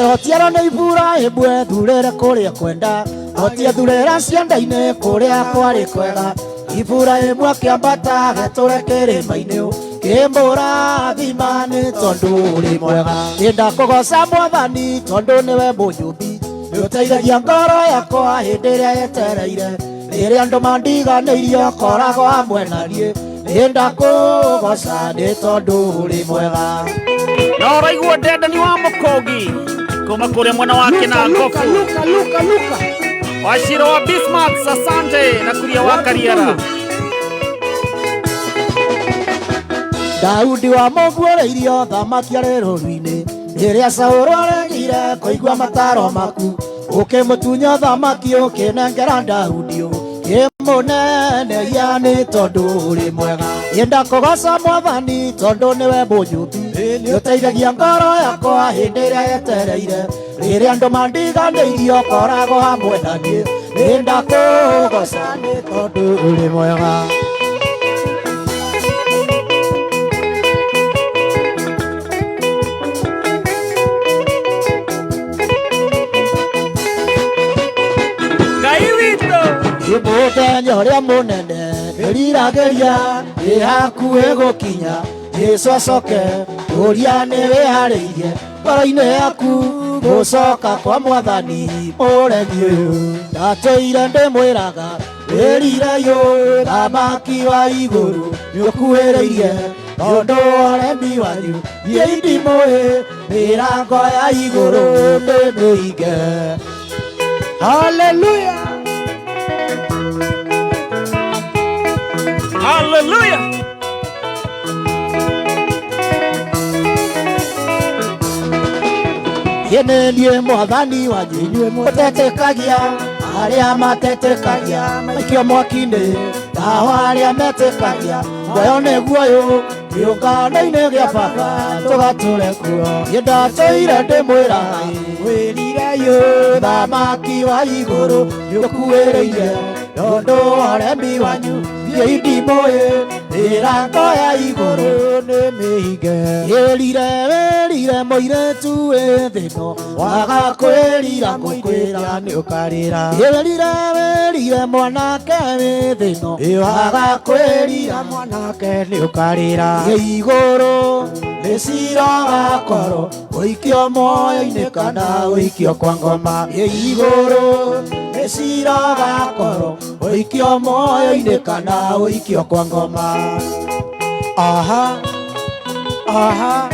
Hotiaro nĩ ibura ĩmwe thurĩre kũrĩa kwenda hotie thurĩra cianda-inĩ kũrĩa kwarĩ kwega ibura ĩmwe akĩambata getũre kĩrĩma-inĩ kĩmũrathima nĩ tondũ ũrĩ mwega nĩndakũgoca mwathani tondũ nĩwe mũnyũmbi nĩũteithagia ngoro yakwa hĩndĩ ĩrĩa yetereire rĩrĩa andũ mandiganĩirie ũkoragwo hamwe na niĩ nĩndakũgoca nĩ tondũ ũrĩ mwega. Na ũraigua Ndendani wa Mũkũngi kuma kũrĩa mwena wa Kĩnangobu. Luka, Luka, Luka. Wachira wa Bismarck, asante na kuria wa Kariara. Daudi wa mũguũrĩirio thamaki arĩ rũũru-inĩ rĩrĩa Saũlũ aregire kũigua mataro maku ũkĩmũtunya thamaki ũkĩnengera Daudi ũkĩmũneneria nĩ tondũ ũrĩ mwega nĩndakũgoca mwathani tondũ nĩwe mũnyũmbi nĩũteithagia ngoro yakwa hĩndĩ ĩrĩa yetereire rĩrĩa andũ mandiganĩirie ũkoragwo hamwe na niĩ nĩndakũgoca nĩ tondũ ũrĩ mwega. Ngai witũ. Mũthenya ũrĩa mũnene ndĩriragĩria ĩ hakuhĩ gũkinya Jesũ acoke ũria nĩ wĩharĩirie ngoro-inĩ yaku gũcoka kwa mwathani mũremi ũyũ ndatũire ndĩmwĩraga wĩrire yũ thamaki wa igũrũ nĩũkuhĩrĩirie tondũ ũremi wanyu niĩ ndimũĩ mĩrango ya igũrũ ndĩmĩhinge. Hallelujah. Hallelujah. Niĩ niĩ mwathani wanyu inyuĩ mũtetĩkagia arĩa matetĩkagia maikio mwaki-inĩ nao arĩa metĩkagia muoyo nĩguo ũyũ kĩũngano-inĩ gĩa baba tũgatũre kuo niĩ ndatũire ndĩmwĩraga wĩrire yũ thamaki wa igũrũ nĩũkuhĩrĩirie tondũ ũremi wanyu niĩ Niĩ ndimũĩ mĩrango ya igũrũ nĩ mĩhinge. Ĩrire wĩrire mũirĩtu wĩ thĩno waga kwĩrira ngũkwĩra nĩ ũkarĩra. Ĩrire wĩrire mwanake wĩ thĩno waga kwĩrira mwanake nĩ ũkarĩra. Igũrũ nĩ cira ũgakorwo ũikio muoyo-inĩ kana ũikio kwa ngoma. Igũrũ nĩ cira ũgakorwo ũikio muoyo-inĩ kana ũikio kwa ngoma. Aha, aha.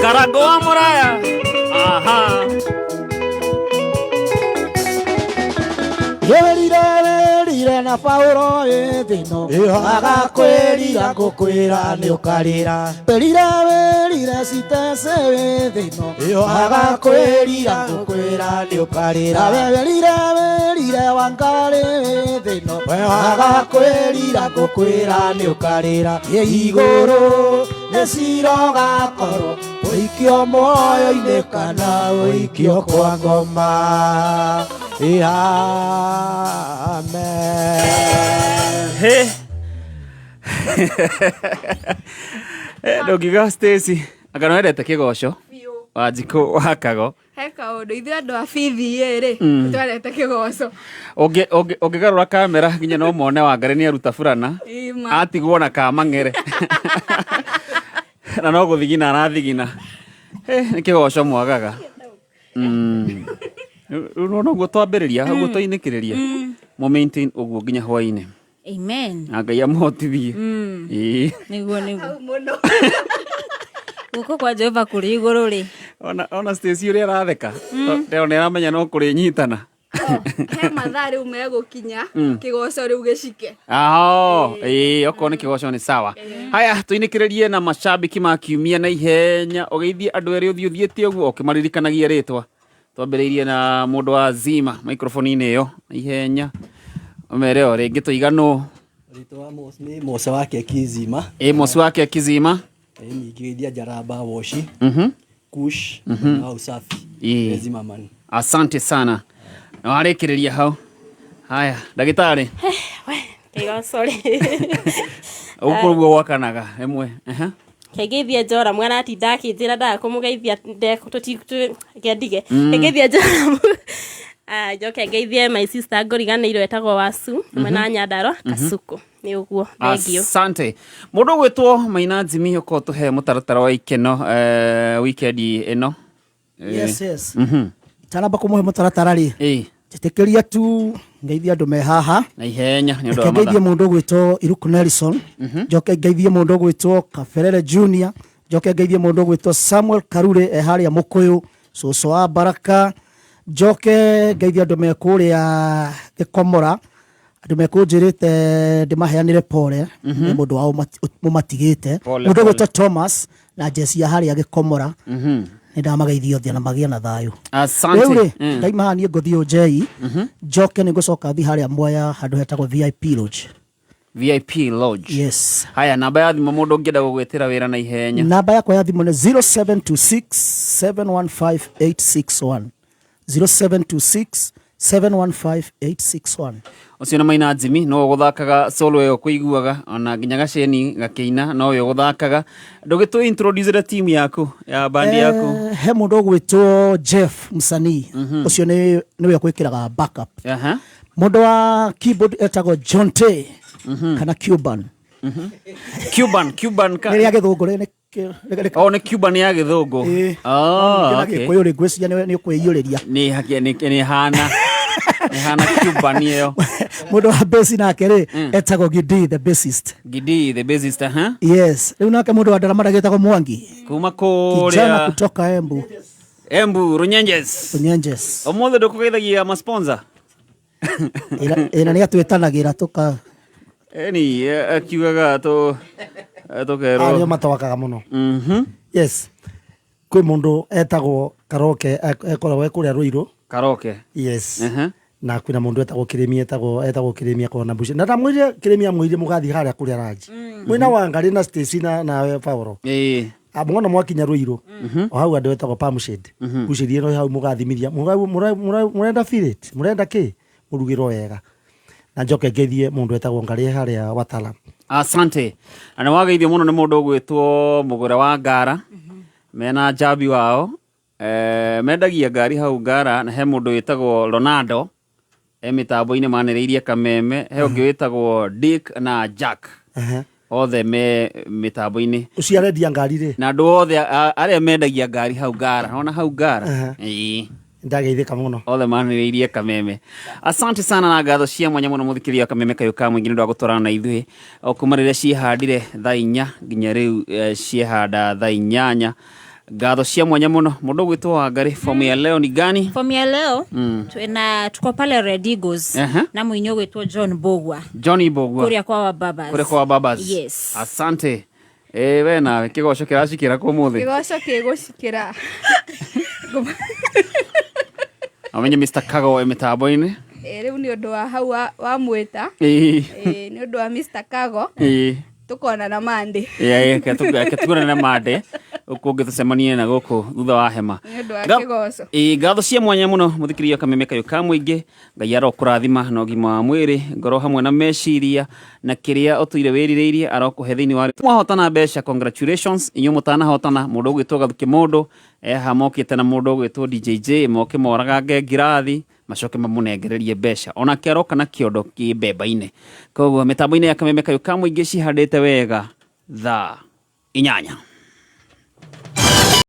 Karago wa Muraya. Aha. Wĩrire wĩrire na Paulo wĩ thĩno agakwĩrira ngũkwĩra nĩ ũkarĩra. Wĩrire wĩrire Citece wĩ thĩno agakwĩrira ngũkwĩra nĩ ũkarĩra. Wĩrire wĩrire Wangarĩ wĩ thĩno agakwĩrira ngũkwĩra nĩ ũkarĩra. Igũrũ nĩ cira ũgakorwo ũikio muoyo-inĩ kana ũikio kwa ngoma. Amen. He. Ndũngiuga Stacy anga nĩwendete kĩgoco Wanjikũ wa Kago. He kaũndũ ithuĩ andũ a bithi rĩ twendete kĩgoco. Ũngĩgarũra kamera nginya no mone Wangarĩ nĩ aruta burana Ima. atigwo na kamang'ere na no gũthigina arathigina. Nĩ kĩgoco mwagaga. Rĩu nĩwona ũguo twambĩrĩria ũguo twainĩkĩrĩria mũ maintain ũguo nginya hwainĩ. Amen. Na Ngai amũhotithie. Ĩĩ. Nĩguo nĩguo. Guoko kwa Jehova kũrĩ igũrũ rĩ. Ona Stacy ũrĩa aratheka. Ndĩrona nĩ aramenya no kũrĩnyitana. He mathaa rĩu megũkinya kĩgoco rĩu gĩcike. Aho, ĩĩ, okorwo nĩ kĩgoco nĩ sawa. Haya, tũinĩkĩrĩrie na macambĩki ma kiumia na ihenya, ũgeithie andũ erĩ ũthiĩ ũthiĩte ũguo ũkĩmaririkanagia rĩtwa. Twambĩrĩirie na mũndũ wa Zima microphone-inĩ ĩyo na ihenya. Ũmere o rĩngĩ tũiganwo. Rĩtwa nĩ Mose wa Keki Zima. Ĩ Mose wa Keki Zima. Ĩ ningĩ Njaramba Woshi. Kush na Usafi. Ĩ. Zima man. Asante sana. Na warĩkĩrĩria hau. Haya, ndagĩtarĩ. Kĩgoco rĩ. Ũguo ũguo gwakanaga rĩmwe. Aha. Kĩngeithia Joram aratinda akĩnjĩra ndaga kũmũgeithia ngendige. Kĩngeithia Joram. Njoke ngeithie my sister ngũriganĩirwo etagwo Wasu mwena wa Nyandarua Kasuku. Nĩ ũguo, thank you. Asante. Mũndũ ũgwĩtwo Maina Jimmy ũkorwo tũhe mũtaratara wa ikeno weekend ĩno. Yes, yes. Itanamba kũmũhe mũtaratara rĩ. Njĩtĩkĩria tu ngeithie andũ me haha. Na ihenya nĩ ũndũ wa Reke ngeithie mathaa. mũndũ ũgwĩtwo Iruku Nelson. Njoke ngeithie mũndũ ũgwĩtwo Kaberere Junior. Njoke ngeithie mũndũ ũgwĩtwo Samuel Karure e harĩa Mũkũyũ, cũcũ wa Baraka. Njoke ngeithie andũ me kũrĩa Gĩkomora, andũ mekũnjĩrĩte ndĩmaheanĩre pole nĩ mũndũ wao mũmatigĩte. Pole, Mũndũ pole. ũgwĩtwo Thomas na Jesse ya harĩa Gĩkomora. Nĩ ndamageithia othe na magĩe na thayũ. Asante. Rĩu rĩ, ndaima haha niĩ ngũthiĩ Ũnjei, njoke nĩ ngũcoka thiĩ harĩa Mwea handũ hetagwo VIP Lodge. VIP Lodge. Yes. Haya, namba ya thimũ mũndũ ũngĩenda gũgwĩtĩra wĩra na ihenya. Namba yakwa ya thimũ nĩ 0726 715 861. 0726 715 861. Ũcio nĩ Maina Jimmy no ũgũthakaga solo ĩyo kũiguaga ona nginya gaceni gakĩina no we ũgũthakaga. Ndũgĩtũ introduce team yaku ya bandi yaku. He mũndũ ũgwĩtwo Jeff msanii. Ũcio nĩ nĩwe ũkwĩkĩraga backup. Mũndũ wa keyboard etagwo John Tay kana Cuban. Cuban, Cuban ka. Nĩ rĩa gĩthũngũ rĩ, nĩ Oh, nĩ Cuban ya gĩthũngũ. Ĩĩ. Oh, Na okay. gĩkũyũ rĩ ngwĩciria nĩ ũkwĩiyũrĩria. Nĩ hake nĩ hana. Nĩ hana Cuban ĩyo. Mũndũ wa bass nake rĩ etagwo Gidi the bassist. Gidi the bassist, ha? Yes. Rĩu nake mũndũ wa ndarama agĩtagwo Mwangi. Kuma Kijana kũrĩa kutoka Embu. Embu Runyenjes. Runyenjes. Ũmũthĩ ndũkũgeithagia ma sponsor. Ĩna nĩ atwĩtanagĩra tũka Eni akiugaga tũ tũkerwo. Arĩa matwakaga mũno. Yes. Kwĩ mũndũ etagwo Karoke ekoragwo e kũrĩa Ruiru. Karoke. Yes. Na kwĩna mũndũ etagwo Kĩrĩmi etagwo Kĩrĩmi akoragwo na mbuci. Na ndamwĩrire Kĩrĩmi amwĩrire mũgathiĩ harĩa kũrĩa ranji. Mwĩna Wangarĩ na Stacy na nawe Paul. Ĩĩ. Mwona mwakinya Ruiru. O hau andũ etagwo Palm Shade. Mbucĩri ĩno hau mũgathimithia. Mũrenda fillet, mũrenda kĩ? Mũrugĩrwo wega. Na njoke ngeithie mundu etagwo Ngari haria Watala. Asante. Na nĩ wageithio mũno nĩ mũndũ ũgwĩtwo Mũgũre wa Ngara. Mena njambi wao. Mendagia ngari hau Ngara, na he mũndũ wĩtagwo Ronaldo e mĩtambo-inĩ manĩrĩirie Kameme, he ũngĩ wĩtagwo Dick na Jack. Othe me mĩtambo-inĩ. Ũcio arendia ngari rĩ? Na andũ othe arĩa mendagia ngari hau Ngara, ona hau Ngara. Ĩĩ. Ndageithĩka mũno. Othe manĩrĩirie Kameme. Asante sana na ngatho cia mwanya mũno mũthikĩria wa Kameme kayũ ka mũingĩ nĩ ũndũ wa gũtwarana na ithuĩ o kuma rĩrĩa ciĩhandire thaa 4 nginya rĩu ciehanda thaa 8. Ngatho cia mwanya mũno mũndũ ũgwĩtwo Wangari. Fomu ya leo ni gani? Fomu ya leo, twina tuko pale Red Eagles na mũini ũgwĩtwo John Bogwa. Johnny Bogwa. Kũrĩa kwa Wababas. Kũrĩa kwa Babas. Yes. Asante. We nawe kĩgoco kĩracikĩra kũ ũmũthĩ? Kĩgoco kĩgũcikĩra. Amenye Mr. Kago e mĩtambo-inĩ. Rĩu nĩ ũndũ wa hau wamwĩta. Nĩ ũndũ wa Mr. Kago. Tũkonana Monday. Reke tuonane Monday. Ũkũ ũngĩ tũcemanie na gũkũ thutha wa hema. Nĩ ũndũ wa kĩgoco. Ngatho cia mwanya mũno mũthikĩria Kameme kayũ ka mũingĩ. Ngai arokũrathima na ũgima wa mwĩrĩ, ngoro hamwe na meciria, na kĩrĩa ũtũire wĩrirĩirie arokũhe thĩinĩ wa mwahotana mbeca. Congratulations inyuĩ mũtanahotana. Mũndũ ũgwĩtwo Gathuki mũndũ eha mokĩte na mũndũ ũgwĩtwo DJJ moke moragange ngirathi macoke mamũnengererie mbeca, onake aroka na kĩondo kĩ mbemba-inĩ. Koguo mĩtambo-inĩ ya Kameme kayũ ka mũingĩ cihandĩte wega thaa 8.